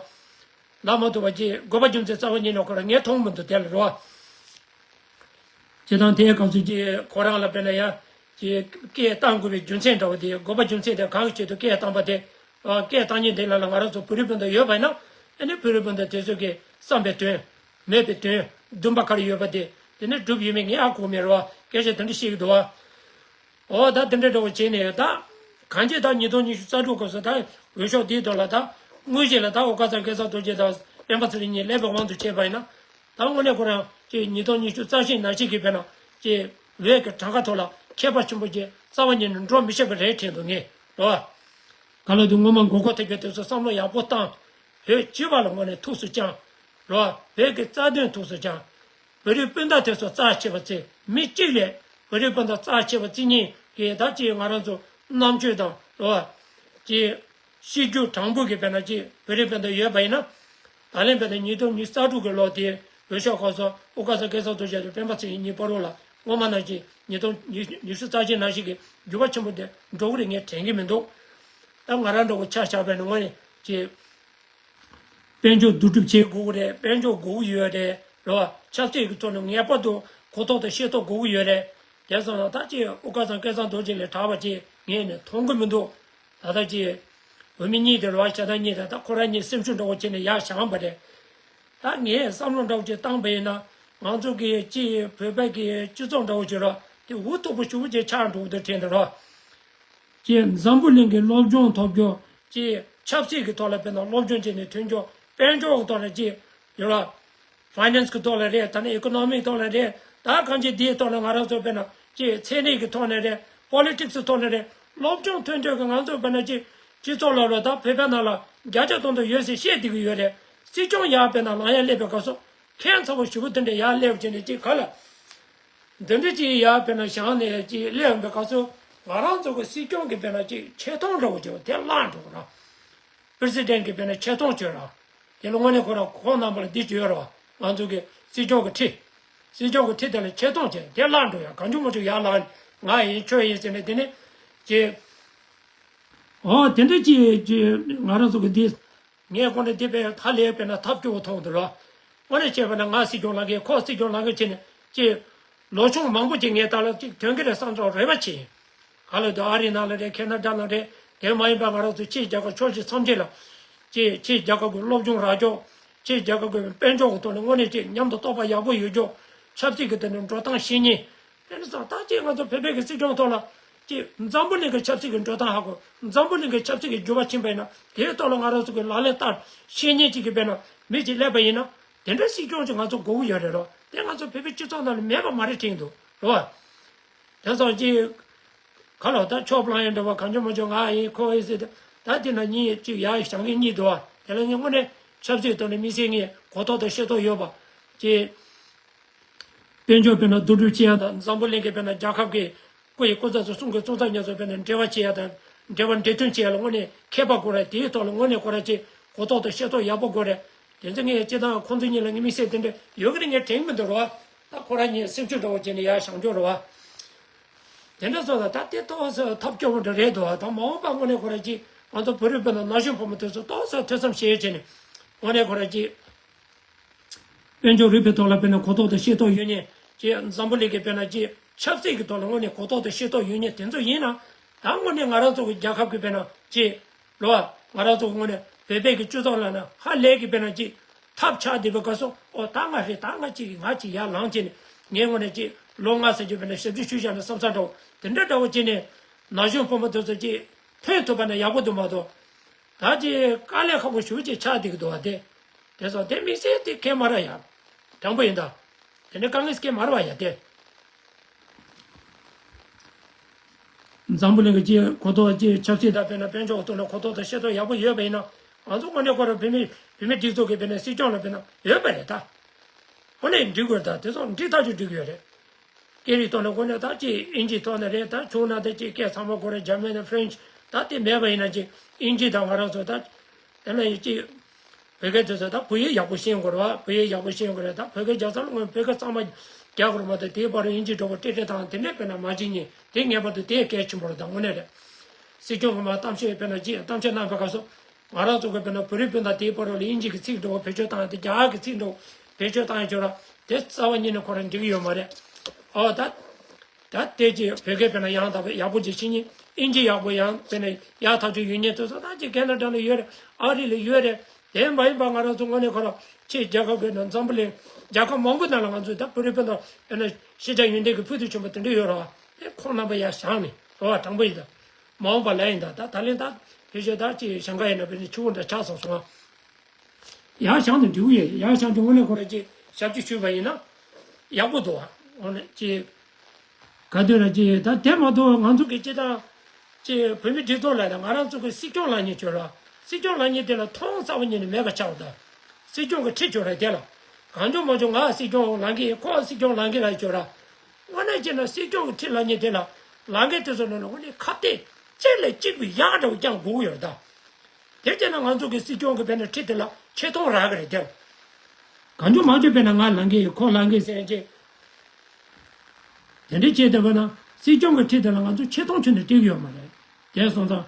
ལབ་མ་ཐུབ་པ་ཅིག་དགོས་པ་རྒྱུ་མཚན་རྩ་བ་ཉིད་ནས་ཁོ་རང་ངས་མཐོང་མི་འདུག་དེ་ལ་རོ། སྤྱིར་བཏང་དེའི་སྐབས་སུ་ཀྱི་ཁོ་རང་ལ་དཔེར་ན་ཡ་ཀྱི་སྐད་བཏང་དགོས་པའི་རྒྱུ་མཚན་འདྲ་བོ་དེ། དགོས་པ་རྒྱུ་མཚན་དེ་གང་གི་ཆེད་དུ་སྐད་བཏང་པ་དེ། ཨ། སྐད་བཏང་མཁན་དེ་ལ་ལ་ང་རང་ཚོ་བོད་རིགས་སྤུན་ཟླ་ཡོད་པ་ཡིན་ན། ཨ་ནི་བོད་རིགས་སྤུན་ཟླ་དེ་ཚོ་གི་བསམ་པའི་དོན། མོས་པའི་དོན། འདུན་པ་ག་རེ་ཡོད་པ་དེ་དེ་ནི་སྒྲུབ་ཡོད་མེད་ངས་ཧ་གོ་མེད་རོ། སྐད་ཆ་དེ་འདྲ་བཤད་ཀྱི་འདུག་བ། ཨོ་ད་དེ་འདྲ་འདྲ་བོ་བྱས་ནས་ད། གང་ཅི་ད་ཉིས་སྟོང་ཉི་ཤུ་རྩ་དྲུག་སྐབས་སུ་ད་འོས་ཤོག་འདིའི་ཐོག་ལ་ད་དངོས་གཞི་ལ་ད་ཨོ་ཀ་ས་སྐལ་བཟང་རྡོ་རྗེ་དང་སྤེན་པ་ཚེ་རིང་གཉིས་སླེབས་པའི་དབང་དུ་བྱས་པ་ཡིན་ན། ད་དངོས་གནས་ཁོ་རང་ཅིག་ཉིས་སྟོང་ཉི་ཤུ་རྩ་བཞི་ནང་བཞིན་གྱི་དཔེར་ན་ཅིག་བོད་ཀྱི་གྲངས་ཀ་ཐོག་ལ་ཁྱད་པར་ཆེན་པོ་ཅིག་རྩ་བ་ཉིད་ནས་འགྲོ་མི་ཤེས་པ་རེད་དྲན་འདུག་ངས་རོ། ག་ལ་དུ་སྔོན་མ་མགོ་སྐོར་ཐེབས་རྒྱུ་དེ་ཚོ་བསམ་བློ་ཡག་པོ་བཏང་། བོད་སྤྱི་པ་ལ་དངོས་གནས་ཐུགས་སུ་བཅངས་རོ། བོད་ཀྱི་རྩ་དོན་ཐུགས་སུ་བཅངས། བོད་རིགས་སྤུན་ཟླ་དེ་ཚོ་རྩ་ཆེ་བ་བརྩི། མི་གཅིག་ལས་བོད་རིགས་སྤུན་ཟླ་རྩ་ཆེ་བ་བརྩི་མཁན་གྱི་ད་ཅིག་ང་རང་ཚོ་རྣམ་དཔྱོད་དང་རོ། ཅིག་གཤིས་རྒྱུད་དྲང་པོ་གི་དཔེར་ན་ཅིག་བོད་རིགས་སྤུན་ཟླ་ཡོད་པ་ཡིན་ན། ད་ལན་དཔེར་ན་ཉིས་སྟོང་ཉི་ཤུ་རྩ་དྲུག་གི་ལོ་དེའི་འོས་ཤོག་ཁག་སོགས་ཨོ་ཀ་ས་སྐལ་བཟང་རྡོ་རྗེ་དང་སྤེན་པ་ཚེ་རིང་གཉིས་བར་ལ་སྔོན་མ་ནང་བཞིན་ཉིས་སྟོང་ཉི་ཤུ་རྩ་གཅིག་ནང་བཞིན་གྱི་འགྱུར་བ་ཆེན་པོ་དེ་འགྲོ་གི་རེད་ངས་དྲན་གྱི་མི་འདུག་ད་ང་རང་འདྲ་བོ་ཆ་བཞག་པ་ཡིན་ན་དངོས་གནས་ཅིག་དཔལ་འབྱོར་བསྡུ་སྒྲུབ་བྱེད་དགོས་ཀྱི་རེད། དཔལ་འབྱོར་དགོས་ཀྱི་ཡོད་རེད་རོ། ཆབ་སྲིད་ཀྱི་ཐོག་ནས་ངེས་པར་དུ་གོ་རྟོགས་དང་ཤེས་རྟོགས་དགོས་ཀྱི་ཡོད་རེད། དེ་སོང་ཙང་ད་ཅིག་ཨོ་ཀ་ས་སྐལ་བཟང་རྡོ་རྗེ་ལས་དྲག་པ་ཅིག་ངས་ནས་མཐོང་གི་མི་འདུག་ད་ལྟ་ཅིག་འོས་མི་གཉིས་དེ་རོ། ཤ་སྟག་གཉིས་དེ་ད་ཁོ་རང་གཉིས་སེམས་ཤུགས་འདྲ་བོ་བྱས་ནས་ཡར་བཞེངས་པ་རེད། ད་ངས་བསམ་བློ་འདྲ་བོ་ཅིག་བཏང་པ་ཡིན་ན། ང་ཚོ་གི་ཅིག་བོད་པ་གི་སྤྱི་ཚོགས་འདྲ་བོ་ཅིག་རོ། དེ་འུ་ཐུག་པོ་ཞེ་པོ་ཅིག་ཆགས་འགྲོ་གི་འདུག་དྲན་འདུག་རོ། ཅེས་འཛམ་བུ་གླིང་གི་སློབ་སྦྱོང་ཐོབ་རྒྱུ། ཅེས་ཆབ་སྲིད་ཀྱི་ཐོག་ལ་དཔེར་ན་སློབ་སྦྱོང་བྱས་ནས་ཐོན་རྒྱུ། དཔལ་འབྱོར་གྱི་ཐོག་ལ་ཅེས་ཡོད་ལ། ཕའི་ནན་སི་གི་ཐོག་ལ་རེད། ད་ནི་ཨི་ཀོ་ནོ་མིའི་ཐོག་ལ་རེད། ད་གང་ཅི་འདིའི་ཐོག་ལ་ང་རང་ཚོ་དཔེར་ན་ཅེས་ཚན་རིག་གི་ཐོག་ནས་རེད། པོ་ལི་ཊིག་སི་ཐོག་ནས་རེད། སློབ་སྦྱོང་ཐོན་ཐོན་གྱི་ང་ཚོ་དཔེར་ན་ཅེས་སྤྱི་ཚོགས་ལ་ལོ་ད་བོད་པའི་ནང་ལ་བརྒྱ་ཆ་དོན་དུ་ཡོད་ཟེར་བཤད་བསྡད་ཀྱི་ཡོད་རེད། སྲིད་སྐྱོང་ཡར་དཔེར་ན་ལངས་ཡར་སླེབས་པའི་སྐབས་སུ་ཁྱད་མཚར་པོ་ཞེ་པོ་དེ་འདྲ་ཡར་སླེབས་བྱས་ནས་ཅེས་ག་ལ། འདི་འདྲ་ཅིག་ཡར་དཔེར་ན་བཞེངས་ནས་ཅིག་སླེབས་ཡོང་པའི་སྐབས་སུ་ང་རང་ཚོ་གི་སྲིད་སྐྱོང་གི་དཔེར་ན་ཅིག་ཆེ་མཐོང་འདྲ་བོ་ཅིག་དེ་བརླག་འགྲོ་གི་ར། པི་རེ་སི་ཌེན་ཊི་གི་དཔེར་ན་ཆེ་མཐོང་བྱོས་ར། དེ་ལ་དངོས་གནས་ཁོ་རང་ཁོང་རྣམ་པ་ལ་འདི་བྱོས་ར། ང་ཚོ་གི་སྲིད་སྐྱོང་གི་ཁྲི། སྲིད་སྐྱོང་གི་ཁྲི་དེ་ལ་ཆེ་མཐོང་བྱས་དེ་བརླག་འགྲོ་ཡ། གང་བྱུང་མང་བྱུང་ཡར་ལངས་ནས་ང་ཡིན་ཁྱོད་ཡིན་ཟེར་ནས་དེ་ནས་ཅིག་ཨོ་དེ་འདྲ་ཅིག་ཅིག་ང་རང་ཚོ་གི་འདི། ངས་ཁོང་ནས་དེ་པའི་ཧ་ལས་པའི་ན་ཐབས་སྐྱོ་བོ་མཐོང་འདུག་རོ། དངོས་གནས་བྱས་པ་ན་ང་སྲིད་སྐྱོང་ལངས་མཁན་ཁོ་སྲིད་སྐྱོང་ལངས་མཁན་བྱས་ནས་ཅིག་ལོ་ཆུང་མང་པོ་ཅིག་ངས་ད་ལ་ཅིག་ཐོན་གི་རེད་བསམ་ཚོགས་རེ་བ་བྱས། ག་ལ་དུ་ཨ་རི་ནང་ལ་རེད། ཁེ་ན་ཌ་ནང་རེད། དེ་མ་ཡིན་པ་ང་རང་ཚོ་ཕྱིའི་རྒྱལ་ཁབ་ཕྱོགས་བཞི་མཚམས་བརྒྱད་ལ་ཅིག་ཕྱིའི་རྒྱལ་ཁབ་ཀྱི་སློབ་སྦྱོང་རག་རྒྱུ། ཕྱིའི་རྒྱལ་ཁབ་ཀྱི་དཔལ་འབྱོར་གྱི་ཐོག་ནས་དངོས་གནས་ཅིག་མཉམ་དུ་རྟོགས་པ་ཡག་པོ་ཡོད་རྒྱུ། ཆབ་སྲིད་ཀྱི་ཐོག་ནས་འགྲོ་སྟངས་ཤེས་མཁན། དེ་ནི་སོང་ད་ཅིག་ང་ཚོ་བོད་པའི་གི་སྲིད་སྐྱོང་ཐོག་ལ་ཅིག་འཛམ་བུ་གླིང་གི་ཆབ་སྲིད་ཀྱི་འགྲོ་སྟངས་ཧ་གོ། འཛམ་བུ་གླིང་གི་ཆབ་སྲིད་ཀྱི་འགྱུར་བ་ཕྱིན་པ་ཡིན་ན་དེའི་ཐོག་ལ་ང་རང་ཚོ་གི་ལག་ལེན་བསྟར་ཤེས་མཁན་ཅིག་གི་དཔེར་ན་མི་ཅིག་སླེབས་པ་ཡིན་ན་དེ་འདྲའི་སྲིད་སྐྱོང་ཅིག་ང་ཚོ་དགོས་ཀྱི་ཡོད་རེད་རོ། དེ་ང་ཚོ་བོད་པའི་སྤྱི་ཚོགས་ནང་ལ་མེད་པ་མ་རེད་དྲན་འདུག་རོ། དེ་སོང་ཅིག་ག་ལ་ད་ཆོབ་ལང་ཡང་འདྲ་བ་གང་བྱུང་མང་བྱུང་ང་ཡིན་ཁོ་ཡིན་ཟེར་ཏེ་ད་དེ་ན་གཉིས་ཅིག་ཡ་ཞང་གི་གཉིས་འདུག་བ། དེ་ལ་ངས་དངོས་གནས་ཆབ་སྲིད་ཐོག་ནས་དམིགས་བསལ་ངས་གོ་རྟོགས་དང་ཤེས་རྟོགས་ཡོད་པ་ཅིག་དཔལ་འབྱོར་དཔེར་ན་བསྡུ་སྒྲིག་བྱེད་ཡ་དང་འཛམ་བུ་གླིང་གི་དཔེར་ན་རྒྱལ་ཁབ་ཀྱི་སྐུ་ཡི་སྐུ་ཚབ་ཚོ་གསུང་གི་གཙོ་ཚབ་ཉག་ཚོ་དཔེར་ན་འབྲེལ་བ་བྱེད་ཡ་དང་ འབྲེལ་བ་འབྲེལ་མཐུན་བྱེད་ཡ་ལ་དངོས་གནས་མཁས་པ་དགོས་རེད། དེའི་ཐོག་ལ་དངོས་གནས་ཁོ་རང་ཅིག་གོ་རྟོགས་དང་ཤེས་རྟོགས་ཡག་པོ་དགོས་རེད། དེ་ཚོ་ངས་སྤྱིར་བཏང་ཁོང་ཚོ་གཉིས་ལ་ངས་དམིགས་བསལ་དེ་འདྲ་ཡོད་ཀྱི་རེད། ངས་དྲན་གྱི་མི་འདུག་རོ། ད་ཁོ་རང་གཉིས་སེམས་ཤུགས་འདྲ་བོ་བྱས་ནས་ཡར་བཞེངས་རྒྱུ་རེད་བ། དེ་འདྲ་སོང་ཙང་ད་དེ་ཏོག་ཙམ་ཐབས་སྐྱོ་བོ་འདྲ་རེད་འདུག་ད་མ་འོངས་པ་དངོས་གནས་ཁོ་རང་ཅིག་ང་ཚོ་བོད་རིགས་སྤུན་ཟླ་ན་གཞོན་ཕོ་མོ་དེ་ཚོ་ཏོག་ཙམ་ཐོས་བསམ་བྱེད་ཡས་བྱས་ནས་དངོས་གནས་ཁོ་རང་ཅིག་དཔལ་འབྱོར་རིག་པའི་ཐོག་ལ་དཔེར་ན་གོ་རྟོགས་དང་ཤེས་རྟོགས་ཡོད་མཁན་ཅིག་འཛམ་བུ་གླིང་གི་དཔེར་ན་ཅིག་ཆབ་སྲིད་ཀྱི་ཐོག་ལ་དངོས་གནས་གོ་རྟོགས་དང་ཤེས་རྟོགས་ཡོད་མཁན་དེ་ཚོ་ཡིན་ན། ད་དངོས་གནས་ང་རང་ཚོ་གི་རྒྱལ་ཁབ་ཀྱི་དཔེར་ན་ཅིག་ལོ་ང་རང་ཚོ་གི་དངོས་གནས་བོད་པའི་གི་སྤྱི་ཚོགས་ལ་ན་ཧ་ལས་ཀྱི་དཔེར་ན་ཅིག་ཐབས་ཆག་བསྡད་པའི་སྐབས་སུ། ཨོ་ད་ང་རེད། ད་ང་ཅིག་ང་ཅིག་ཡར་ལངས་བྱས་ནས་ངས་དངོས་གནས་ཅིག་ལོ་ལྔ་ཙམ་ཅིག་དཔེར་ན་ཞབས་ཕྱི་ཞུས་བཞག་ན་བསམ་ས་འདྲ་བོ་དེ་འདྲ་འདྲ་བོ་བྱས་ནས་ན་གཞོན་ཕོ་མོ་དེ་ཚོ་ཅིག་ཐོན་ཐུབ་པ་ན་ཡག་པོ་འདུག་མ་གཏོགས། ད་ཅིག་དཀའ་ལས་ཁག་པོ་ཞེ་པོ་ཅིག་ཆགས་བསྡད་ཀྱི་འདུག་བ། དེ་དེ་སོགས་དེ་དམིགས་བསལ་དེ་གལ་མ་ར་ཡ། དྲང་པོ་ཡིན་ད། དེ་འདྲ་དཀའ་ངལ་གལ་མ་ར་བ་ཡ་དེ། འཛམ་བུ་གླིང་གི་ཅིག་གོ་རྟོགས་ཅིག་ཆབ་སྲིད་དང་དཔེར་ན་དཔལ་འབྱོར་ཐོག་ནས་གོ་རྟོགས་དང་ཤེས་རྟོགས་ཡག་པོ་ཡོད་པ་ཡིན་ན། ང་ཚོ་དངོས་གནས་ཁོ་རང་བོད་མི་བོད་མི་སྒྲིག་འཛུགས་ཀྱི་དཔེར་ན་སྲིད་སྐྱོང་ལ་དཔེར་ན་ཡོད་པ་རེད་ད། དངོས་གནས་འགྲིག་དགོས་རེད་ད། དེ་ཚོ་འགྲིག་ཐག་ཆོད་འགྲིག་གི་ཡོད་རེད། སྐད་རིགས་ཐོག་ནས་དངོས་གནས་ད་ཅིག་དབྱིན་ཇིའི་ཐོག་ནས་རེད། ད་ཆུང་ན་ད་ཅིག་སྐད་ཚང་མ་གོ་རེད། འཇར་མན་དང་ཧྥ་རན་ཆི་ད་དེ་མེད་པ་ཡིན་ན་ཅིག་དབྱིན་ཇི་དང་ང་རང་ཚོ་ད་དེ་ན་ཡི་ཅིག་བོད་སྐད་དེ་ཚོ་ད་བོད་ཡིག་ཡག་པོ་ཤེས་དགོས་རེད་བ། བོད་ཡིག་ཡག་པོ་ཤེས་དགོས་རེད། ད་བོད་སྐད་རྒྱག་ས་ལ་དངོས་བོད་སྐད་གཙང་མ་རྒྱག་དགོས་རེད་མ་གཏོགས་དེའི་བར་དུ་དབྱིན་ཇི་འདྲ་པོ་ཏྲེ་ཏྲེ་བཏང་དེ་འདྲས་དཔེར་ན་མ་བྱེད་སྙིང་དེ་ངེས་པར་དུ་དེ་གལ་ཆེན་པོ་རེད། ད་དངོས་གནས་རེད། སྲིད་སྐྱོང་གི་མར་གཏམ་བཤད་དཔེར་ན་ཅིག་གཏམ་བཤད་གནང་བའི་སྐབས་སུ། ང་རང་ཚོ་གི་དཔེར་ན་བོད་རིགས་སྤུན་ཟླ་དེའི་བར་ལ་དབྱིན་ཇི་གི་ཚིག་འདྲ་བོ་བེད་སྤྱོད་བཏང་ཡ་དེ། རྒྱ་གར་གི་ཚིག་འདྲ་བོ་བེད་སྤྱོད་བཏང་ཡ་ཅིག་ཡོད་ར། དེ་རྩ་བ་ཉིད་ནས་ཁོ་རང་འགྲིག་གི་ཡོད་མ་རེད། ཨོ་ད། ད་དེ་ཅིག་བོད་སྐད་དཔེར་ན་ཡང་དག་པའི་ཡག་པོ་ཅིག་ཤེས་མཁན། དབྱིན་ཇི་ཡག་པོ་ཡང་དཔེར་ན་ཡག་ཐག་ཆོད་ཡོད་མཁན་དེ་ཚོ་ད་ཅིག་ཁེ་ན་ཌ་ལ་ཡོད་རེད། ཨ་རི་ལ་ཡོད་རེད། དེ་མ་ཡིན་པ་ང་རང་ཚོ་དངོས་གནས་ཁོ་རང་ཕྱིའི་རྒྱལ་ཁབ་ཀྱི་ནང་འཛམ་བུ་གླིང་རྒྱལ་ཁབ་མང་པོ་ནང་ལ་ང་ཚོས་ད་བོད་རིགས་སྤུན་ཟླ་དཔེར་ན་ཤེས་བྱ་ཡོན་ཏན་གྱི་ཕུལ་དུ་བྱུང་བ་དེ་འདྲ་ཡོད་རེད་བ། དེ་ཁོང་རྣམ་པ་ཡར་བཞེངས་ནས་རེད་བ། དྲང་པོ་ཡིན་ད། མ་འོངས་པ་ལ་ཡིན་ད། ད་ད་ལན་ད་ཕལ་ཆེར་ད་ཅིག་ཞང་ཁ་ཡིན་ན་དཔེར་ན་ཆུ་བོ་འདྲ་ཆགས་སོང་སོང་ཨ། ཡར་བཞེངས་ནས་འགྲིག་གི་ཡོད། ཡར་བཞེངས་ཀྱི་དངོས་གནས་ཁོ་རང་ཅིག་ཞབས་ཕྱི་ཞུས་པ་ཡིན་ན་ཡག་པོ་འདུག་ཨ། དངོས་གནས་ཅིག་ག་དུས་ན་ཅིག་ད་དེ་མ་གཏོགས་ང་ཚོ་གི་སྤྱི་བཏང་ཅིག་བོད་མི་སྒྲིག་འཛུགས་ལ་ད་ང་རང་ཚོ་གི་སྲིད་སྐྱོང་ལངས་མཁན་ཅིག་ཡོད་ར། སྲིད་སྐྱོང་ལངས་མཁན་དེ་ལ་མཐོང་རྩ་བ་ཉིད་ནས་མེད་པ་ཆགས་པ་དང་། སྲིད་སྐྱོང་གི་ཁྲི་ཅིག་ཡོད་ར། དེ་ལ་གང་བྱུང་མང་བྱུང་ང་སྲིད་སྐྱོང་ལངས་ཀྱི་ཡིན། ཁོ་སྲིད་སྐྱོང་ལངས་ཀྱི་ལ་ཅིག་ཡོད་ར། དངོས་གནས་བྱས་ན་སྲིད་སྐྱོང་གི་ཁྲི་ལངས་མཁན་དེ་ལ་ལངས་མཁན་དེ་ཚོ་ནང་ལ་དངོས་གནས་ཁ་གཏད་གཅིག་ལས་གཅིག་པུ་ཡག་འདྲ་བོ་བསྐྱང་དགོས་ཀྱི་ཡོད་རེད་ད། དེ་བྱས་ན་ང་ཚོ་གི་སྲིད་སྐྱོང་གི་དཔེར་ན་ཁྲི་དེ་ལ་ཆེ་མཐོང་རག་གི་རེད་དེ། གང་བྱུང་མང་བྱུང་དཔེར་ན་ང་ལངས་ཀྱི་ཡིན། ཁོ་ལངས་ཀྱི་ཡིན་ཟེར་ཅིག་དེ་འདྲ་བྱས་བསྡད་པ་ན་སྲིད་སྐྱོང་གི་ཁྲི་དེ་ལ་ང་ཚོ་ཆེ་མཐོང་ཁྱོན་ནས་སྤྲད་ཀྱི་ཡོད་མ་རེད། དེ་སོང་ཙང་།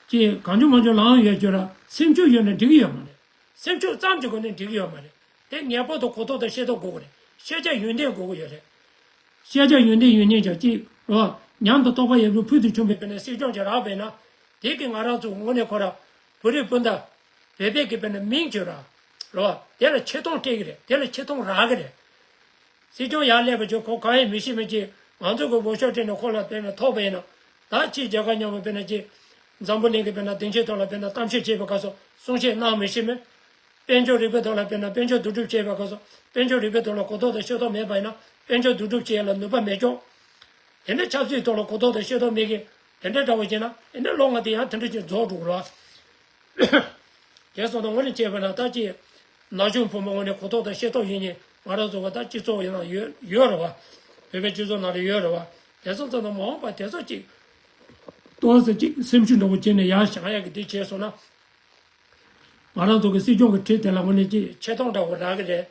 ཅིག་གང་བྱུང་མང་བྱུང་ལངས་ཡོད་ཅོག་ར། སེམས་ཤུགས་ཡོད་ན་འགྲིག་གི་ཡོད་མ་རེད། སེམས་ཤུགས་ཙམ་གྱི་སྒོ་ནས་འགྲིག་གི་ཡོད་མ་རེད། དེ་ངེས་པར་དུ་གོ་རྟོགས་དང་ཤེས་རྟོགས་དགོས་ཀྱི་རེད། ཤེས་བྱ་ཡོན་ཏན་དགོས་ཀྱི་ཡོད་རེད། ཤེས་བྱ་ཡོན་ཏན་ཡོད་མཁན་ཅིག་ཅིག་རོ། ཉམས་དང་རྟོགས་པ་ཡོད་པའི་ཕུལ་དུ་བྱུང་བའི་དཔེར་ན་སྲིད་སྐྱོང་ཅིག་རག་པས་ན། དེ་གིས་ང་རང་ཚོ་དངོས་གནས་ཁོ་ར་བོད་རིགས་སྤུན་ཟླ་བོད་པའི་གི་དཔེར་ན་མིང་ཅིག་ར་རོ། དེ་ལ་ཆེ་མཐོང་སྤྲད་ཀྱི་རེད། དེ་ལ་ཆེ་མཐོང་རག་གི་རེད། སྲིད་སྐྱོང་ཡར་སླེབས་པ་ཅིག་ཁོ་གང་ཡིན་མི་ཤེས་མི་ཅིག་ང་ཚོ་གི་འོས་ཤོག་སྤྲད་ནས་ཁོ་ལ་དཔེར་ན་ཐོབ་པ་ཡིན་ན། ད་ཕྱིའི་རྒྱལ་ཁབ་མཉམ་པོ་དཔེར་ན་ཅིག་འཛམ་བུ་གླིང་གི་དཔེར་ན་སྡིངས་ཆའི་ཐོག་ལ་དཔེར་ན་གཏམ་བཤད་བྱེད་པའི་སྐབས་སུ་གསུང་བཤད་གནང་མི་ཤེས་མི། དཔལ་འབྱོར་རིག་པའི་ཐོག་ལ་དཔེར་ན་དཔལ་འབྱོར་བསྡུ་སྒྲུབ་བྱེད་པའི་སྐབས་སུ་དཔལ་འབྱོར་རིག་པའི་ཐོག་ལ་གོ་རྟོགས་དང་ཤེས་རྟོགས་མེད་པ་ཡིན་ན་དཔལ་འབྱོར་བསྡུ་སྒྲུབ་བྱེད་ཡ་ལ་ནུས་པ་མེད་ཀྱོག་དེ་འདྲ་ཆབ་སྲིད་ཐོག་ལ་གོ་རྟོགས་དང་ཤེས་རྟོགས་མེད་མཁན་དེ་འདྲ་འདྲ་བོ་བྱས་ན་དེ་འདྲ་ལོ་ལྔ་དེ་ཡང་དེ་འདྲ་ཅིག་རྫོགས་འགྲོ་གི་རེད། དེ་སོང་ཙང་དངོས་གནས་བྱས་པ་ན་ད་ཅིག་ན་གཞོན་ཕོ་མོ་དངོས་གནས་གོ་རྟོགས་དང་ཤེས་རྟོགས་ཡོད་མཁན་ང་རང་ཚོ་ག་ད་སྤྱི་ཚོགས་ཡིན་ན་ཡོད་ཡོད་རེད་བ། བོད་པའི་སྤྱི་ཚོགས་ནང་ལ་ཡོད་རེད་བ། དེ་སོང་ཙང་ད་མ་འོངས་པ་དེ་ཚོ་ཅིག་ཏོག་ཙམ་ཅིག་སེམས་ཤུགས་འདྲ་བོ་བྱས་ནས་ཡར་བཞེངས་ཡག་གི་དེ་བྱས་སོང་ན། ང་རང་ཚོ་གི་སྲིད་སྐྱོང་གི་ཁྲི་དེ་ལ་དངོས་གནས་ཅིག་ཆེ་མཐོང་འདྲ་བོ་རག་གི་རེད།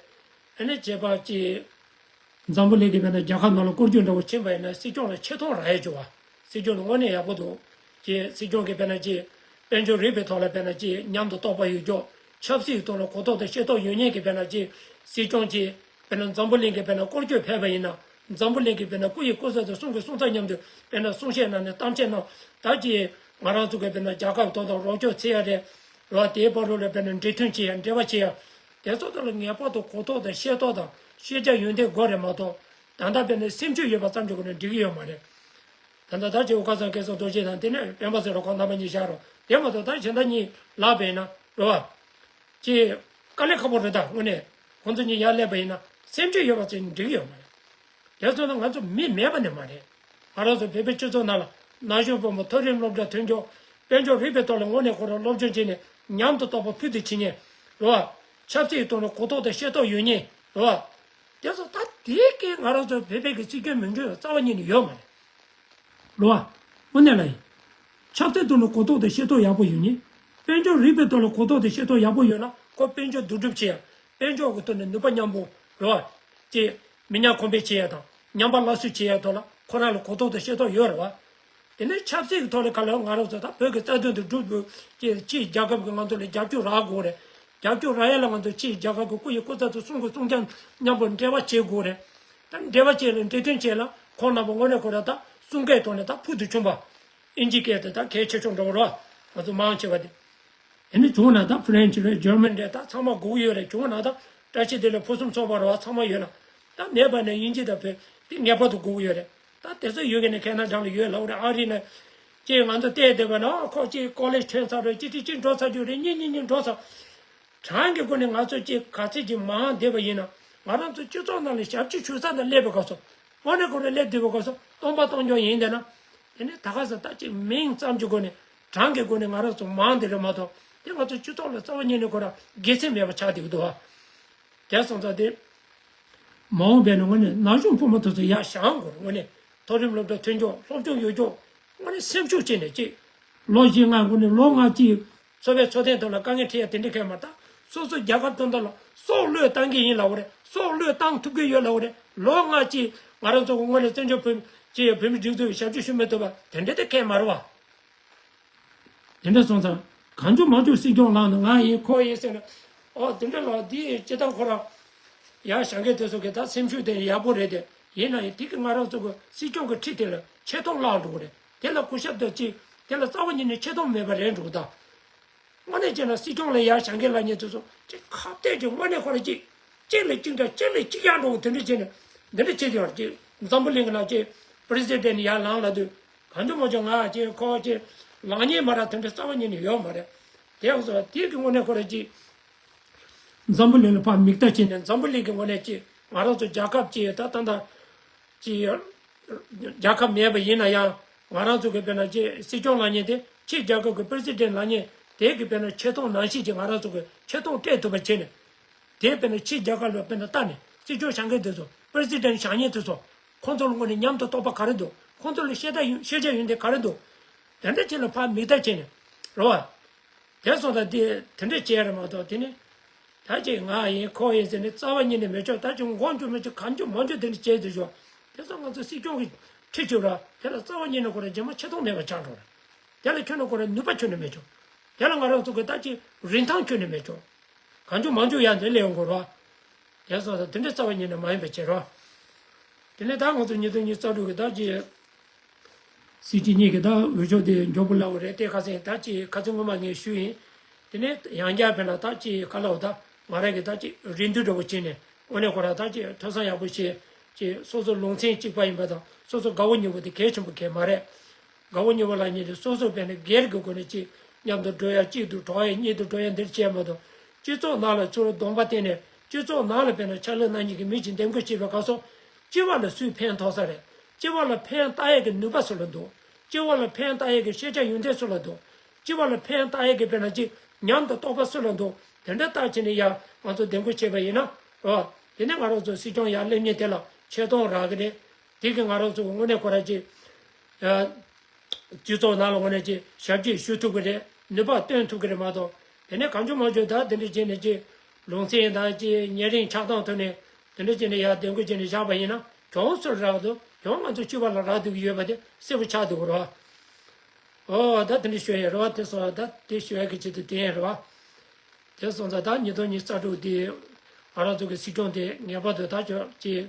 ཨ་ནི་བྱས་པ་ཅིག་འཛམ་བུ་གླིང་གི་དཔེར་ན་རྒྱལ་ཁབ་ནང་ལ་སྐོར་སྐྱོད་འདྲ་བོ་ཕྱིན་པ་ཡིན་ན་སྲིད་སྐྱོང་ལ་ཆེ་མཐོང་རག་ཡས་བྱུང་བ། སྲིད་སྐྱོང་དེ་དངོས་གནས་ཡག་པོ་འདུག་ཅེས་སྲིད་སྐྱོང་གི་དཔེར་ན་ཅིག་དཔལ་འབྱོར་རིག་པའི་ཐོག་ལ་དཔེར་ན་ཅིག་ཉམས་དང་རྟོགས་པ་ཡོད་ཀྱོག་ཆབ་སྲིད་ཐོག་ལ་གོ་རྟོགས་དང་ཤེས་རྟོགས་ཡོད་མཁན་གྱི་དཔེར་ན་ཅིག་སྲིད་སྐྱོང་ཅིག་དཔེར་ན་འཛམ་བུ་གླིང་གི་དཔེར་ན་སྐོར་སྐྱོད་ཕེབས་པ་ཡིན་ན། འཛམ་བུ་གླིང་གི་དཔེར་ན་སྐུ་ཡི་སྐུ་ཚབ་དང་གསུང་གི་གསུང་ཚབ་མཉམ་དུ་དཔེར་ན་གསུང་བཤད་གནང་ནས་གཏམ་བཤད་གནང་། ད་ཅིག་ང་རང་ཚོ་གི་དཔེར་ན་རྒྱལ་ཁབ་ཐོག་ལ་རོགས་སྐྱོར་བྱེད་ཡ་རེད། རོ། དེའི་བར་དུ་ལ་དཔེར་ན་འབྲེལ་མཐུན་བྱེད་ཡ་འབྲེལ་བ་བྱེད་ཡ། དེ་ཚོ་ཐོག་ལ་ངེས་པར་དུ་གོ་རྟོགས་དང་ཤེས་རྟོགས་དང་ཤེས་བྱ་ཡོན་ཏན་དགོས་རེད་མ་གཏོགས། ད་ལྟ་དཔེར་ན་སེམས་ཤུགས་ཡོད་པ་ཙམ་གྱི་སྒོ་ནས་འགྲིག་གི་ཡོད་མ་རེད། ད་ལྟ་ད་ཅིག་ཨོ་ཁ་སང་སྐལ་བཟང་རྡོ་རྗེ་དང་དེ་ནས་སྤེན་པ་ཚེ་རིང་ཁོང་རྣམ་པ་གཉིས་བཞག་རོགས། དེ་མ་གཏོགས་ད་གཞན་དག་གཉིས་ལབ་པ་ཡིན་ན་རོ། ཅིག་དཀའ་ལས་ཁག་པོ་རེད་ད། དངོས་གནས་ཁོང་ཚོ་གཉིས་ཡར་སླེབས་པ་ཡིན་ན་སེམས་ཤུགས་ཡོད་པ་ཙམ་འགྲིག་གི་ཡོད་མ་རེད། དེ་ཚོ་ནི་ང་ཚོ་མི་མེད་པ་ནི་མ་རེད། ང་རང་ཚོ་བོད་པའི་སྤྱི་ཚོགས་ནང་ལ་ན་གཞོན་ཕོ་མོ་མཐོ་རིམ་སློབ་གྲྭ་ཐོན་ཀྱོག་དཔལ་འབྱོར་རིག་པའི་ཐོག་ལ་དངོས་གནས་ཁོ་རང་སློབ་སྦྱོང་བྱས་ནས་ཉམས་དང་རྟོགས་པ་ཕུལ་དུ་ཕྱིན་མཁན་རེད་བ། ཆབ་སྲིད་ཐོག་ལ་གོ་རྟོགས་དང་ཤེས་རྟོགས་ཡོད་མཁན་རེད་བ། དེ་ཚོ་ད་དེའི་སྐད་ང་རང་ཚོ་བོད་པའི་གི་སྲིད་སྐྱོང་མི་འགྲོ་ཡ་རྩ་བ་ཉིད་ནས་ཡོད་མ་རེད། རེད་བ། དངོས་གནས་ལ་ཡིན། ཆབ་སྲིད་ཐོག་ནས་གོ་རྟོགས་དང་ཤེས་རྟོགས་ཡག་པོ་ཡོད་མཁན། དཔལ་འབྱོར་རིག་པའི་ཐོག་ལ་གོ་རྟོགས་དང་ཤེས་རྟོགས་ཡག་པོ་ཡོད་ན་ཁོ་དཔལ་འབྱོར་བསྡུ་སྒྲུབ་བྱེད་ཡ། དཔལ་འབྱོར་གྱི་ཐོག་ནས་ནུས་པ་མཉམ་སྤུངས་རེད་བ། ཅེས་མི་ཉག་གོང་འཕེལ་བྱེད་ཡ་དང་ཉམས་པ་སླར་གསོ་བྱེད་ཡ་ཐོག་ལ་ཁོ་རང་ལ་གོ་རྟོགས་དང་ཤེས་རྟོགས་ཡོད་རེད་བ། དེ་ནས་ཆབ་སྲིད་ཀྱི་ཐོག་ལ་ག་ལ་ང་རང་ཚོ་ད་བོད་ཀྱི་རྩ་དོན་དུ་སྒྲུབ་དགོས་ཅེས་ཕྱིའི་རྒྱལ་ཁབ་ཀྱིས་ང་ཚོ་ལ་རྒྱབ་སྐྱོར་རག་དགོས་རེད། རྒྱབ་སྐྱོར་རག་ཡ་ལ་ང་ཚོ་ཕྱིའི་རྒྱལ་ཁབ་ཀྱི་སྐུ་ཡི་སྐུ་ཚབ་ཚོ་གསུང་གི་གསུང་རྐྱང་མཉམ་པོ་འབྲེལ་བ་བྱེད་དགོས་རེད། ད་འབྲེལ་བ་བྱས་ལ་འབྲེལ་མཐུན་བྱས་ལ་ཁོང་རྣམ་པ་དངོས་གནས་ཁོ་ར་ད་གསུང་སྐད་ཐོག་ནས་ད་ཕུལ་དུ་བྱུང་བ། ཨིན་ཇི་སྐད་དེ་ད་གལ་ཆེ་ཤོས་འགྲོ་གི་རེད་བ། ང་ཚོ་མང་ཆེ་བ་དེ། དེ་ནི་བྱུང་ན་ད་ཧྥ་རན་ཆི་རེད། འཇར་མན་རེད། ད་ཚང་མ་དགོས་ཀྱི་ཡོད་རེད། བྱུང་ན་ད་བཀྲ་ཤིས་བདེ་ལེགས་ཕུན་སུམ་ཚོགས་པ་རེད་བ། ཚང་མ་ཡོད་ན་ད་མེད་པ་ནས་དབྱིན་ཇི་དང་བོད་དེ་ངེས་པར་དུ་དགོས་ཀྱི་ཡོད་རེད། ད་དེ་ཚོ་ཡོད་མཁན་ནི་ཁེ་ན་ཌ་ལ་ཡོད་ལབ་རེད། ཨ་རི་ན་ཅིག་ང་ཚོ་བལྟས་བསྡད་པ་ན་ཁོ་ཅིག་ཀོ་ལེཇ་ཐོན་ཚར་རེད། ཅིག་ཅིག་ཅིག་འགྲོ་ཚར་རྒྱུ་རེད། གཉིས་གཉིས་གཉིས་འགྲོ་ཚར། གྲངས་ཀྱི་སྒོ་ནས་ང་ཚོ་ཅིག་ག་ཚོད་ཅིག་མང་བསྡད་པ་ཡིན་ན་ང་རང་ཚོ་སྤྱི་ཚོགས་ནང་ལ་ཞབས་ཕྱི་ཞུ་ས་དང་སླེབས་པའི་སྐབས་སུ་དངོས་གནས་ཁོ་རང་སླེབས་བསྡད་པའི་སྐབས་སུ་སྟོང་པ་སྟོང་རྐྱང་ཡིན་བསྡད་ན། དེ་ནས་ད་ག་ས་ད་ཅིག་མིང་ཙམ་གྱི་སྒོ་ནས་གྲངས་ཀྱི་སྒོ་ནས་ང་རང་ཚོ་མང་བསྡད་རེད་མ་གཏོགས་དེ་ང་ཚོ་སྤྱི་ཚོགས་ལ་རྩ་བ་ཉིད་ནས་ཁོ་རང་དགེ་མཚན་མེད་པ་ཆགས་བསྡད་ཀྱི་འདུག་ཨ། དེ་སོང་ཙང་དེ། མ་འོངས་པའི་ནང་ངོས་ནས་ན་གཞོན་ཕོ་མོ་དེ་ཚོ་ཡར་བཞེངས་དགོས་རེད། དངོས་གནས་མཐོ་རིམ་སློབ་གྲྭ་ཐོན་ཆོག་སློབ་སྦྱོང་ཡོད་ཆོག་དངོས་གནས་སེམས་ཤུགས་བྱས་ནས་ཅིག་ལོ་བཞི་ལྔ་སྔོན་ནས་ལོ་ལྔ་གཅིག་འཚོ་བའི་འཚོ་རྟེན་ཐོག་ལ་དཀའ་ངལ་འཕྲད་ཡ་དེ་འདྲ་གས་མ་རེད། ད་སོ་སོ་རྒྱལ་ཁབ་དོན་དག་ལ་སྲོག་བློས་བཏང་གི་ཡིན་ལབ་པ་རེད། སྲོག་བློས་བཏང་ཐུབ་ཀྱི་ཡོད་ལབ་པ་རེད། ལོ་ལྔ་གཅིག་ང་རང་ཚོ་གི་སྔོན་ལ་བཙན་བྱོལ་བོད་ཀྱི་བོད་མི་སྒྲིག་འཛུགས་ཀྱི་ཞབས་ཕྱི་ཞུ་མི་ཐུབ་པ་དེ་འདྲ་དེ་གས་མ་རེད་བ། དེ་འདྲ་སོང་ཙང་གང་བྱུང་མང་བྱུང་སྲིད་སྐྱོང་ལངས་ནས་ང་ཡིན་ཁོ་ཡིན་ཟེར་ན། ཨོ་དེ་འདྲ་ལ་འདི་སྤྱི་བཏང་ཁོ་རང་ཡར་བཞེངས་མཁན་དེ་ཚོ་གི་ད་སེམས་ཤུགས་དེ་ཡག་པོ་རེད་དེ། ཡིན་ན་ཡང་དེ་གི་ང་རང་ཚོ་གི་སྲིད་སྐྱོང་གི་ཁྲི་དེ་ལ་ཆེ་མཐོང་བརླག་འགྲོ་གི་རེད། དེ་ལ་གུས་ཞབས་དང་ཅིག་དེ་ལ་རྩ་བ་ཉིད་ནས་ཆེ་མཐོང་མེད་པ་རེད་འགྲོ་གི་ད། དངོས་གནས་བྱས་ན་སྲིད་སྐྱོང་ལ་ཡར་བཞེངས་མཁན་ལབ་མཁན་དེ་ཚོ་ཅིག་ཁ་གཏད་ཀྱི་དངོས་གནས་ཁོ་རང་ཅིག་གཅིག་ལ་གཅིག་འདྲ་གཅིག་ལ་གཅིག་ཡང་འགྲོ་གི་དེ་འདྲ་བྱས་ནས་འདི་འདྲ་བྱེད་ཀྱི་ཡོད་རེད། ཅིག་འཛམ་བུ་གླིང་གི་ནང་ཅིག་པི་རེ་སི་ཌེན་ཊི་ཡར་ལངས་ལབ་དུས་གང་བྱུང་མང་བྱུང་ང་ཅིག་ཁོ་ཅིག་ལངས་མཁན་མ་རེད། དེ་འདྲ་རྩ་བ་ཉིད་ནས་ཡོད་མ་རེད། དེ་ཡང་སོ་དེ་གི་དངོས་གནས་ཁོ་རང་ཅིག་འཛམ་བུ་གླིང་ལ་ཕར་མིག་ལྟ་བྱས་ནས་འཛམ་བུ་གླིང་གི་ངོས་ནས་ཅིག་ང་རང་ཚོ་རྒྱལ་ཁབ་ཅིག་ད་ད་ད་ཅིག་རྒྱལ་ཁབ་མེད་པ་ཡིན་ན་ཡང་ང་རང་ཚོ་གི་དཔེར་ན་ཅིག་སྲིད་སྐྱོང་ལབ་མཁན་དེ་ཕྱི་རྒྱལ་ཁབ་ཀྱི་པི་རེ་སི་ཌེན་ཊི་ལབ་མཁན་དེ་གི་དཔེར་ན་ཆེ་མཐོང་ནང་བཞིན་ཅིག་ང་རང་ཚོ་གི་ཆེ་མཐོང་སྤྲད་ཐུབ་པ་བྱས་ནས་དེ་དཔེར་ན་ཕྱི་རྒྱལ་ཁབ་ལ་དཔེར་ན་ལྟ་ནས་སྲིད་སྐྱོང་བཞེངས་མཁན་དེ་ཚོ་པི་རེ་སི་ཌེན་ཊི་བཞེངས་མཁན་དེ་ཚོ་ཁོང་ཚོ་ལ་དངོས་གནས་མཉམ་དུ་རྟོགས་པ་ག་རེ་འདུག་ཁོང་ཚོ་ལ་ཤེས་ད་ཡོད་ཤེས་བྱ་ཡོད་འདི་ག་རེ་འདུག་དེ་འདྲ་ཅིག་ལ་ཕར་མིག་ལྟ་བྱས་ནས་རེད་བ། དེ་སོང་ཙང་དེ་དེ་འདྲ་བྱས་རེད་མ་གཏོགས་དེ་ནི། ད་ཅིག་ང་ཡིན་ཁོ་ཡིན་ཟེར་ནས་རྩ་བ་ཉིད་ནས་མི་ཆོག་ད་ཅིག་མགོ་མཇུག་མི་ཆོག་གང་ཆོག་མང་ཆོག་དེ་འདྲ་བྱས་དུ་ཆོག་དེ་ཚོ་ང་ཚོ་སྲིད་སྐྱོང་གི་ཁྲི་ཆུ་ར་དེ་ལ་རྩ་བ་ཉིད་ནས་ཁོ་རང་རྗེས་མ་ཆེ་མཐོང་མེད་པ་ཆགས་འགྲོ་ར། དེ་ལ་ཁྱོན་ནས་ཁོ་རང་ནུས་པ་ཁྱོན་ནས་མི་ཆོག་དེ་ལ་ང་རང་ཚོ་གི་ད་ཅིག་རིན་ཐང་ཁྱོན་ནས་མི་ཆོག་གང་ཆོག་མང་ཆོག་ཡང་དེ་ལས་ཡོང་དགོས་ར། དེ་སོང་ཙང་དེ་འདྲ་རྩ་བ་ཉིད་ནས་མ་ཡིན་པ་བྱེད་རོགས། དེ་ནས་ད་ང་ཚོ་ཉིས་སྟོང་ཉི་ཤུ་རྩ་དྲུག་གི་ཟླ་གཅིག་སྲིད་སྤྱི་གཉིས་ཀྱི་ད་འོས་ཤོག་དེ་མགྱོགས་པོ་ལབ་དགོས་རེད། དེ་ཁ་སང་ད་ཅིག་ཁ་སང་སྔོན་མ་ངས་ཞུས་ཡིན། དེ་ནས་ཡང་བསྐྱར་དཔེར་ན་ད་ཅིག་ག་ལབ་ད་ང་རང་གི་ད་ཅིག་རེ་འདུན་འདྲ་པོ་བྱས་ནས་དངོས་གནས་ཁོ་རང་ད་ཅིག་ཐོས་བསམ་ཡག་པོ་བྱས་ཅིག་སོ་སོ་ལུང་ཚན་གཅིག་པ་ཡིན་པ་དང་སོ་སོ་དགའ་བོ་ཉེ་བོ་དེ་གལ་ཆེན་པོ་གལ་མ་རེད། དགའ་བོ་ཉེ་བོ་ལབ་མཁན་དེ་སོ་སོ་དཔེར་ན་སྒེར་གྱི་སྒོ་ནས་གཅིག་མཉམ་དུ་འགྲོ་ཡ་གཅིག་ཏུ་འགྲོ་ཡ་གཉིས་དུ་འགྲོ་ཡ་འདིར་བྱས་མ་གཏོགས་སྤྱི་ཚོགས་ནང་ལ་ཚུར་གདོང་པ་བསྟན་ནས་སྤྱི་ཚོགས་ནང་ལ་དཔེར་ན་ཕྱག་ལས་གནང་མཁན་གྱི་མི་ཅིག་འདེམས་བསྐོ་བྱེད་པའི་སྐབས་སུ་སྤྱི་པ་ལ་སུས་ཕན་ཐོགས་ས་རེད། སྤྱི་པ་ལ་ཕན་བཏགས་ཡས་ཀྱི་ནུས་པ་སུ་ལ་འདུག་སྤྱི་པ་ལ་ཕན་བཏགས་ཡས་ཀྱི་ཤེས་བྱ་ཡོན་ཏན་སུ་ལ་འདུག་སྤྱི་པ་ལ་ཕན་བཏགས་ཡས་ཀྱི་དཔེར་ན་ཅིག་ཉམས་དང་རྟོགས་པ་སུ་ལ་འདུག་དེ་འདྲ་བལྟ་བྱས་ནས་ཡ་ང་ཚོ་འདེམས་བསྐོ་བྱས་པ་ཡིན་ན་རོ། དེ་ནས་ང་རང་ཚོ་སྲིད་སྐྱོང་ཡར་སླེབས་མཁན་དེ་ལ་ཆེ་མཐོང་རག་གི་རེད། དེ་གི་ང་རང་ཚོ་གི་དངོས་གནས་ཁོ་རང་ཅིག་སྤྱི་ཚོགས་ནང་ལ་དངོས་གནས་ཅིག་ཞབས་ཕྱི་ཞུ་ཐུབ་ཀྱི་རེད། ནུས་པ་བཏོན་ཐུབ་ཀྱི་རེད་མ་གཏོགས། དེ་ནས་གང་བྱུང་མང་བྱུང་ད་དེ་འདྲ་བྱས་ནས་ཅིག་ལུང་ཚན་དང་ཅིག་ཉེ་རིང་ཆགས་སྡང་ཐོག་ནས་དེ་འདྲ་བྱས་ནས་ཡར་འདེམས་བསྐོ་བྱས་ནས་བཞག་པ་ཡིན་ན་གྱོང་སུར་རག་འདུག་གྱོང་ང་ཚོ་སྤྱི་པ་ལ་རག་འདུག་ཡོད་པ་དེ་གསལ་པོ་ཆགས་འདུག་རོ། ཨོ་ད་དེ་འདྲ་ཤོད་ཡ་རེད་བ། དེ་སོང་ད་དེ་ཤོད་ཡ་གི་ཆེད་དུ་དེ་ཡིན་རེད་བ། དེ་སོང་ཙང་ད་ཉིས་སྟོང་ཉི་ཤུ་རྩ་དྲུག་དེ་ང་རང་ཚོ་གི་སྲིད་སྐྱོང་དེ་ངེས་པར་དུ་ད་ཁྱོད་ཀྱིས་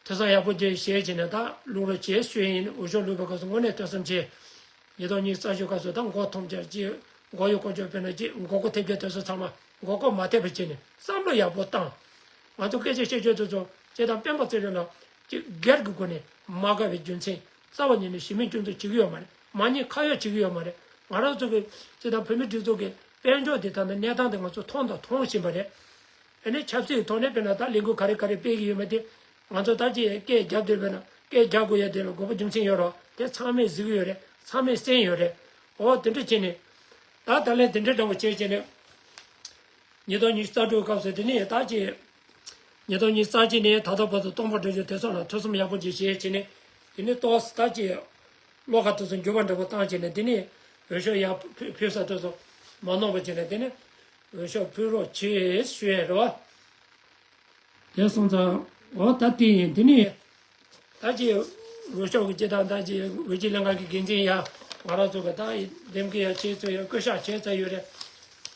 ཐོས་བསམ་ཡག་པོ་བྱས་བྱས་བྱས་ནས་ད་བླུག་རོགས་བྱས་ཞུས་ཡིན། འོས་ཤོག་བླུག་པའི་སྐབས་སུ་དངོས་གནས་ཐོས་བསམ་བྱས། ཉིས་སྟོང་ཉི་ཤུ་རྩ་བཞི་སྐབས་སུ་ད་མགོ་འཐོམ་བྱས་ཀྱི་མགོ་གཡོག་བཀོལ་སྤྱོད་དཔེར་ན་ཅིག་མགོ་སྐོར་ཐེབས་རྒྱུ་དེ་ཚོ་ཚང་མ་མགོ་སྐོར་མ་ཐེབས་པ་བྱས་ནས་བསམ་བློ་ཡག་པོ་བཏང་། ང་ཚོ་སྐད་ཆ་བཤད་རྒྱུ་དེ་ཚོ་སྤྱིར་བཏང་སྤེན་པ་ཚེ་རིང་ལ་ཅིག་སྒེར་གྱི་སྒོ་ནས་མ་དགའ་བའི་རྒྱུ་མཚན། རྩ་བ་ཉིད་ནས་གཞི་མེད་སྐྱོན་འཛུགས་བྱེད་ཀྱི་ཡོད་མ་རེད། མ་ཉེས་ཁ་གཡོག་བྱེད་ཀྱི་ཡོད་མ་རེད། ང་རང་ཚོ་གི་སྤྱིར་བཏང་བོད་མི་སྒྲིག་འཛུགས་ཀྱི་དཔལ་འབྱོར་འདི་དང་གནས་སྟངས་དེ་ང་ཚོ་མཐོང་དང་མཐོང་བཞིན་པ་རེད། ཨ་ནི་ཆབ་སྲིད་ཀྱི་ཐོག་ནས་དཔེར་ན་ད་ལས་འགུལ་ག་རེ་ག་རེ་སྤེལ་གྱི་ཡོད་མེད་དེ་ང་ཚོ་ད་ཅི་སྐད་རྒྱབ་བསྡད་པས་ན་སྐད་རྒྱག་དགོས་ཡ་དེ་ལ་དགོས་པ་རྒྱུ་མཚན་ཡོད་རོགས། དེ་ཚང་མས་གཟིགས་ཡོད་རེད། ཚང་མས་གསན་ཡོད་རེད། འོ་དེ་འདྲ་བྱས་ནས་ད་ད་ལན་དེ་འདྲ་འདྲ་བོ་བྱས་བྱས་ནས་ཉིས་སྟོང་ཉི་ཤུ་རྩ་དྲུག་སྐབས་སུ་དེ་ནས་ད་ཅི་ཉིས་སྟོང་ཉི་ཤུ་རྩ་གཅིག་ནས་ད་ལྟ་བར་དུ་སྟོང་པ་འགྲོ་རྒྱུ་དེ་ཚོ་ལ་ཐོས་བསམ་ཡག་པོ་ཅིག་བྱས་བྱས་ནས་དེ་ནས་ཏོག་ཙམ་ད་ཅི། བློ་ཁ་དེ་ཚོ་འགྱུར་བ་འདྲ་པོ་བཏང་བྱས་ནས། དེ་ནས་འོས་ཤོག་ཡར་ཕུལ་ཕུལ་ས་དེ་ཚོ་མ་ནོར་བ་བྱས་ནས། དེ་ནས་འོས་ཤོག་ཕུལ་རོགས་བྱེད་ཞུ་ཡས་རེད་བ། དེ་སོང་ཙང་འོ་ད་དེ་ཡིན། དེ་ནས་ད་ཅི་འོས་ཤོག་གི་སྤྱི་བཏང་ད་ཅི་འོས་བརྒྱུད་ལྷན་ཁང་གི་འགན་འཛིན་ཡ་ང་རང་ཚོ་གི་ད་འདེམས་ཀྱི་ཡ་བྱས་ཚོད་ཡ་བསྐོ་བཞག་བྱས་ཚར་ཡོད་རེད།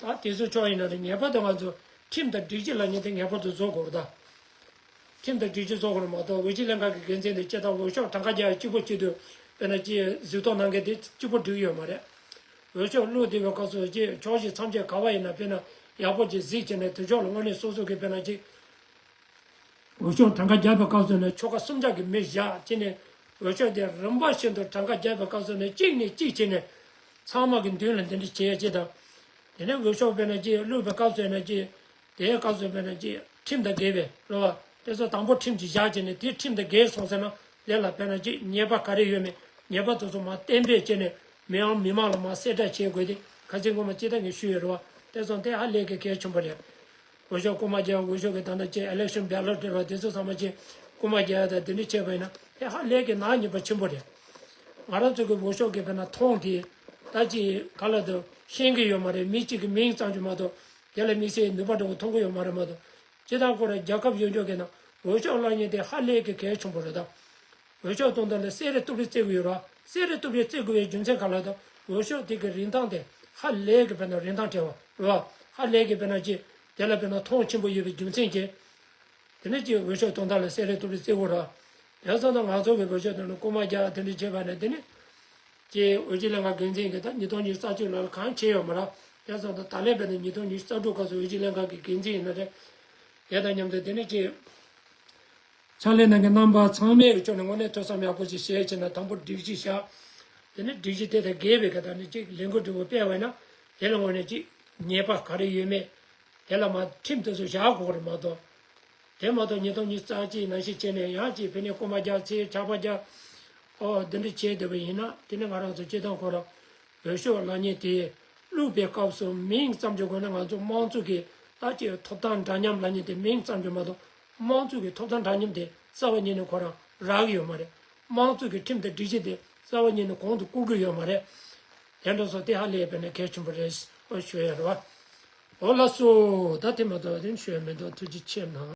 ད་དེ་ཚོ་ཆོག་ཡིན་ན་རེད། ངེས་པར་དུ་ང་ཚོ་ཁྲིམས་དང་སྒྲིག་གཞི་ལབ་མཁན་དེ་ངེས་པར་དུ་བཟོ་དགོས་རེད་ད། ཁྲིམས་དང་སྒྲིག་གཞི་བཟོ་དགོས་རེད་མ་གཏོགས། འོས་བརྒྱུད་ལྷན་ཁང་གི་འགན་འཛིན་དེ་སྤྱི་བཏང་འོས་ཤོག་གྲངས་ཀ་རྒྱག་ཡ་གཅིག་པོ་གཅིག་ཏུ་དཔེར་ན་ཅིག་གཟིགས་རྟོག་གནང་མཁན་དེ་གཅིག་པོ་འགྲིག་ཡོད་མ་རེད། འོས་ཤོག་བླུགས་བསྡད་པའི་སྐབས་སུ་ཅིག་ཕྱོགས་བཞི་མཚམས་བརྒྱད་ག་བ་ཡིན་ན་དཔེར་ན་ཡག་པོ་ཅིག་གཟིགས་བྱས་ནས། དེ་ཕྱོགས་ལ་དངོས་གནས་སོ་སོ་གི་དཔེར་ན་ཅིག་འོས་ཤོག་གྲངས་ཀ་རྒྱག་པའི་སྐབས་སུ་ནས་ཆོལ་ཁ་གསུམ་ཆ་གི་མི་བཞག་བྱས་ནས། འོས་ཤོག་དེ་རིམ་པ་བཞིན་དུ་གྲངས་ཀ་རྒྱག་པའི་སྐབས་སུ་ནས་གཅིག་ནས་གཅིག་བྱས་ནས་ཚང་མ་གི་མདུན་ལ་འདི་འདྲ་བྱེད་ཡ་ཅིག་དང་། དེ་ནས་འོས་ཤོག་དཔེར་ན་ཅིག་བླུགས་པའི་སྐབས་སུ་ཡིན་ན་ཅིག་དེའི་སྐབས་སུ་དཔེར་ན་ཅིག་ཁྲིམས་དང་འགལ་བའི་རེད་བ། དེ་ཚོ་དང་པོ་ཁྲིམས་ཀྱིས་བཞག་བྱས་ནས། དེ་ཁྲིམས་དང་འགལ་སོང་ཟེར་ན་ལས་ལ་དཔེར་ན་ཅིག་ཉེས་པ་ག་རེ་ཡོད་མེད། ཉེས་པ་དེ་ཚོ་མར་གཏན་འབེབས་བྱས་ནས། མི་ཡང་མི་མང་ལ་མར་གསལ་བསྒྲགས་བྱེད་དགོས་ཏེ། ཁ་སང་སྔོན་མ་སྤྱི་བཏང་གིས་ཞུས་ཡོད་རེད་བ། དེ་ཚོ་དེ་ཧ་ལས་ཀྱི་གལ་ཆེན་པོ་རེད། འོས་ཤོག་རྐུ་མ་རྒྱག་འོས་ཤོག་གི་ད་ལྟ་ཅིག་ཨི་ལེག་ཤན་བེ་ལོཊ་རེད་བ། དེ་ཚོ་ཚང་མ་ཅིག་རྐུ་མ་རྒྱག་ཡ་དང་དེ་འདྲ་བྱས་པ་ཡིན་ན། དེ་ཧ་ལས་ཀྱི་ནག་ཉེས་པ་ཆེན་པོ་རེད། ང་རང་ཚོ་གི་འོས་ཤོག་གི་དཔེར་ན་ཐོངས་དེ་ད་ཅིག་ག་ལ་དུ་ཤེས་ཀྱི་ཡོད་མ་རེད། མི་གཅིག་གི་མིང་ཙམ་གྱིས་མ་གཏོགས། དེ་ལ་དམིགས་བསལ་ནུས་པ་འདྲ་པོ་ཐོན་གྱི་ཡོད་མ་རེད་མ་གཏོགས། སྤྱི་བཏང་ཁོ་རང་རྒྱལ་ཁབ་ཡོངས་རྫོགས་ཀྱི་ནང་འོས་ཤོག་བླུག་མཁན་དེ་ཧ་ལས་ཀྱི་གལ་ཆེན་པོ་རེད་ད། འོས་ཤོག་གཏོང་སྟངས་ལ་གསལ་རེ་གཏུབ་རེ་བརྩི་གི་ཡོད་ར། གསལ་རེ་གཏུབ་རེ་བརྩི་དགོས་པའི་རྒྱུ་མཚན་ག་ལ་དང་། འོས་ཤོག་དེ་གི་རིན་ཐང་དེ་ཧ་ལས་ཀྱི་དཔེར་ན་རིན་ཐང་བྲལ་བ་རེད་བ། ཧ་ལས་ཀྱི་དཔེར་ན་ཅིག་དེ་ལ་དཔེར་ན་མཐོང་ཆེན་པོ་ཡོད་པའི་རྒྱུ་མཚན་གྱིས། དེ་ནས་ཅིག་འོས་ཤོག་གཏོང་སྟངས་ལ་གསལ་རེ་གཏུབ་རེ་བརྩི་དགོས་ར། དེ་སོང་ཙང་ང་ཚོ་གི་འོས་ཤོག་དེ་ནི་རྐུ་མ་རྒྱག་དེ་འདྲ་བྱས་པ་ནས། དེ་ནི་ཅིག་འོས་བརྒྱུད་ལྷན་ཁང་འགན་འཛིན་གྱིས་ད་ཉིས་སྟོང་ཉི་ཤུ་རྩ་གཅིག་ལོ་ལ་གང་བྱས་ཡོད་མ་ར། དེ་སོང་ཙང་ད་ལན་དཔེར་ན་ཉིས་སྟོང་ཉི་ཤུ་རྩ་དྲུག་སྐབས་སུ་འོས་བརྒྱུད་ལྷན་ཁང་གི་འགན་འཛིན་ཡིན་ན་རེད། དེ་དང་མཉམ་དུ་དེ་ནི་ཅིག་ཕྱག་ལས་གནང་མཁན་རྣམ་པ་ཚང་མའི་ཕྱོགས་ནས་དངོས་གནས་ཐོས་བསམ་ཡག་པོ་ཅིག་བྱས་བྱས་ན། དང་པོ་སྒྲིག་གཞི་བཞག་དེ་ནས་སྒྲིག་གཞི་དེ་དང་འགལ་བའི་ག་ད་ནི་ཅིག་ལས་འགུལ་འདྲ་པོ་སྤེལ་བ་ཡིན་ན། དེ་ལ་དངོས་གནས་ཅིག་ཉེས་པ་ག་རེ་ཡོད་མེད། དེ་ལ་མར་ཁྲིམས་དེ་ཚོ་བཞག་དགོས་རེད་མ་གཏོགས། དེ་མ་གཏོགས་ཉིས་སྟོང་ཉི་ཤུ་རྩ་གཅིག་ནང་བཞིན་བྱས་ནས། ཡང་ཅིག་དཔེར་ན་རྐུ་མ་རྒྱག་ཚེ་ཆག་པ་རྒྱག་ཨོ་འདི་འདྲ་བྱས་བསྡད་པ་ཡིན་ན། དེ་ནི་ང་རང་ཚོ་སྤྱི་བཏང་ཁོ་རང་འོས་ཤོག་བླུག་མཁན་དེ་བླུགས་པའི་སྐབས་སུ་མིང་ཙམ་གྱི་སྒོ་ནས་ང་ཚོ་དམངས་གཙོ་གི་ད་ཅིག་ཐོབ་ཐང་འདྲ་མཉམ་ལབ་མཁན་དེ་མིང་ཙམ་གྱི་མ་གཏོགས། དམངས་གཙོ་གི་ཐོབ་ཐང་འདྲ་མཉམ་དེ་རྩ་བ་ཉིད་ནས་ཁོ་རང་རག་གི་ཡོད་མ་རེད། དམངས་གཙོ་གི་ཁྲིམས་དང་སྒྲིག་གཞི་དེ་རྩ་བ་ཉིད་ནས་གོང་དུ་བཀུར་གྱི་ཡོད་མ་རེད། དེ་འདྲ་སོང་དེ་ཧ་ལས་པའི་ནས་གལ་ཆེན་པོ་རེད། ཨོ་ཞུ་ཡ་རེད་བ། ཨོ་ལགས་སོ། ད་དེ་མ་གཏོགས་དེ་ཞུ་ཡ་མི་འདུག་ཐུགས་རྗེ་ཆེ་གནང་།